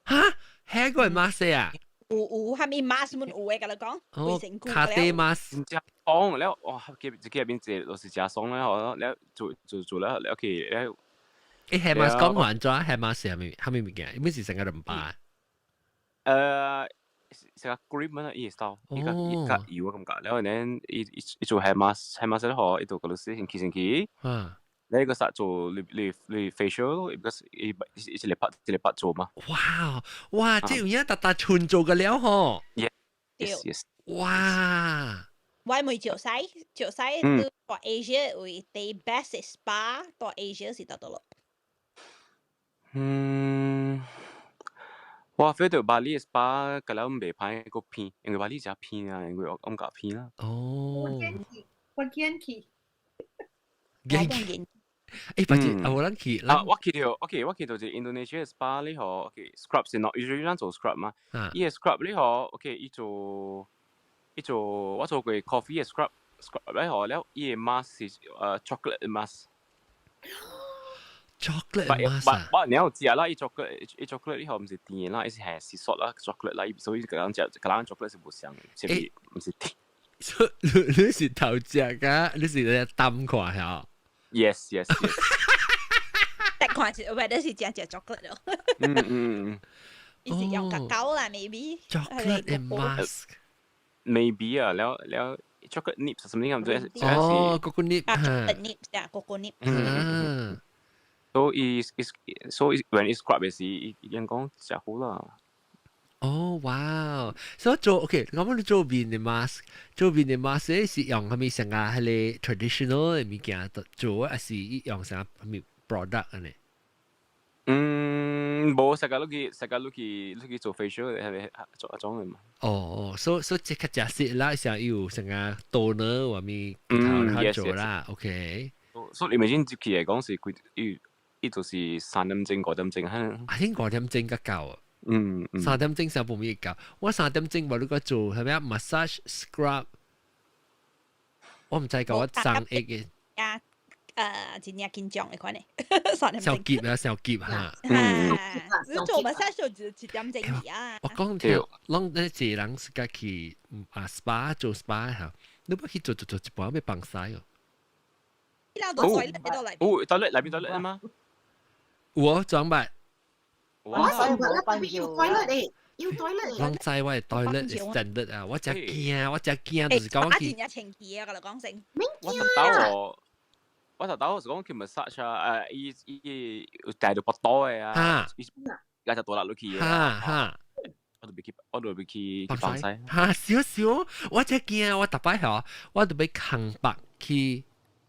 哈，hair 個 mask 啊？有有啥物 mask 們有的，共你講。哦，卡地 mask。真爽了，哇！記記入邊坐就是真爽咧，嗬！了做做做了了去了。欸，hair mask 講完怎？hair mask 係咩？係咩物件？伊是成個兩包。成個 cream 啊，伊會 style，伊較伊較油啊感覺。了後呢，伊做 hair mask，hair mask 了後，伊就個洗身軀身軀。你個實做你 facial，because 伊伊一禮拜一禮拜做嘛。哇哇，這有影逐逐寸做個了吼。 Yes yes。哇！我問石西，石西蹛 Asia 為 the best spa，蹛 Asia 是佗佗咯？嗯，我 feel 到巴厘 spa 個了袂歹個偏，因為巴厘真偏啊，因為我感覺偏啦。哦。我見去，我見去。見去。欸，反正啊，我咱去。啊，我去到，OK，我去到一 Indonesia spa 你吼，OK，scrub 是 not usually 咱做 scrub 嘛，伊個 scrub 你吼，OK，伊做我做過 coffee 的 scrub，scrub 咧吼，了伊個 mask 是chocolate mask。Chocolate mask 啊？ But 你有食啦，伊 chocolate 伊 chocolate 呢個唔是甜啦，伊是係是 salt 啦，chocolate 啦，所以個人食個人 chocolate 是無相，是唔是甜？你是頭食噶？你是咧擔看下？Yes. 但看是 whether 是真食 chocolate 咯。嗯嗯嗯。伊是用 cacao 啦，maybe。 Chocolate and mask。 Maybe 啊，了了 chocolate nips 什麼咁樣？哦，cocoa nib。 Chocolate nips 啊，cocoa nib。嗯。 So is so when it scrub 嘅時，伊應講食好啦。哦，哇！所以做 OK，咁你做面嘅 mask，做面嘅 mask 是用係咪成個係你 traditional 嘅物件做，還是用啥物 product 呢？嗯，無，成個你去，成個你去，你去做 facial 係咪做一種嘅嘛？哦，所以這個假設啦，像有成個 toner 或咪頭做啦，OK。所以你咪先接起嚟講是佢，伊伊就是3點鐘5點鐘，啊，應5點鐘較夠啊。嗯。 3點鐘上半暝夠，我3點鐘無你個做係咪啊？massage scrub，我唔知夠我爭一嘅。啊，真正緊張的款的，3點鐘。小急啊，小急哈。嗯。你做 massage 就1點鐘啊。我講聽，攏咧一個人是家去啊 spa 做 spa 嚇，你不去做做做一半欲放屎哦。你人都 toilet 喺度嚟。哦，toilet 內邊 toilet 啊嘛？有啊，裝捌。我是唔捌，要 toilet 誒，要 toilet。攏知我的 toilet standard 啊，我真驚，我真驚，就是講我去。真正清氣啊，我就講聲。我頭兜我頭兜是講去 massage 啊，伊伊有帶到腹肚的啊，伊而家就倒落落去。哈哈。我都未去，我都未去去放屎。哈，少少，我真驚，我逐擺吼，我都欲空腹去。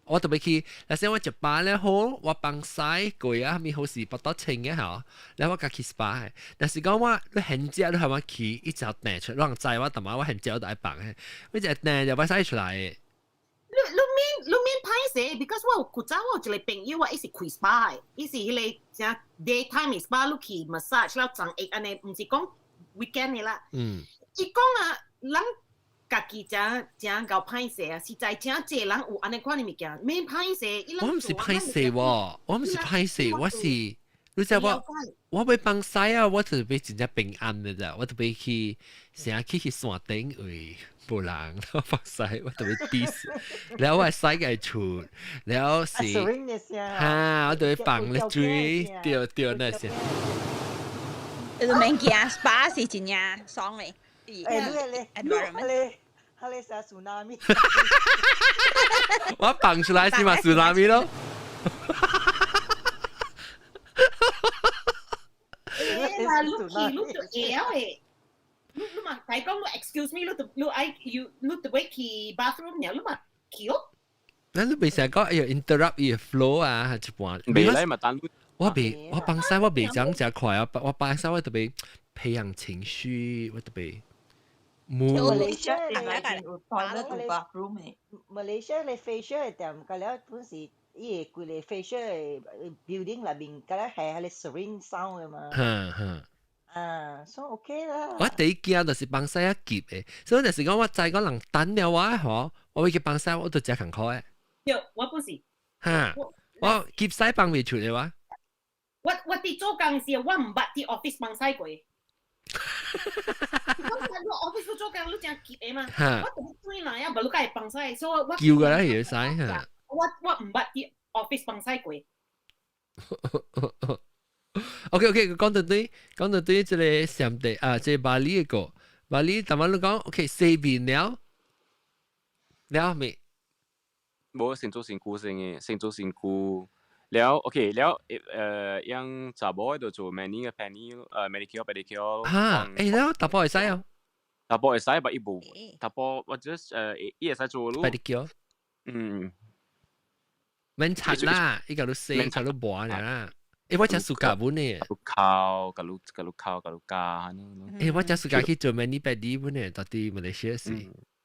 我特別去，若是我一擺咧好，我放屎過啊，咪好是腹肚清嘅吼，然後我共去 SPA 嘅。但是講我你現食你係我去，一直掟出，人知我淡仔我現食我就愛放嘅，我一掟就擺屎出來嘅。你你免你免歹勢，because 我有古早我有一個朋友啊，伊是開 SPA 嘅，伊是彼個啥 daytime SPA，你去 massage 了昨下按呢，毋是講 weekend 的啦。伊講啊，人家己誠誠𠢕歹勢啊，實在誠濟人有按呢款的物件，免歹勢。我毋是歹勢喎，我毋是歹勢，我是你知我我欲放屎啊，我就欲真正平安的咋，我就欲去成日去去山頂位無人，我放屎，我特別 peace，然後我屎個出，然後是哈，我就會放咧水，對對那些。你都免驚，SPA 是真正爽的。誒，你咧，你咧，你啥 tsunami？我放出來是嘛 tsunami 咯。欸，你去你就會曉的。你你嘛，大講你 excuse me，你就你愛要你就欲去 bathroom 爾，你嘛去哦。那你袂成講哎喲 interrupt 伊 flow 啊，一半。袂來嘛，等我袂，我放屎我袂講誠快啊，我放屎我特別培養情緒，我特別。 馬來西亞馬來西亞你 facial 的店，佮了本是伊個規个 facial 的 building 內面，佮了係彼个 serene sound 的嘛。哼哼。啊，所以 OK 啦。我第一驚就是放屎啊急的，所以就是講我知講人等了我吼，我欲去放屎我都誠艱苦的。對，我不是。哈，我急屎放袂出的話。我佇做工時，我毋捌佇 office 放屎過。我你 office 做工，你誠急的嘛？我就轉來啊，無你敢會放屎，所以我叫過來會使哈。我毋捌佇 office 放屎過。 OK，講到對，講到對，這个上帝啊，這個巴厘個巴厘，頭先你講 OK 洗面了了未？無先做身軀先嘅，先做身軀。了 OK 了，樣查某就做 mani 嘅 pedi manicure pedicure。哈，欸，了查埔會使哦。查埔會使，但伊無。查埔或者伊會使做咯。 pedicure。嗯。免擦啦，伊共你洗，共你抹啦。欸，我誠 suka 本呢。敲，共你共你敲，共你加。欸，我誠 suka 去做 mani pedi 本呢，到佇馬來西亞時。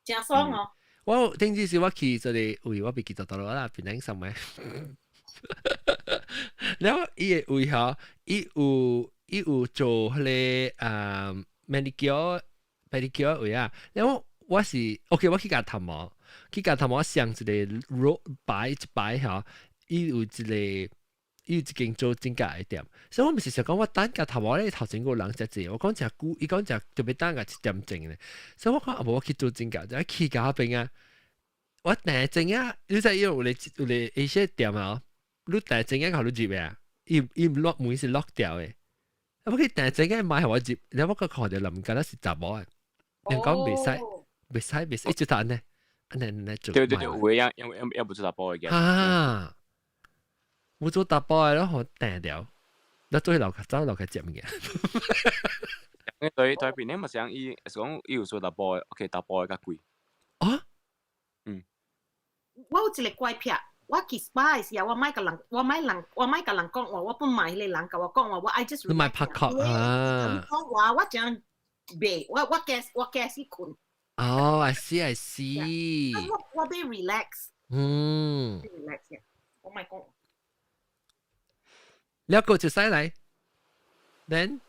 誠爽哦。我頂次是我去這个位，我袂記得佗落啦，檳城上面。然後伊个位吼，伊有做彼个啊 manicure pedicure 位啊。然後我是 OK，我去共頭毛，去共頭毛上一个 roll 擺一擺吼，伊有一个伊有一間做指甲的店，所以我毋是想講我等甲頭毛咧頭前個人食濟，我講誠久，伊講誠特別等甲1點鐘咧，所以我講啊無我去做指甲，就去甲嗰邊啊，我訂鐘啊，你知伊有咧有咧一些店啊，你訂鐘啊，予你入啊，伊伊 lock 門是 lock 掉的，啊我去訂鐘啊買予我入，然後我閣看著人敢若是查某的，人講袂使，袂使袂使，一直按呢，按呢按呢做。對對對，有的樣樣樣樣無做查埔的嘅。啊！無做查埔的，然後訂掉，你做去樓下走樓下食物件。對對邊咧嘛是講伊是講伊有做查埔的，OK 查埔的較貴。啊？嗯。我有一個怪癖，我去 SPA 時啊，我莫共人，我莫人，我莫共人講話，我不買彼個人共我講話，我愛 just 你莫拍殼啊！講話我真袂，我我驚我驚死睏。哦，I see I see。我我欲 relax。relax 嘅，我莫講。了個就使來，then，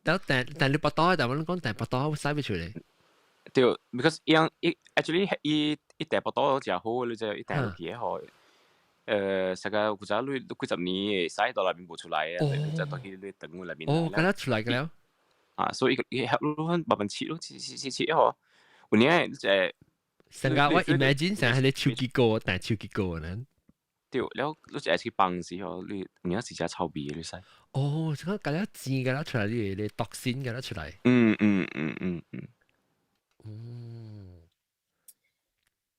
但但但你腹肚，但我講但腹肚使欲出來。對，because 伊樣伊 actually 伊伊訂腹肚誠好，你知伊訂落去吼，實個古早你幾十年會使到內面無出來啊，就到去你腸內面。哦，敢若出來個了。啊，所以伊伊合你慢慢切咯，切切切切吼，有影就成個我 imagine 成係你手機歌，但手機歌呢？對，了你就去放時吼，你有影是誠臭味的，你知。哦，這個敢若錢敢若出來，你你毒性敢若出來。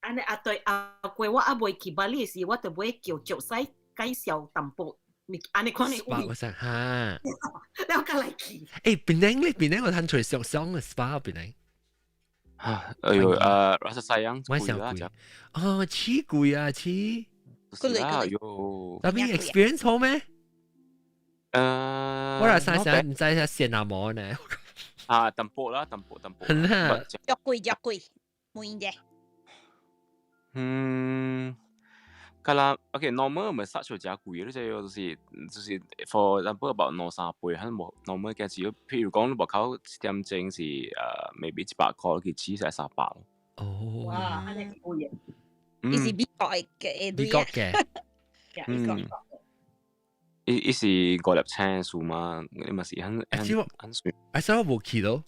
按呢啊對啊過我猶未去巴厘時，我就欲叫石屎介紹淡薄，你按呢款的位。我想哈。了較來去。欸，檳城咧，檳城我趁出上上的 SPA 檳城。啊，哎呦，rasa sayang 我想貴。哦，起貴啊，起。貴啦，喲。那邊 experience 好咩？我來想想，毋知下線阿毛呢。啊，淡薄啦，淡薄淡薄。很啊。較貴較貴，問者。嗯，較啦，OK normal massage 就誠貴，你知影就是就是 for example about 兩三倍，可能無 normal 嘅只要，譬如講你外口1點鐘是maybe 100塊，去起係300咯。哦。哇，按呢是貴的。伊是美國的美國嘅。美國。伊伊是五粒星數嘛，你嘛是很很很算。哎，所以我無去咯。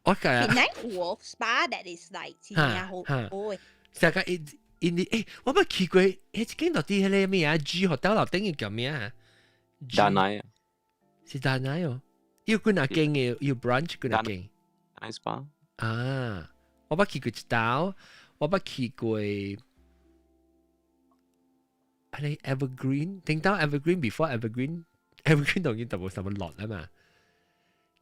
我計檳城有 spa that is like 真正好好的。成個因因你欸，我捌去過，彼一間到底彼个咩啊？G 學校樓頂個叫咩啊？ Danai 啊。是 Danai 哦，有幾若間的，有 branch 幾若間。 Danai spa。啊，我捌去過一道，我捌去過。係 Evergreen，頂到 Evergreen before Evergreen，Evergreen 當然就無啥物落啊嘛。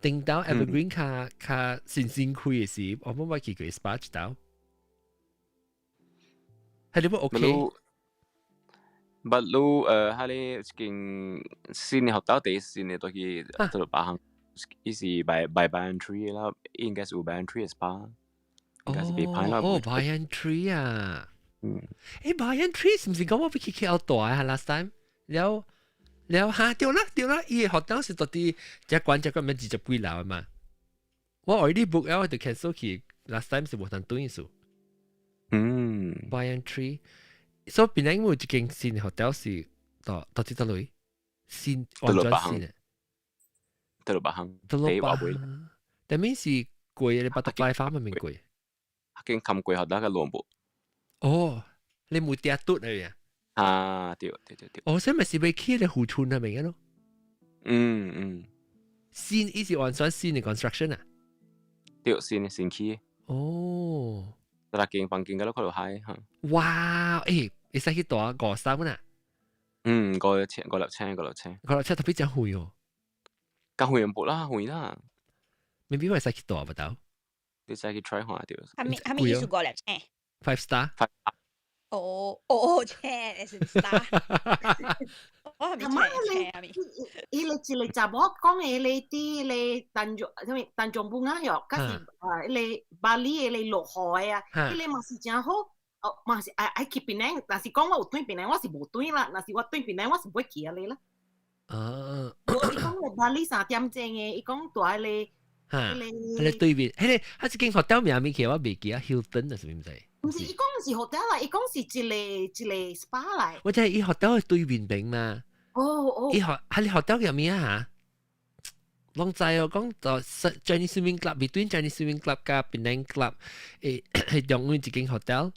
頂到 Evergreen 較較新新開的時，我捌去過 SPA 一道。係你不 OK？捌你彼個一間新的學校第一新的都去做別項，伊是 by Banyan Tree 啦，應該是有 Banyan Tree 的 SPA，應該是袂歹啦。哦，Banyan Tree 啊。嗯。欸，Banyan Tree 是毋是講我欲去 KL 大啊？last time 了了哈，對啦對啦，伊個學校是到底這關這個免20幾樓嘛？我 already book 了，就 cancel 去。last time 是無通轉數。Banyan Tree，所以檳城有一間新的 hotel 是到到佇佗落？新完全新的。佗落別項。佗落別項。但面是貴的，Butterfly Farm 面貴。間冚貴學校個羅無。哦，你冇跌嘟嚟啊？啊，對對對對。哦，所以咪是欲去咧湖村係咪咯？嗯嗯。新，伊是完全新的 construction 啊？對，新的新起。哦。逐間房間個都看到海嚇。哇！欸，會使去蹛五三啊？嗯，五粒千，五粒千，五粒千。五粒千特別誠遠哦。較遠無啦，遠啦。 maybe 我會使去蹛無到？你使去 try 看著。啥物啥物意思五粒星？Five star。哦哦，車是 star。我係咪車車咪？伊個一個查某講的咧，佇咧丹絨，啥物丹絨布亞喲，佮是啊，彼個巴厘的咧落雨的啊，彼個嘛是誠好，哦，嘛是愛愛去檳城，若是講我有轉檳城，我是無轉啦；若是我轉檳城，我是欲去遐個啦。伊講咧巴厘3點鐘的，伊講蹛咧嚇，彼個對面，彼個彼一間 hotel 名物去我袂記啊，Hilton 啊，是毋知？毋是，伊講是 hotel 啦，伊講是一個一個 SPA 來。我知伊 hotel 對面邊嘛。哦哦。伊學，彼個 hotel 叫咩啊？嚇？攏知哦，講就 Chinese Swimming Club between Chinese Swimming Club 佮 Penang Club，係中間一間 hotel。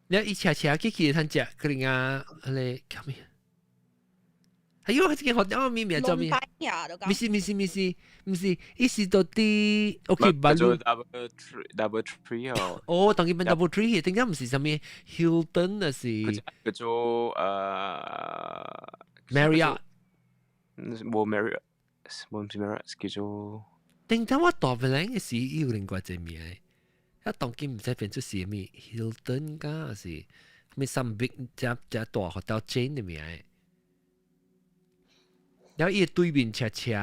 你伊車車去去通食，可能啊，彼個叫咩？哎喲，這間 hotel 名名叫咩？毋是毋是毋是毋是，伊是到佇 OK 巴做 Double Tree Double Tree 哦。哦，當佢變 Double Tree，點解毋是啥物 Hilton 啊？是叫做Marriott。無 Marriott，無毋是 Marriott，叫做。頂陣我大本來嘅時有另外一個名，啊，當今毋知變做是啥物 Hilton 敢是咩 some big 遮遮大 hotel chain 的名。然後伊對面斜斜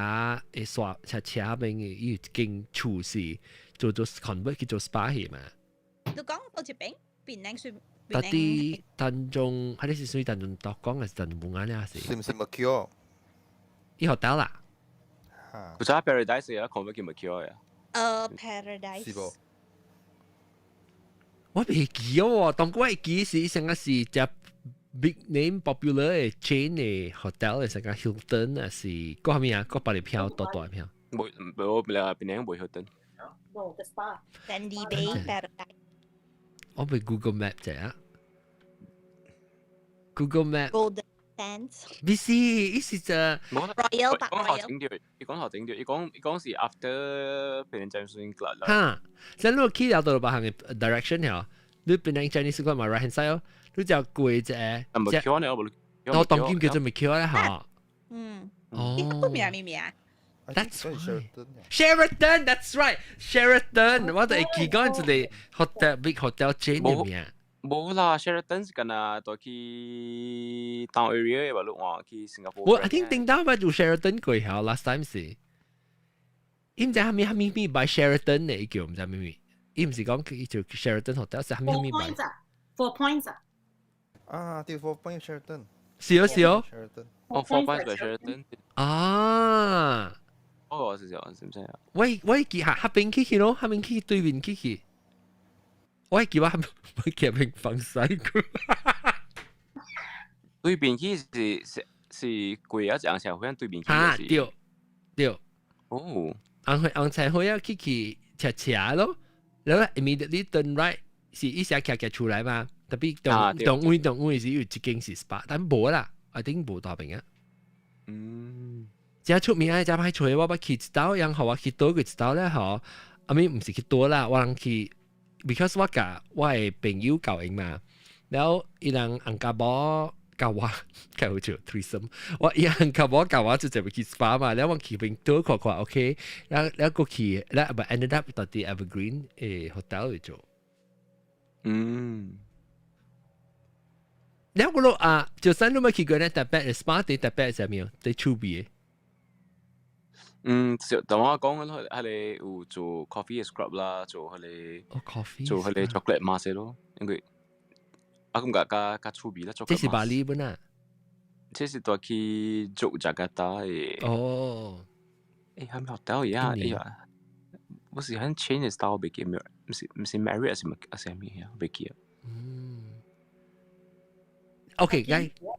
會刷斜斜邊嘅，伊有一間厝是做做 convert 去做 SPA 去嘛。你講佗一邊，檳城算。到底丹中，彼個是屬於丹中島港還是丹中文安咧？是？是毋是 Mercure？伊 hotel 啦。有啥 Paradise 啊？convert 叫 Mercure 呀？Paradise。是無？我袂記哦，當我會記是成個是隻 big name popular 的 chain 的 hotel 的，成個 Hilton 啊是，閣啥物啊？閣別個票大大票。無無無，檳城無 Hilton。無個 SPA。 Sandy Bay Paradise。我俾 Google Map 者啊。Google Map。 Golden Sands。唔是，伊是只。 Royal 講學整掉，伊講學整掉，伊講伊講是 after 檳城 Chinese Club 啦。哈，即你去了到別項嘅 direction 嗬，你檳城 Chinese Club 嘛 right hand side 哦，你就過一個。 Mercure 呢？我當今叫做 Mercure 咧嚇。嗯。哦。個名咩名？That's right. Sheraton, that's right. Sheraton，我就會記講一個 hotel big hotel chain 嘅名。無啦，Sheraton 是敢若蹛去 town area 嘅吧？你話去新加坡。我 I think 頂當捌有 Sheraton 過嚇，last time 是。伊毋知啥物啥物物 by Sheraton 嘅，伊叫毋知啥物物。伊毋是講佢叫 Sheraton hotel，是啥物啥物 by。 Four Points 啊，Four Points 啊。啊，對，Four Points Sheraton。是哦是哦。 Sheraton。哦，Four Points by Sheraton。啊。哦，是是，是毋是啊？我我記下彼邊去去咯，彼邊去對面去去。我記我我記邊放西個。對面去是是是貴啊，紅社會對面去。啊，對對。哦。紅紅菜會啊去去斜斜咯，然後 immediately turn right 是一下徛徛出來嘛，特別當當位當位是有一間是 SPA，但無啦，I think 無大邊啊。真出名啊！真歹揣，我捌去一道，然後我去倒過一道咧吼，阿咪毋是去倒啦，我人去，because 我佮我的朋友交應嘛，然後伊人翁家某佮我，較好笑 threesome，我伊翁家某佮我就就去 SPA 嘛，然後我去邊倒看看，OK，然後然後過去，然後 ended up 到佇 Evergreen 的 hotel 去做。然後我啊，就算你冇去過咧，特別 SPA 佇特別係啥物？佇厝邊。嗯，就同我講嘅咯，係你有做 coffee scrub 啦，做彼個，哦 coffee，做彼個 chocolate mask 咯，因為啊咁較較較趣味啦。這是巴厘本啊？這是蹛去做雅加達的。哦。欸，係咪 hotel 呀？哎呀，我是很 chain 的 style 袂記，毋是毋是 Marriott 是咪還是啥物啊？袂記啊。嗯。OK，來。我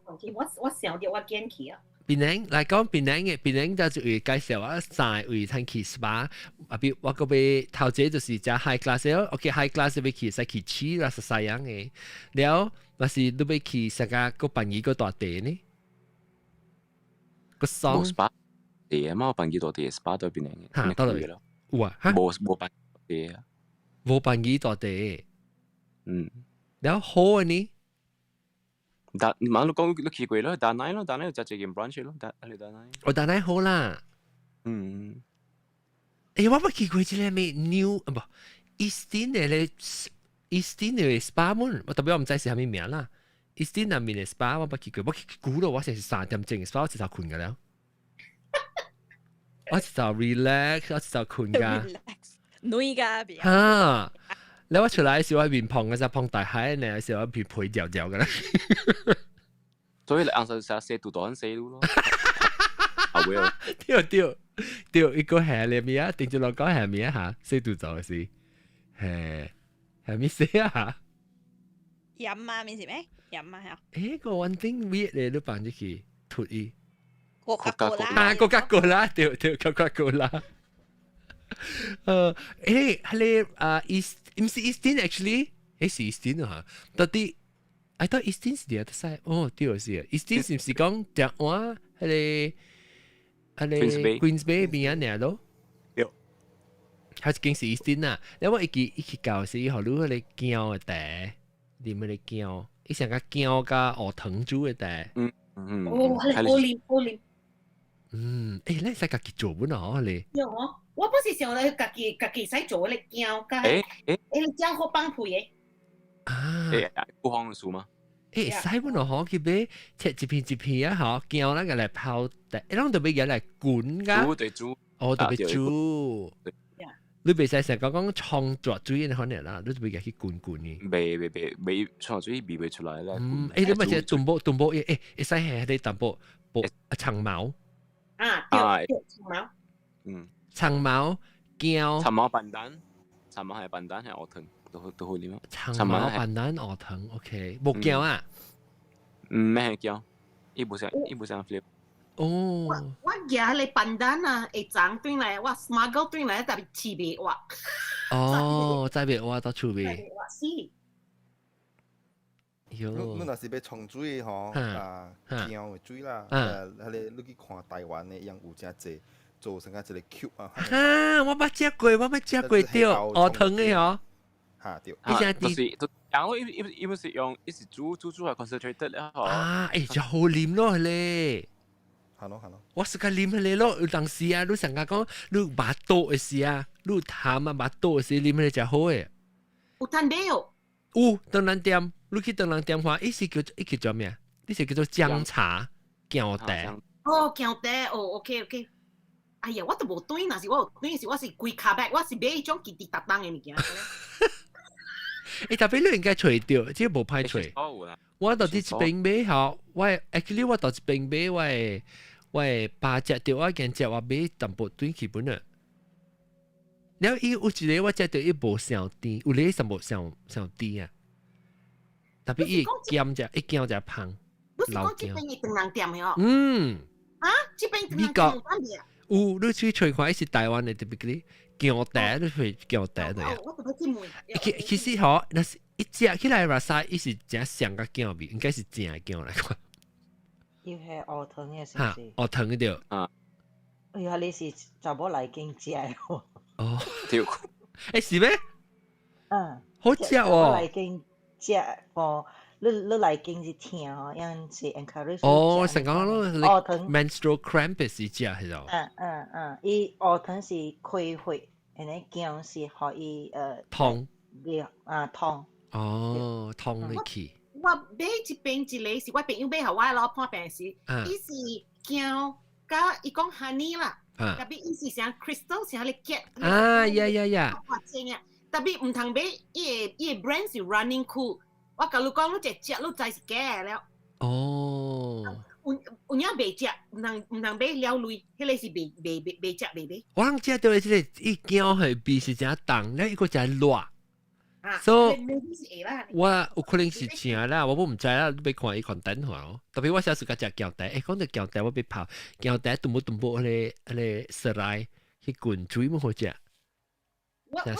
我想著我見去啊。檳城來講，檳城嘅檳城就會介紹啊，三位通去 SPA，啊比我個欲頭一個就是食 high class 咯，OK，high class 欲去使去試啦，十三樣嘅，了若是你欲去啥個閣便宜閣大地呢？閣爽。無 SPA 地啊嘛，我便宜大地 SPA 都檳城嘅。嚇，到落咯。有啊，哈？無無便宜地啊。無便宜大地。嗯。了好嘅呢？但嘛你講你去過咯，Danai 咯，Danai 有隻一間 branch 咯，但係 Danai。哦，Danai 好啦。欸，我捌去過這個咩 New 啊，無 Eastin 的咧，Eastin 的 SPA 門，我特別我毋知是啥物名啦。Eastin 那邊的 SPA 我捌去過，我去久咯，我先是3點鐘的 SPA，我一早睏個了。我一早 relax，我一早睏噶。累㗎。哈！你我出來時我面碰嘅時候碰大海呢，時我面皮掉掉嘅啦。所以你硬實成日射肚大很死咯。啊會啊！對對。對，一個係你咩啊？定住落講係咩啊？嚇，四度做是係係咩事啊？飲啊，咪是咩？飲啊，係。個 one thing weird 咧，你放入去吐伊。國家哥啦。啊，國家哥啦，對對，國家哥啦。係你啊，East 唔是 Eastin actually，是 Eastin 啊，到底 I thought Eastin 是 the other side，哦，對是啊，Eastin 是唔是講台灣彼個 Queens Bay 邊啊爾咯？對，佢一間是 Eastin 啊，你我一記一去到時，予你彼個薑的茶，啉彼個薑，伊上個薑佮烏糖煮的茶。哦，好啉好啉。你使家己做本啊？你？有哦，我不是想咧家己使做咧薑佮，你薑好放屁的。啊！孤芳的嗎？使本哦，去買切一片一片啊，嗬，薑那個來泡茶，伊攏著欲來滾㗎。煮對煮。哦，著欲煮。你袂使成講講創作水的款啦，你著欲去滾滾的。袂袂袂袂創水味袂出來啦。你咪只淡薄淡薄，會使係你淡薄薄長毛。啊，對對，長毛。長毛薑。長毛板丹，長毛係板丹係烏糖，都好啉。長毛板丹烏糖，OK，無薑啊？咩係薑？伊無啥 flavor。哦。我舉彼個 pandan 啊，會長轉來，我 smuggle 轉來，特別飼袂活。哦，再袂活到厝邊。是。喲。你若是欲沖水吼，啊，薑的水啦，彼个你去看台灣的，樣有誠濟做成個一個 cube 啊。哈，我捌食過，我捌食過對，烏糖的哦。哈對。伊只就是都，然後伊伊是用，伊是煮煮煮係 concentrated 咧嗬。啊，就好啉咯，咧。係咯係咯。我是個啉彼個咯，有當時啊，你上個講你腹肚的時啊，你痰啊腹肚的時啉彼個誠好的。有通買哦。有，唐人店，你去唐人店看，伊是叫伊叫做咩？你是叫做薑茶薑茶。哦，薑茶，哦，OK OK。哎呀，我都無轉，若是我有轉是我是規卡 bag，我是買彼種滴滴答答的物件。特別你應該揣著，這個無歹揣。我到佇這邊買吼，我 actually 我到這邊買，我的爸食著，我見食我買淡薄轉去本啊。了伊有一個我食著伊無傷甜，有咧上無傷傷甜啊。特別伊鹹只，伊薑只芳。你是講這邊的唐人店的哦？嗯。啊，這邊唐人店有分別啊？有，你去揣看，伊是台灣的特別個薑茶，你去薑茶的呀。我特別去問。其實吼，若是一食起來 rasa，伊是誠像個薑味，應該是正薑來看。要係烏糖的是毋是？烏糖的對。啊。哎呀，你是查某來間食的哦。對。是咩？嗯。好食哦。來間食哦，你來間是疼哦，樣是 encourage。哦，成講咯，menstrual cramp 是食係咯。嗯嗯嗯，伊烏糖是開血，然後薑是予伊通。啊通。哦，通入去。我買一邊一個是我朋友買予我老破病時，伊是薑佮伊講 honey 啦，特別伊是像 crystal 像彼個結。啊呀呀呀！正啊，特別毋通買，伊的 brand 是 Running Cool。我共你講，你一食你知是假的了。哦。有有影袂食，毋通買了類，彼個是袂食袂買。我通食著的這個伊薑的味是誠重，了伊閣誠熱。所以我有可能是正啦，我毋知啦，你欲看伊款等下哦。特別我小時較食薑茶，講著薑茶我欲泡薑茶，淡薄淡薄彼個 serai 去滾水嘛好食。我但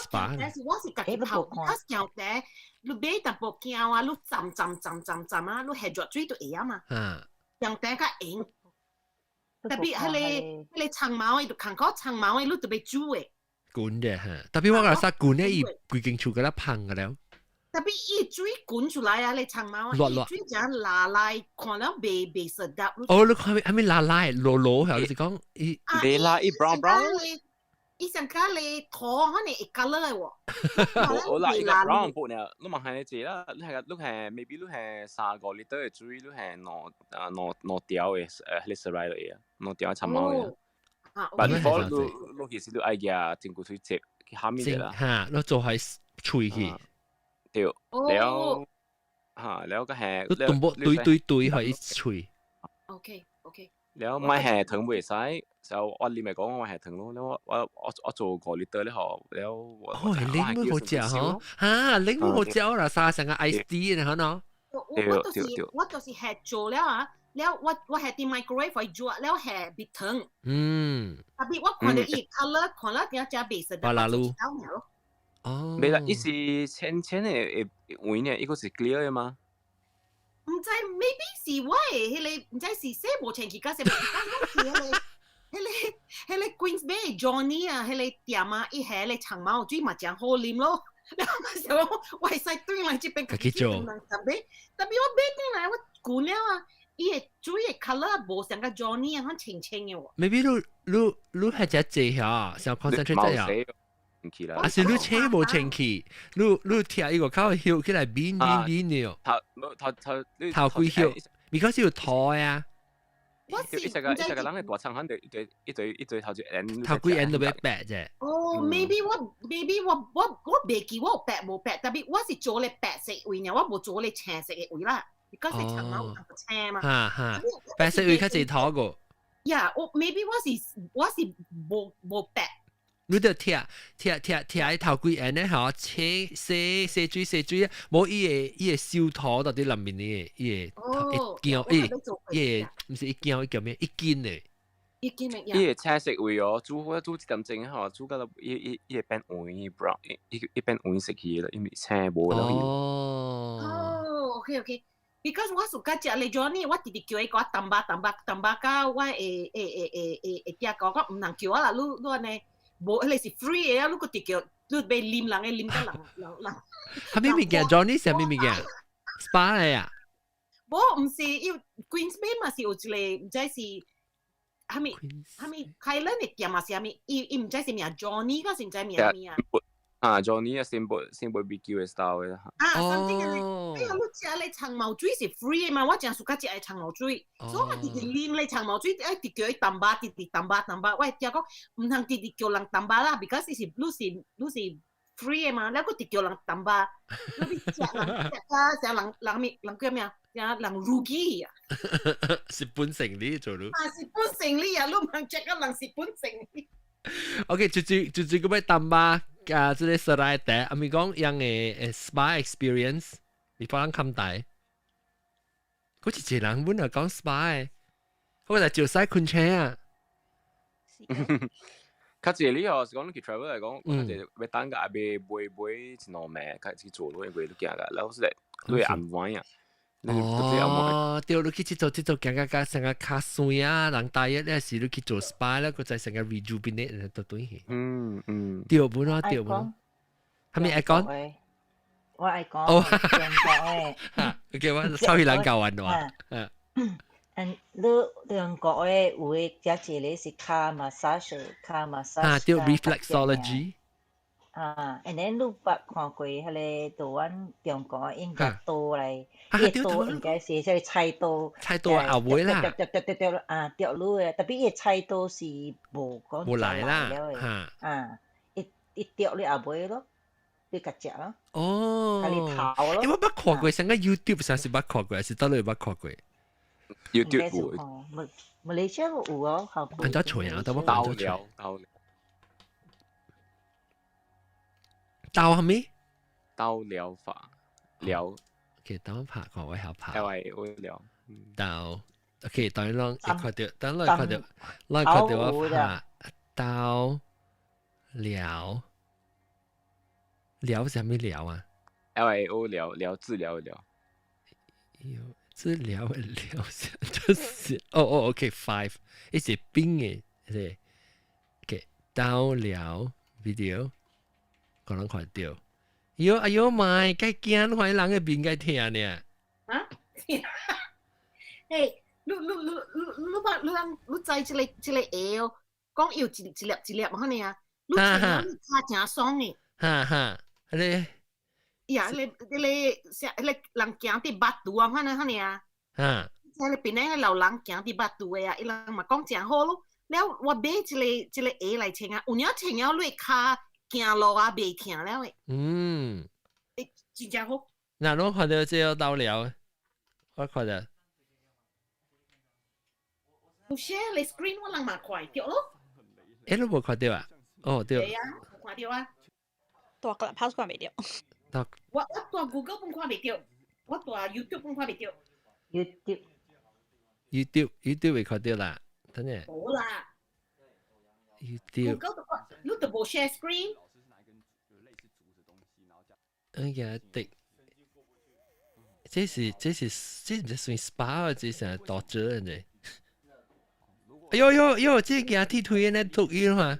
是我是家己泡，我薑茶，你買淡薄薑啊，你浸浸浸浸浸啊，你下熱水就會啊嘛。薑茶較硬，特別彼個長毛的，就看個長毛的，你著欲煮的。滾的哈，特別我講啥滾咧，伊規間厝閣咧芳個了。特別伊水滾出來啊，你長毛啊，伊水誠拉拉，看了袂熟得。哦，你看啥物拉拉，囉囉，係你是講伊？拉拉伊 brown brown。伊上加你土可能會 colour 的喎。我啦，伊個 brown 布呢，你嘛係這啦，你係 maybe 你係3個 liter 的水，你係兩條的彼個 serai 嚟啊，兩條長毛的。但 before 你其實你愛舉真久水接去下面的啦。哈，你做係吹去。對，了哈，了個係。你淡薄對對對係一吹。 OK OK。了買下糖袂使，就我你咪講我下糖咯，了我做個 liter 咧嗬，了我哦，檸檬好食嗬，嚇檸檬好食啦，沙成個 ice tea 呢，可能。我就是係做了啊，了我係佇 microwave 去做，了係別糖。特別我看到伊 colour 看了點食袂食得。巴拉魯。哦。未啦，伊是淺淺的會呢，伊個是 clear 的嗎？毋知，maybe 是我的彼个，毋知是洗無清氣，甲是無講彼个 Queens Bay Johnny 啊，彼个店啊，伊下个長毛水嘛誠好啉咯。了我想講，我會使轉來這邊家己做。特別特別我買轉來我舊了啊，伊的水的 colour 無像個 Johnny 啊，款清清的喎。 maybe 你係只濟下，想 concentrate 啊。啊是你車無清氣，你聽伊個口曉起來變變變了。頭頭頭頭幾曉，because 有頭呀。我是一個一個人嘅大餐肯定一堆一堆一堆頭一円，頭幾円都欲白啫。哦，maybe 我 maybe 我袂記我有白無白，特別我是做咧白色位爾，我無做咧青色的位啦。because 是長毛有青嘛。哈哈，白色位較濟頭個。呀，我 maybe 我是無白。你著聽聽聽聽伊頭幾円咧吼，切洗洗水洗水，無伊會收頭到佇內面的，伊會一驚伊伊會毋是一驚伊叫咩？一斤的。一斤的。伊會青色位哦，煮我煮一點鐘吼，煮到伊會變黃 brown，伊變黃色去了，因為青無了。哦。哦，OK OK。because 我 suka 食咧 Johnny，我直直叫伊給我淡薄淡薄淡薄到我會會會會會會驚講，我毋通叫我啦，你按呢。無，彼個是 free 的啊！你閣直叫，你欲啉人的啉甲人人人。啥物物件？Johnny 啥物物件？SPA 來啊？無，毋是，伊 Queens Bay 嘛是有一個，毋知是啥物啥物開咱的店嘛是啥物？伊毋知是名 Johnny，抑是毋知名啥物啊？啊，Johnny 啊，先撥先撥 BBQ 的 style 的。啊，something 按呢。哎呀，你食咧長毛水是 free 的嘛？我誠 suka 食的長毛水，所以我直直啉咧長毛水，愛直叫伊淡薄，直直淡薄淡薄。我會聽講，毋通直直叫人淡薄啦，because 是你是 free 的嘛，了閣直叫人淡薄，你食人食甲食人人物人叫咩啊？人 rugi 啊！蝕本生意做你。啊，蝕本生意啊！你毋通食甲人蝕本生意。 OK，就個欲淡薄啊，這個 serai 茶，啊咪講樣的 spa experience，你幫人看待。好似一個人本來講 spa 的，我就照使困車啊。較濟你哦，是講你去 travel 來講，較濟欲等個買買買一兩命，較去做咯，因為你行個，然後是咧，你會 unwind 啊。哦，對，你去這做這做行個較成個較酸啊，人大約咧是你去做 SPA 咧，佢再成個 rejuvenate 都對去。對本啊，對本。係咪愛講？我愛講。哦，中國的。 OK，我超去人教完啦。嗯。嗯，你中國的有的遮一個是跤 massage，跤 massage。啊，對，reflexology。啊，and then 你捌看過彼個台灣中國應該刀來，伊刀應該是這個菜刀，菜刀後尾啦，剁剁剁剁啊，剁落的，特別伊菜刀是無講無來啦，啊，伊剁你後尾咯，你共食咯，哦，共你頭咯。欸，我捌看過，上個 YouTube 上是捌看過，還是佗落捌看過？YouTube 有，馬馬來西亞有哦，好。按怎揣啊？等我刀療刀療。刀係咪？刀療法療。 OK，等我拍看，我曉拍。係我療。刀，OK，等咱會看著，等咱看著，咱看著我拍刀療療是啥物療啊？LAO 療療治療的療。有治療的療，就是哦哦，OK，five，伊是冰的，是，OK，刀療 video。可能看著，喲哎喲媽，該驚你看人的面該疼呢。啊？嘿，你你你你你捌你人你知這個會哦，講有一一粒一粒按呢啊，你穿你跤誠爽的。哈哈，彼個。呀，彼個啥？彼個人行佇巴肚啊，按呢按呢啊。這個邊個老人行佇巴肚的啊，伊人嘛講誠好咯。了我買這個鞋來穿啊，有影穿了你跤行路啊，袂疼了的。欸，真正好。嗱，我看著這個刀療，我看著。有 share 你 screen 我人嘛看著咯。誒，你無看著啊？哦，對。對啊，看著啊。蹛 Clubhouse 看袂著。我蹛 Google 本看袂著，我蹛 YouTube 本看袂著。 YouTube YouTube 會看著啦，等陣。無啦。 YouTube。 Google 都看，你都無 share screen。哎呀，的，這是這毋是算 SPA 啊，這是導致的。哎呦呦呦，這個鐵腿呢，讀音嘛？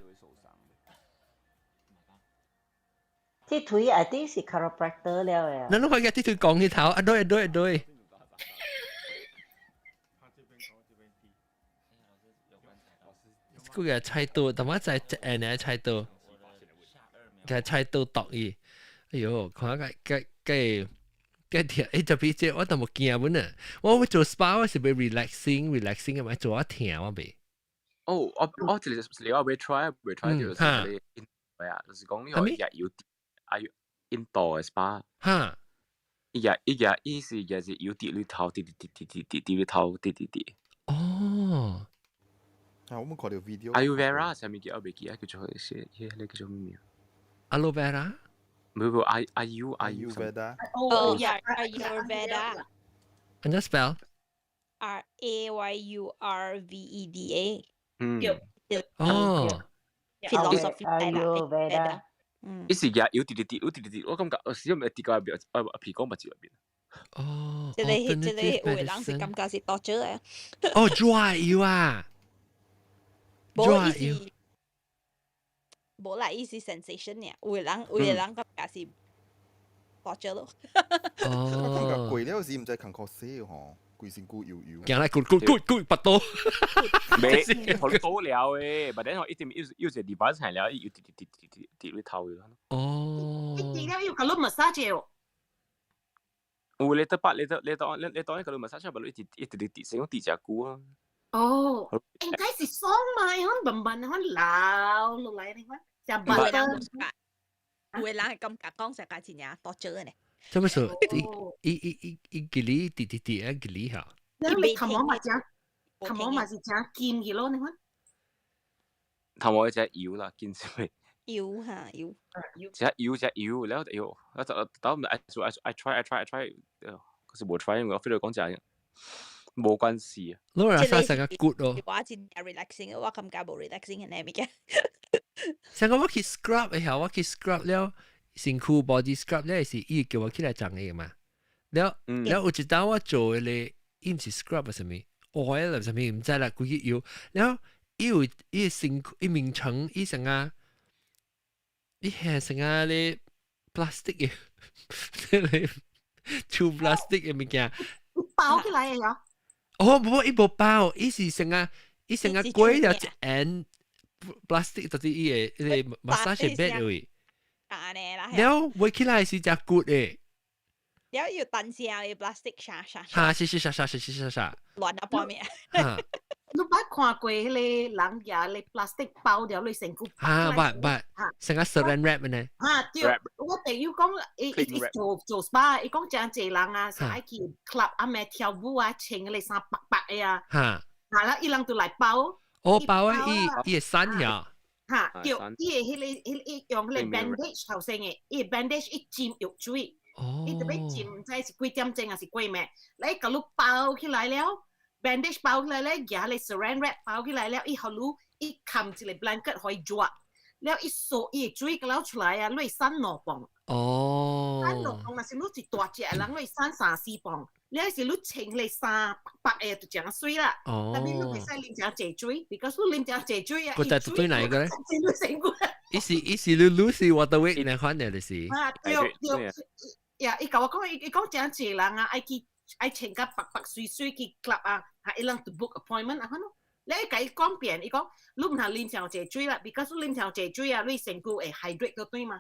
鐵腿 I think 是 chiropractor 了嘅。那你看個鐵腿講起頭，啊對對對。嗰個菜刀，他媽在誒呢菜刀，個菜刀剁伊。哎呦，看個個個個聽，誒特別這我都無驚本啊！我做 SPA 我是欲 relaxing relaxing 嘅嘛，做啊疼我袂。哦，我一個我欲 try 欲 try 就是個印度啊，就是講你可以有啊印度嘅 SPA。哈！伊個伊個伊是也是有滴你頭滴滴滴滴滴滴滴你頭滴滴滴。哦。啊，我們看著 video。 Ayurveda 啥物叫我袂記啊，叫做是，迄個叫做咩名？Aloe vera。唔唔，阿阿 U 阿 U Ayurveda。哦，yeah，Ayurveda。按怎 spell？ R A Y U R V E D A。嗯。哦。 Philosophy 啦。嗯。伊是也有滴滴滴，有滴滴滴，我感覺我始終咪滴到入邊，啊皮講目睭入邊。哦。這個有的人是感覺是多少的。哦，dry 油啊。無伊是，無啦，伊是 sensation 爾，有的人感覺是多少咯。哦。我感覺過了時毋知崁箍洗吼，規身軀油油。行來咕咕咕咕，腹肚。沒，好多了誒，but then 一點又又一個禮拜才了，又滴滴滴滴滴滴你頭去。哦。一滴了又共你 massage 哦。有你得八，你當你當你共你 massage，不你一直一直滴，先講滴誠久啊。哦，應該是爽嘛，可慢慢可流落來你看，像白燈。有的人會感覺講成個真正多少呢？做乜事？伊伊伊伊吉哩滴滴滴啊吉哩哈。你頭毛嘛正，頭毛嘛是正金去咯，你看。頭毛只油啦，金啥物？油哈油。只油只油，了後油，我就到唔愛做愛愛 try 愛 try 愛 try，可是無 try，我非得講食。無關係啊。攞嚟沙成個骨咯。我真 relaxing，我感覺無 relaxing 嘅呢物件。上個我去 scrub 嘅時候，我去 scrub 了身軀 body scrub 咧是伊叫我起來裝嘅嘛。了了有一當我做嘅咧，伊毋是 scrub 啊啥物，oil 啊啥物，毋知啦，規個油。了伊有伊身軀伊名稱伊成啊，伊係成啊咧 plastic 嘅，咧手 plastic 嘅物件。包起來嘅喲。哦，無伊無包，伊是成啊，伊成啊過了一層 plastic，就是伊個伊個 massage bed 位。啊呢啦。了圍起來是誠骨的。了有彈聲的 plastic 沙沙。哈，是是沙沙是是沙沙。亂啊半命。你捌看過彼個人舉咧 plastic 包著你身軀？啊，捌捌，成個 saran wrap 呢？啊，對，我朋友講，伊伊做做 SPA，伊講誠濟人啊，是愛去 club 暗暝跳舞啊，穿彼個衫白白的啊，哈，哈啦，伊人就來包。哦，包啊，伊伊會散遐。哈，對，伊會彼個彼伊用彼個 bandage 頭先的，伊 bandage 一浸藥水，伊就欲浸，毋知是幾點鐘還是幾暝，來共你包起來了。bandage 包起來咧，舉個 saran wrap 包起來了，伊予你伊冚一個 blanket 予伊熱，了伊掃伊的水流出來啊，你會瘦2磅。哦。瘦2磅，若是你是大隻的人，你會瘦3、4磅。了是你穿彼個衫白白的就誠媠啦。哦。但是你袂使啉誠濟水，because 你啉誠濟水啊，佢就對哪一個咧？伊是伊是你 lose water weight 那款的，就是。啊，對對，呀，伊共我講，伊伊講誠濟人啊，愛去。愛穿甲白白媠媠去 club 啊，哈伊人就 book appointment 啊，款咯。你共伊講遍，伊講你毋通啉上濟水啦，because 你啉上濟水啊，你身軀會 hydrate 到對嗎？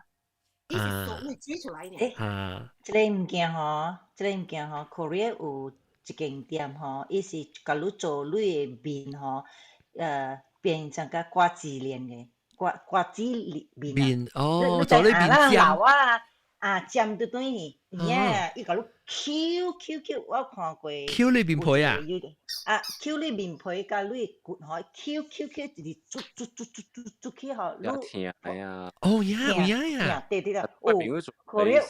伊是掃你水出來呢。欸，這个物件吼，這个物件吼，Korea 有一間店吼，伊是共你做你的面吼，變成甲瓜子臉的，瓜瓜子臉面哦，做你面尖啊。啊，尖對對呢，耶！伊共你抾抾抾，我看過。抾你面皮啊？啊，抾你面皮佮你骨吼，抾抾抾，一直捽捽捽捽捽捽去吼，你疼啊！哦呀，有影呀！對對啦，我朋友做，可能有。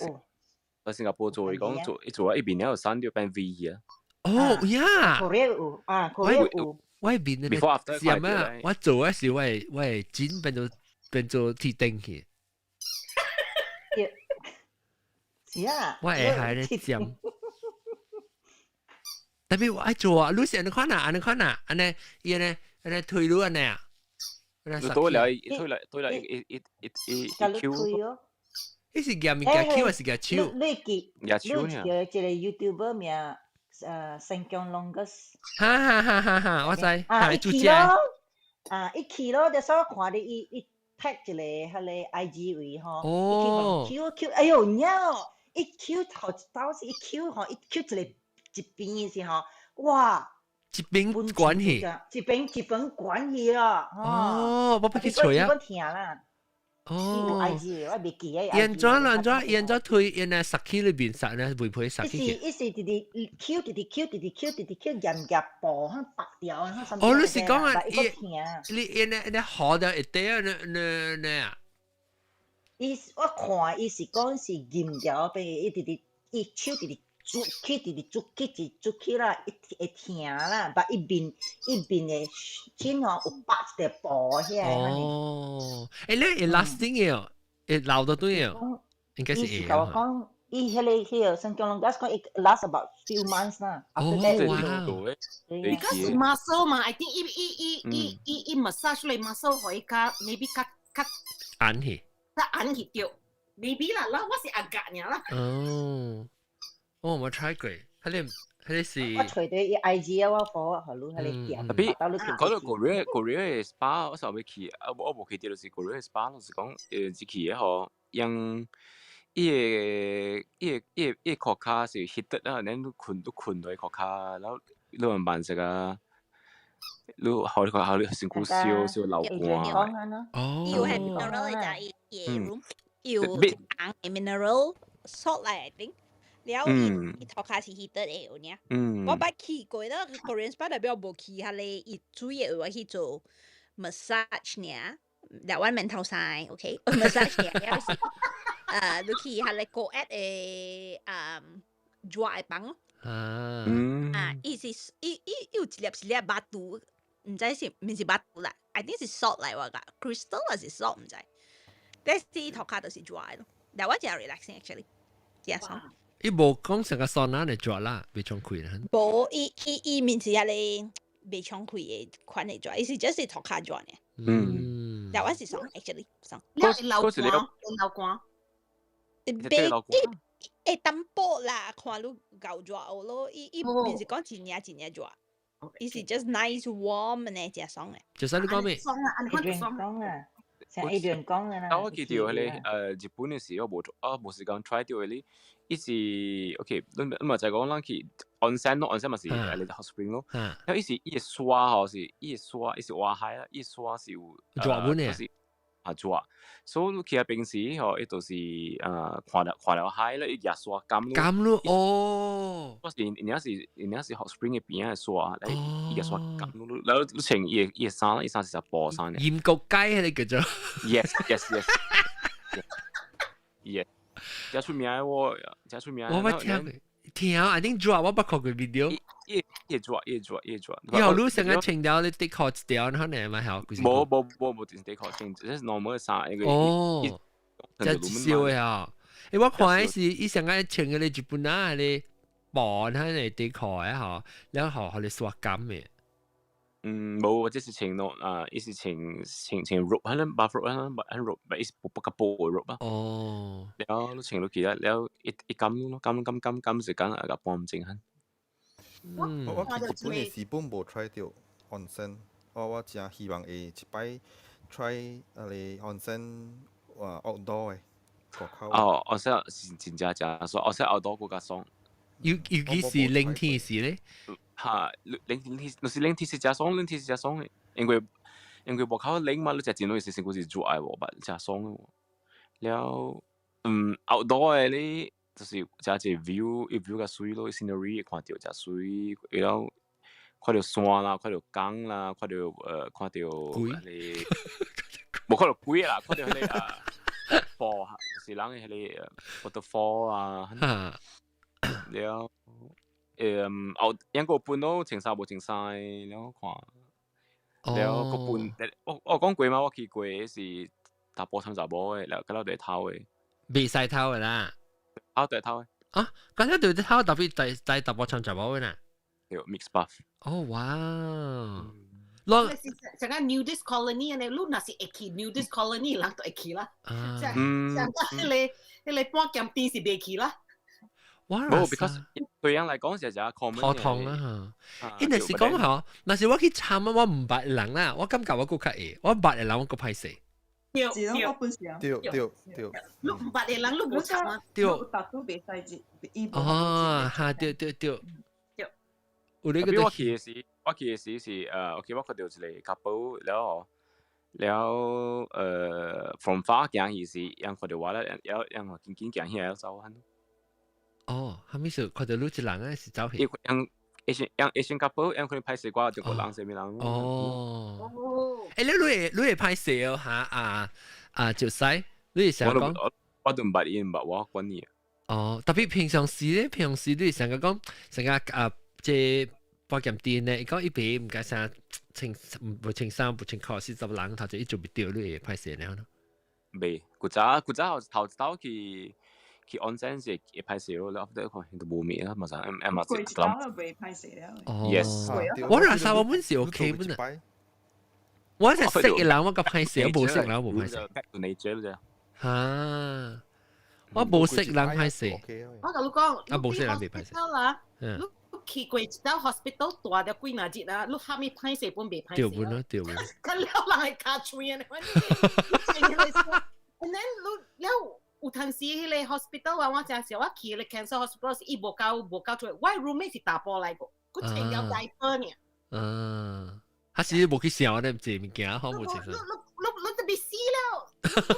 喺新加坡做，伊講做，伊做啊，伊面了有生掉變 V 啊。哦呀！可能有啊，可能有。我面咧，是咩？我做嗰時，我會剪變做鐵釘去。是啊，我會係咧尖。特別我愛做啊，你是按呢款啊，按呢款啊，按呢伊呢按呢推你按呢啊。對了，對了，對了，一一一一一 Q。伊是夾物件 Q 還是夾手？你記，夾手你記一個 YouTuber 名，新疆 Longest。哈哈哈哈哈！我知，啊，伊去咯，啊，伊去咯，就所以看你伊伊 tag 一個彼個 IG 位吼，哦，Q Q，哎喲，鳥，伊抾頭一道是伊抾吼，伊抾一個一邊是吼，哇！一邊關去，一邊一邊關去啊！哦，我不去揣啊！我聽啦。哦， IG 我未記得。伊按怎按怎伊按怎推，伊呢塞去裏邊塞呢，會不會塞去？伊是直直抾，直直抾，直直抾，直直抾，嚴夾布，響白掉，響。哦，你是講啊，伊你伊呢呢好掉一塊啊，呢呢呢啊？伊我看伊是講是嚴條，變伊直直伊手直直捽去，直直捽去，直捽去啦，伊會疼啦，把伊面伊面的身吼有白一條布遐。哦，欸，你會 lasting 的哦，會留到對哦，應該是會。伊是共我講，伊彼個彼個新疆龍家講，伊 last about few months 啦。哦，哇！Because muscle 嘛，I think 伊伊伊伊伊伊 massage 嚟 muscle 可以較 maybe 較較硬去，較硬去掉，maybe 啦，啦，我是阿格爾啦。哦。哦，我 try 過，彼個是。我揣著伊 IG 啊，我 follow 予你彼个店。特別講到 Korea Korea 的 SPA，我上欲去，啊，我無去著就是 Korea SPA，就是講，一去的吼，用伊個伊個伊個殼卡是 heated 啊，恁你睏你睏落殼卡，然後你慢慢食啊，你好你好你身軀燒燒流汗。哦。有係 mineral 嘅，伊 room 有硬嘅 mineral salt 嚟，I think。了伊伊頭殼是 heated 的有影。我捌去過啦，Korean spa 代表無去遐個，伊主要我去做 massage 爾，台灣面頭生，OK，massage 爾，了是，你去遐個高壓的熱的房。啊。啊，伊是伊伊有一粒是粒巴肚，毋知是毋是巴肚啦，I think 是 salt 來我講，crystal 還是 salt 毋知。但是伊頭殼就是熱的咯，但我真 relaxing actually，真爽。伊無講成個桑拿嚟做啦，袂沖開啦。無，伊伊伊面是遐個袂沖開的款的熱，伊是只是頭殼熱爾。但我是爽，actually 爽。你會流汗，會流汗。袂伊會淡薄啦，看你夠熱無咯。伊伊毋是講真正真正熱，伊是 just nice warm 呢，真爽的。就是你講咩？爽啊，按呢款爽啊。像 Adrian 講的啦。啊，我記得彼個日本的時，我無啊無時間 try 著彼個，伊是 OK，你你嘛就講咱去 onsen 咯，onsen 嘛是你 hot spring 咯，然後伊是伊的刷吼是伊的刷，伊是挖海啦，伊的刷是有熱本的，就是啊熱，所以你去遐平時吼，伊就是看了海咧，伊舉刷乾咯，乾咯哦，我是因是因是 hot spring 的邊仔的刷，來伊舉刷乾咯，然後你穿伊的伊的衫，伊衫是隻布衫。鹽焗雞彼個叫做，yes，真出名喎，真出名。我捌聽過，聽啊，I think 熱我捌看過 video。伊伊熱伊熱伊熱。以後你成個穿掉你的確一條，可能咪好。無無無無，就是的確穿，這是 normal 衫一個。哦，真笑的啊！欸，我看的是伊成個穿個日本啊，個布，彼個底褲的吼，然後予你刷乾的。嗯，無，這是穿喏啊，伊是穿穿穿 robe，可能 bathrobe，可能可 robe，伊是不不較薄的 robe 啊。哦。了，你穿落去了，了一一乾咯，乾乾乾乾時間啊個半鐘哈。我去日本的時本無 try 著 onsen，我誠希望會一擺 try 啊個 onsen 啊 outdoor 的外口。哦，onsen 是真正誠爽，onsen outdoor 閣較爽。尤其是冷天時咧。哈，冷天，就是冷天是誠爽，冷天是誠爽的，因為外口冷嘛，你食真容易身軀是熱的無，捌誠爽的。了，嗯，outdoor 的咧，就是誠濟 view，伊 view 較媠咯，scenery 看著誠媠，然後看著山啦，看著江啦，看著看著鬼彼個，無看著鬼啦，看著彼個啊，瀑，就是人的彼個 waterfall 啊，了，後英國本攏穿衫無穿衫的，了看，了閣本，我講過嗎？我去過的是查埔參查某的，了佮了對頭的。袂使頭的啦。啊，對頭的。啊，剛才對頭特別帶帶查埔參查某的啦。對，mix bath。哦，哇！攏是成個 nudist colony 按呢，你若是會去 nudist colony，人就會去啦。像像個彼個半鹹甜是袂去啦。哇！無，because 對人來講是誠 common 普通啦嚇。伊若是講吼，若是我去參啊，我毋捌人啦，我感覺我閣較會，我捌的人我閣歹勢。對對，我本是啊。對對對。你毋捌的人，你無參啊？對。達都袂使接，哦，哈，對對對。對。有你個我去的時，我去的時是OK，我看著一個 couple 了了from far 行去時，𪜶看著我咧，了𪜶緊緊行起來走按呢。哦，啥物事？看著你一人啊，是走去。𪜶 Asian 𪜶 Asian couple，𪜶可能歹勢我中國人啥物人。哦。欸，你會歹勢哦哈啊啊！就使你會想講？我都毋捌伊，毋捌我管你。哦，特別平常時咧，平常時你會想講，成個啊，這保險店咧，伊講伊爸毋該啥穿無穿衫無穿褲，四十人頭前伊做袂著，你會歹勢了咯？袂，古早頭一道去 onsen 是會歹勢咯，了後看都無物啊，嘛是嘛是。過一道就袂歹勢了。哦，yes。我若啥我本是 OK 本啊。我係識嘅人，我較歹勢，我無識人無歹勢。你這啫。哈！我無識人歹勢。我共你講，啊無識人袂歹勢啦。你去過一道 hospital 蹛著幾若日啊，你啥物歹勢本袂歹勢。對本啊，對本。佮了人會尻喙按呢，and then 你了有當時彼個 hospital 啊，我誠時我去彼個 cancer hospital 是伊無夠出來，我 roommate 是查埔來個，閣穿了 diaper 爾。嗯，他是無去想咧，這物件好無清楚。你特別死了，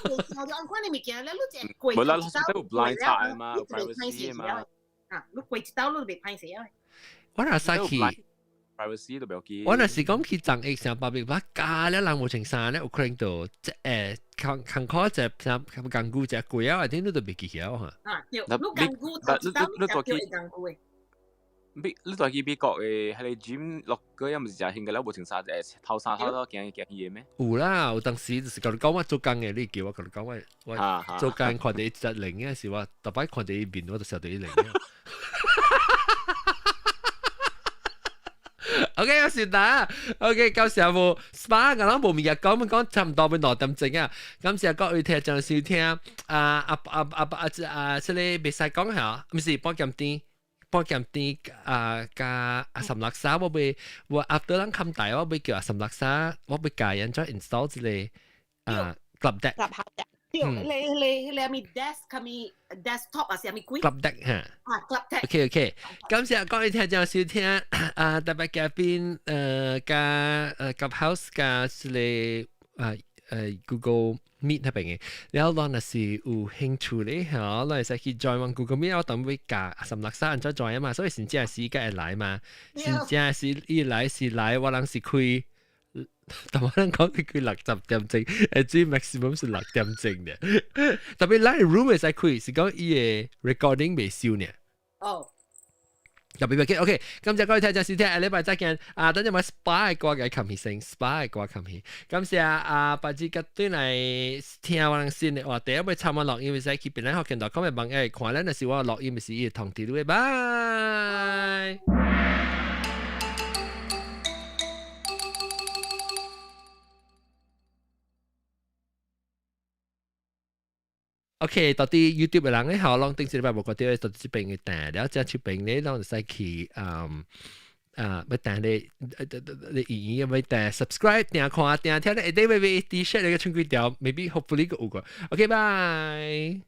你無想著按款的物件了，你一過一無啦，道有 blind 查嘛，有 privacy 嘛。啊，你過一道你就袂歹勢啊。我若使去 privacy 都袂記。我若是講去藏疫上百變，我加了人無穿衫咧，有可能就即誒，艱苦一啥工具一貴啊，頂你都袂記曉哈。啊，對，你工具頭一道你才叫會工具的。美，你蹛去美國的彼個 gym 落個也毋是誠興個了，無穿衫，頭衫頭頭行行去的咩？有啦，有當時就是共你講我做工的，你叫我共你講我我做工看著伊隻靈的時，我逐擺看著伊面，我就曉得伊靈。OK，我是達。OK，到時無 SPA，我攏無物件講，講差毋多欲2點鐘啊。感謝各位聽眾收聽。啊啊啊啊啊啊！這個袂使講嚇，毋是保險店。保險店啊，佮阿三六三，我欲我 after 咱冚大，我欲叫阿三六三，我欲共𪜶怎 install 一個啊 Club Deck。對，你你啥物 desk，啥物 desktop 啊，啥物鬼？Club Deck 嚇。啊，Club Deck。 OK OK，感謝各位聽眾收聽啊，特別嘉賓佮Clubhouse 佮這個啊Google Meet 彼邊的，了後咱若是有興趣咧，嚇，咱會使去 join 阮 Google Meet，我等欲共阿三六三按怎 join 嘛，所以真正時間會來嘛，真正是伊來是來，我人是開。但我人講佢開6點鐘，最 maximum 是6點鐘的。特別咱 room 會使開，是講伊的 recording 袂收呢。哦。特別別 OK，感謝各位聽眾收聽，下禮拜再見。啊，等陣我 SPA 的歌共冚起先，SPA 的歌冚起。感謝啊，白子甲對來聽我人新的話，第一擺參我錄音會使去邊咱學見到，講嘅網頁看咱若是我錄音是伊會通知你。拜。OK，到底 YouTube 的人咧，好，攏頂一禮拜無看著，到底這爿的訂，了這這爿咧，攏會使去，嗯，啊，欲訂咧，你語音欲訂 subscribe 訂看訂聽咧，下底欲買 T-shirt 咧，個穿幾條，maybe hopefully 閣有個，OK，拜。